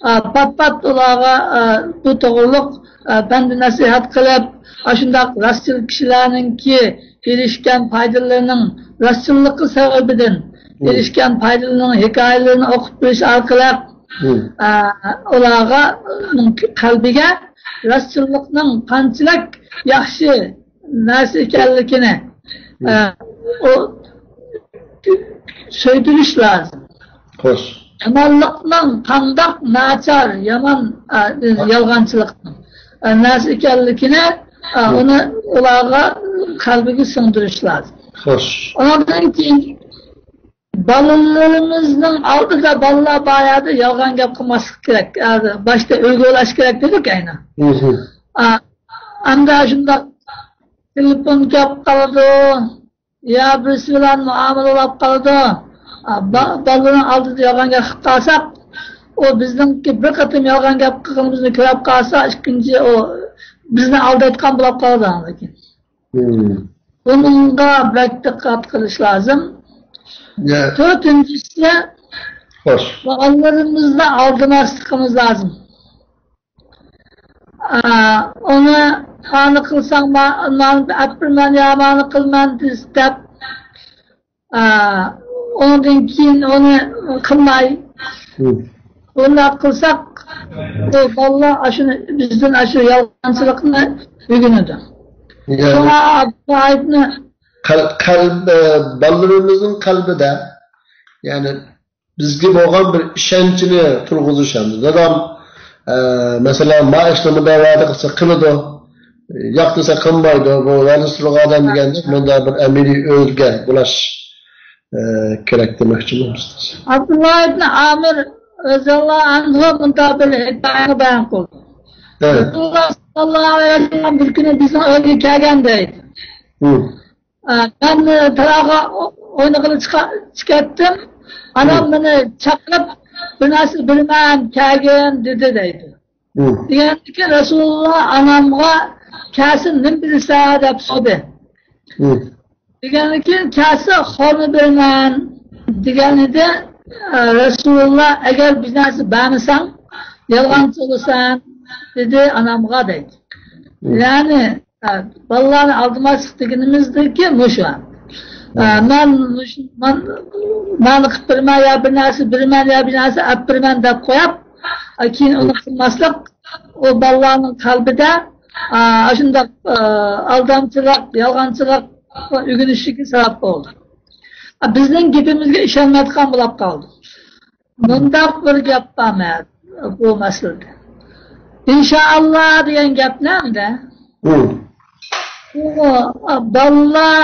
ئا، پات-پات ئۇلارغا، ئا، بۇ توغرىلىق، ئا، پەند نەسىھەت قىلىپ، ئاشۇنداق راستچىل كىشىلەرنىڭكى ئېرىشكەن پايدىلىرىنىڭ، راستچىللىقى سەۋەبىدىن ئېرىشكەن پايدىلىرىنىڭ ھېكايىلىرىنى ئوقۇپ بېرىش ئارقىلىق، ئە، ئۇلارغا، ئۇنىڭ قەلبىگە راستچىللىقنىڭ قانچىلىك ياخشى نەرسە ئىكەنلىكىنى، ئە، ئۇ سۆيدۈرۈش لازىم. خوش. يامانلىقنىڭ قانداق ناچار، يامان، ئە، يالغانچىلىقنىڭ، ئە، نەرسە ئىكەنلىكىنى، ئە، ئۇنى ئۇلارغا قەلبىگە سىڭدۈرۈش لازىم. خوش. ئۇنىڭدىن كېيىن بالىلىرىمىزنىڭ ئالدىدا بالىلار بار يەردە يالغان گەپ قىلماسلىق كېرەك. باشتا ئۈلگە بولۇش كېرەك دېدۇق ئەينى. ئا، ئەمدى شۇنداق تېلېفون كەپ قالىدۇ، يا بىرسى بىلەن مۇئامىلە بولۇپ قالىدۇ. ئا، با-، بالىلارنىڭ ئالدىدا يالغان گەپ قىلىپ قالساق، ئۇ بىزنىڭكى بىر قېتىم يالغان گەپ قىلغىنىمىزنى كۆرۈپ قالسا، ئىككىنچى ئۇ بىزنى ئالدايدىغان بولۇپ قالىدۇ ئاندىن كېيىن. بۇنىڭغا بەك دىققەت قىلىش لازىم. تۆتىنچىسى، خوش. بالىلىرىمىزنى ئالدىماسلىقىمىز لازىم. ئا، ئۇنى، مانى قىلساڭ، ما-، مانى ئەپ بېرىمەن يا مانى قىلىمەن دەپ، ئا، ئۇنىڭدىن كېيىن ئۇنى قىلماي. بۇنداق قىلساق، بۇ بالىلار ئاشۇنى، بىزدىن ئاشۇ يالغانچىلىقنى ئۆگىنىدۇ. شۇڭا بۇ ئايەتنى قەل-، قەلب، ئە، بالىلىرىمىزنىڭ قەلبىدە، يەنى بىزگە بولغان بىر ئىشەنچنى تۇرغۇزۇش ھەم دادام، ئە، مەسىلەن، ما ئىشنى مۇنداق ۋەدە قىلسا قىلىدۇ، ياق دېسە قىلمايدۇ، بۇ ۋەدىسى تۇرغان ئادەم دېگەندەك مۇنداق بىر ئەمەلىي ئۆيگە بولاش، ئە، كېرەك دېمەكچىمەن ئۇستاز. ئابدۇللا ئىبنى ئامىر رەزىياللاھۇ ئەنھۇ مۇنداق بىر ھېكايىنى بايان قىلدى. رەسۇلۇللاھ ساللاللاھۇ ئەلەيھى ۋەسەللەم بىر كۈنى بىزنىڭ ئۆيگە كەلگەن دەيدۇ. ئە، مەن، ئە، تاراغا ئو-، ئوينىغىلى چىقا-، چىقەتتىم. ئانام مېنى چاقىرىپ، بىر نەرسە بېرىمەن، كەلگىن، دېدى، دەيدۇ. دېگەندىكىن رەسۇلۇللاھ ئانامغا، كەلسە نېمە بېرىسەن دەپ سورىدى. دېگەندىكىن كەلسە خورما بېرىمەن، دېگەن ئىدى. ئە، رەسۇلۇللاھ، ئەگەر بىر نەرسە بەرمىسەڭ، يالغانچى بولىسەن، دېدى ئانامغا، دەيدۇ. يەنى، ئە، بالىلارنى ئالدىماسلىق دېگىنىمىزدىكى مۇشۇ. ئە، مەن مۇش-، مەن، مەن قىلىپ بېرىمەن يا بىر نەرسە بېرىمەن يا بىر نەرسە ئەپ بېرىمەن دەپ قويۇپ، ئە، كېيىن ئۇنى قىلماسلىق، ئۇ بالىلارنىڭ قەلبىدە، ئە، ئاشۇنداق، ئە، ئالدامچىلىق، يالغانچىلىق ئۆگىنىشىگە سەۋەب بولدى. ئە، بىزنىڭ گېپىمىزگە ئىشەنمەيدىغان بولۇپ قالدى. مۇنداق بىر گەپ بار مەن بۇ مەسىلىدە. ئىنشائاللا دېگەن گەپ نەمدە؟ بۇ، ئا، بالىلار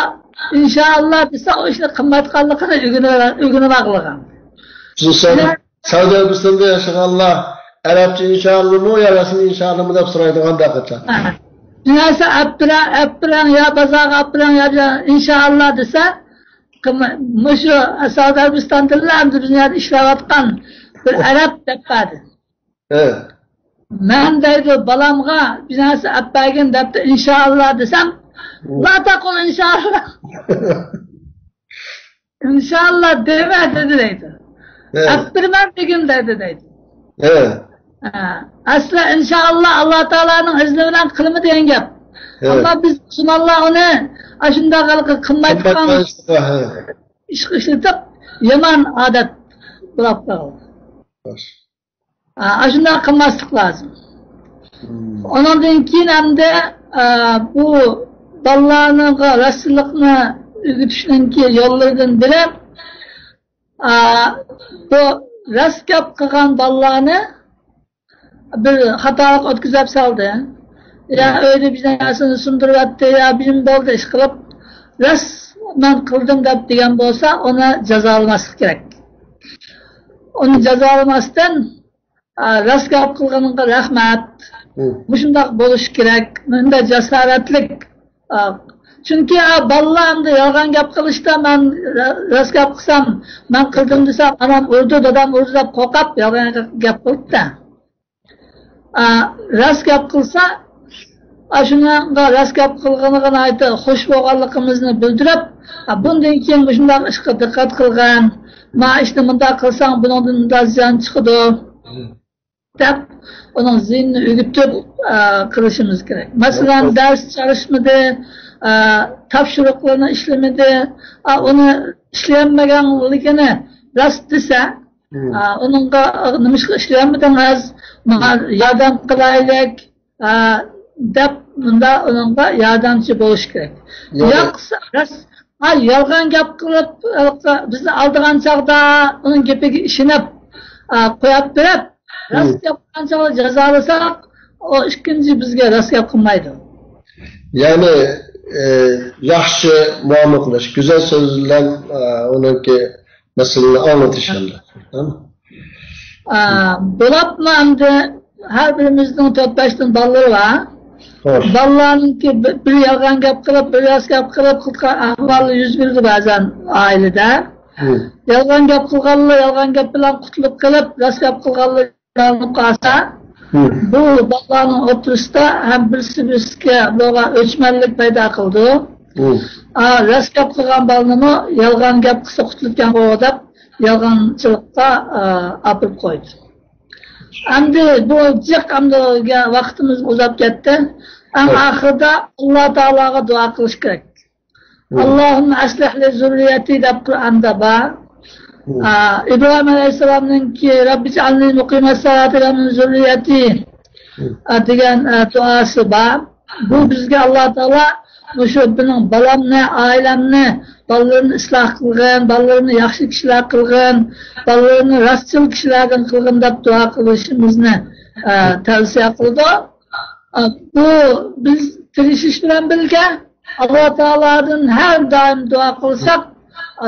ئىنشائاللا دېسە، ئۇ ئىشنى قىلمايدىغانلىقىنى ئۆگىنىۋ-، ئۆگىنىۋالغان. سەئۇدى ئەرەبىستاندا ياشىغانلار ئەرەبچە ئىنشائاللامۇ يا رەسمىي ئىنشائاللامۇ دەپ سورايدىغان بىر قاچان. بىر نەرسە ئەپ بېرە-، ئەپ بېرىڭ يا بازارغا ئەپ بېرىڭ يا، يا ئىنشائاللا دېسە، قىلما-، مۇشۇ سەئۇدى ئەرەبىستاندىنلا ئەمدى بىزنىڭ يەردە ئىشلەۋاتقان بىر ئەرەب دەپ بەردى. ھە. مەن دەيدۇ، بالامغا بىر نەرسە ئەپ بەرگىن دەپتۇ، ئىنشائاللا دېسەم، لا تەقۇل ئىنشائاللا. ئىنشائاللا دېمە دېدى دەيدۇ. ھە. ئەپ بېرىمەن دېگىن دەيدۇ دەيدۇ. ھە. ھە. ئەسلى ئىنشائاللا ئاللا تائالانىڭ ئىزنى بىلەن قىلىمەن دېگەن گەپ. ھە. ئەمما بىز مۇسۇلمانلار ئۇنى ئاشۇنداق ھېلىقى قىلماي تۇرغان، ھە، ئىشقا ئىشلىتىپ يامان ئادەت بولاپ قالغان. خوش. ئا، ئاشۇنداق قىلماسلىق لازىم. مم. ئۇنىڭدىن كېيىن ئەمدى، ئا، بۇ بالىلارنىڭغا راستچىللىقنى ئۆگىتىشنىڭكى يوللىرىدىن بىرى، ئا، بۇ راست گەپ قىلغان بالىلارنى بىر خاتالىق ئۆتكۈزۈپ سالدى. يا مم. ئۆيدە بىر نەرسىنى سۇندۇرۇۋەتتى، يا بىر نېمە بولدى، ئىشقىلىپ، راست مەن قىلدىم دەپ دېگەن بولسا، ئۇنى جازالىماسلىق كېرەك. ئۇنى جازالىماستىن، ئا، راست گەپ قىلغىنىڭغا رەھمەت. مم. مۇشۇنداق بولۇشى كېرەك، مۇنداق جاسارەتلىك. ئا، چۈنكى، ئا، بالىلار ئەمدى يالغان گەپ قىلىشتا، مەن را-، راست گەپ قىلسام، مەن قىلدىم دېسەم، ئانام ئۇرىدۇ، دادام ئۇرىدۇ دەپ قورقۇپ يالغان گەپ قىلىپتۇ. ئا، راست گەپ قىلسا، ئاشۇنىڭغا راست گەپ قىلغىنىغا ناھايىتى خوش بولغانلىقىمىزنى بىلدۈرۈپ، ئا، بۇندىن كېيىن مۇشۇنداق ئىشقا دىققەت قىلغىن، ما ئىشنى مۇنداق قىلساڭ، بۇنىڭدىن مۇنداق زىيان چىقىدۇ، دەپ، ئۇنىڭ زىيىنىنى ئۆگىتىپ، ئا، قىلىشىمىز كېرەك. مەسىلەن، دەرس چالىشمىدى، ئا، تاپشۇرۇقلىرىنى ئىشلىمىدى، ئا، ئۇنى ئىشلىيەلمىگەنلىكىنى راست دېسە، مم. ئا، ئۇنىڭغا نېمىشقا ئىشلىيەلمىدىڭىز؟ ماڭا ياردەم قىلايلىك، ئا، دەپ مۇنداق ئۇنىڭغا ياردەمچى بولۇش كېرەك. ياق. ياق، راست، ئا، يالغان گەپ قىلىپ، بىزنى ئالدىغان چاغدا ئۇنىڭ گېپىگە ئىشىنىپ، ئا، قويۇپ بېرىپ، راست مم. گەپ قىلغان چاغدا جازالىساق، ئۇ ئىككىنچى بىزگە راست گەپ قىلمايدۇ. يەنى، ئە، ياخشى مۇئامىلە قىلىش، گۈزەل سۆز بىلەن، ئە، ئۇنىڭكى مەسىلىنى ئاڭلىتىش ھەمدە. ئا، بولۇپمۇ ئەمدى ھەر بىرىمىزنىڭ تۆت-بەشتىن بالىلىرى بار. خوش. بالىلارنىڭكى بىر، بىر يالغان گەپ قىلىپ، بىر راست گەپ قىلىپ قىلغان ئەھۋاللار يۈز بېرىدۇ بەزەن ئائىلىدە. مم. يالغان گەپ قىلغانلار يالغان گەپ بىلەن قۇتۇلۇپ قېلىپ، راست گەپ قىلغانلار يالغان قالسا، مم. بۇ بالىلارنىڭ ئوتتۇرىسىدا ھەم بىرسى-بىرسىگە بولغان ئۆچمەنلىك پەيدا قىلىدۇ. مم. ئا، راست گەپ قىلغان بالىنىمۇ يالغان گەپ قىلسا قۇتۇلىدىكەنغۇ دەپ، يالغانچىلىققا، ئا، ئاپىرىپ قويدى. ئەمدى بۇ جىق، ئەمدى ۋاقتىمىز ئۇزاپ كەتتى. ئەڭ ئاخىرىدا ئاللا تائالاغا دۇئا قىلىش كېرەك. مم. «ئاللاھۇممە ئەسلىھ لى زۇررىيەتى» دەپ قۇرئاندا بار. مم. ئا، ئىبراھىم ئەلەيھىسسالامنىڭكى «رەببىجئەلنى مۇقىمەسسالاتى ۋە مىن زۇررىيەتى» مم. ئا، دېگەن، ئا، دۇئاسى بار. بۇ بىزگە ئاللا تائالا مۇشۇ مېنىڭ بالامنى، ئائىلەمنى، بالىلىرىمنى ئىسلاھ قىلغىن، بالىلىرىمنى ياخشى كىشىلەر قىلغىن، بالىلىرىمنى راستچىل كىشىلەردىن قىلغىن دەپ دۇئا قىلىشىمىزنى، ئە، تەۋسىيە قىلىدۇ. ئە، بۇ بىز تىرىشىش بىلەن بىرگە ئاللا تائالادىن ھەر دائىم دۇئا قىلساق،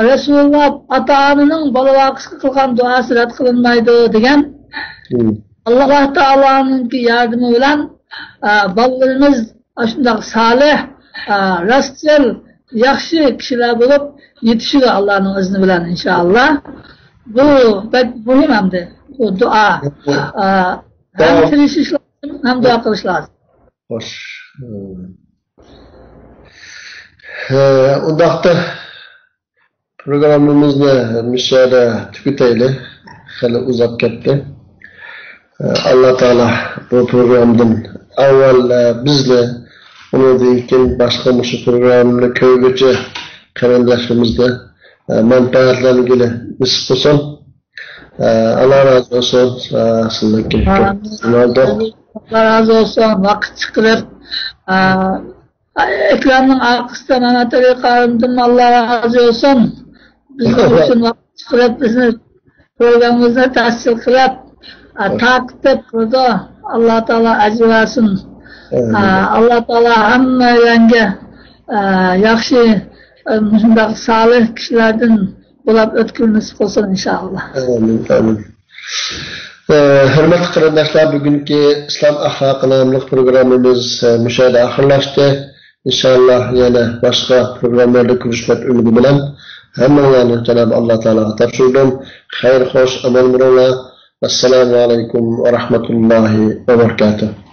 رەسۇلۇللا ئاتا-ئانىنىڭ بالا-ۋاقىسقا قىلغان دۇئاسى رەت قىلىنمايدۇ دېگەن. مم. ئاللا تائالانىڭكى ياردىمى بىلەن، ئە، بالىلىرىمىز ئاشۇنداق سالىھ، ئا، راستچىل، ياخشى كىشىلەر بولۇپ يېتىشىدۇ ئاللانىڭ ئىزنى بىلەن، ئىنشائاللا. بۇ بەك مۇھىم ئەمدى، بۇ دۇئا. ئا، ھەم تىرىشىش لازىم، ھەم دۇئا قىلىش لازىم. خوش. ھە، ئۇنداقتا پروگراممىمىزنى مۇشۇ يەردە تۈگىتەيلى. خېلى ئۇزاپ كەتتى. ئاللا تائالا بۇ پروگرامدىن ئاۋۋال بىزنى، ئۇنىڭدىن كېيىن باشقا مۇشۇ پروگراممىنى كۆرگۈچى قېرىنداشلىرىمىزنى مەنپەئەتلەنگىلى نېسىپ قىلسۇن. ئاللا رازى بولسۇن. سىزنىڭكى ئامىن. ئاللا رازى بولسۇن. ۋاقىت چىقىرىپ، ئا، ئېكراننىڭ ئارقىسىدا مانا تۆرە قارىمدىن ئاللا رازى بولسۇن. بىزنىڭ ئۈچۈن ۋاقىت چىقىرىپ، بىزنى پروگراممىمىزنى تەسىس قىلىپ، ئا، تارقىتىپ قىلىدۇ. ئاللا تائالا ئەجىر بەرسۇن. ئامىن. ئا، ئاللا تائالا ھەممەيلەنگە، ئا، ياخشى، ئا، مۇشۇنداق سالىھ كىشىلەردىن بولاپ ئۆتكىلى نېسىپ قىلسۇن، ئىنشائاللا. ئامىن، ئامىن. ئە، ھۆرمەتلىك قېرىنداشلار، بۈگۈنكى ئىسلام ئەخلاقى ناملىق پروگراممىمىز، ئە، مۇشۇ يەردە ئاخىرلاشتى. ئىنشائاللا يەنە باشقا پروگراممىلاردا كۆرۈشمەك ئۈمىدى بىلەن. ھەممىڭلارنى جانابى ئاللا تائالاغا تاپشۇردۇم. خەير خوش، ئامان بولۇڭلار. ئەسسالامۇ ئەلەيكۇم ۋە رەھمەتۇللاھى ۋە بەرىكاتۇھ.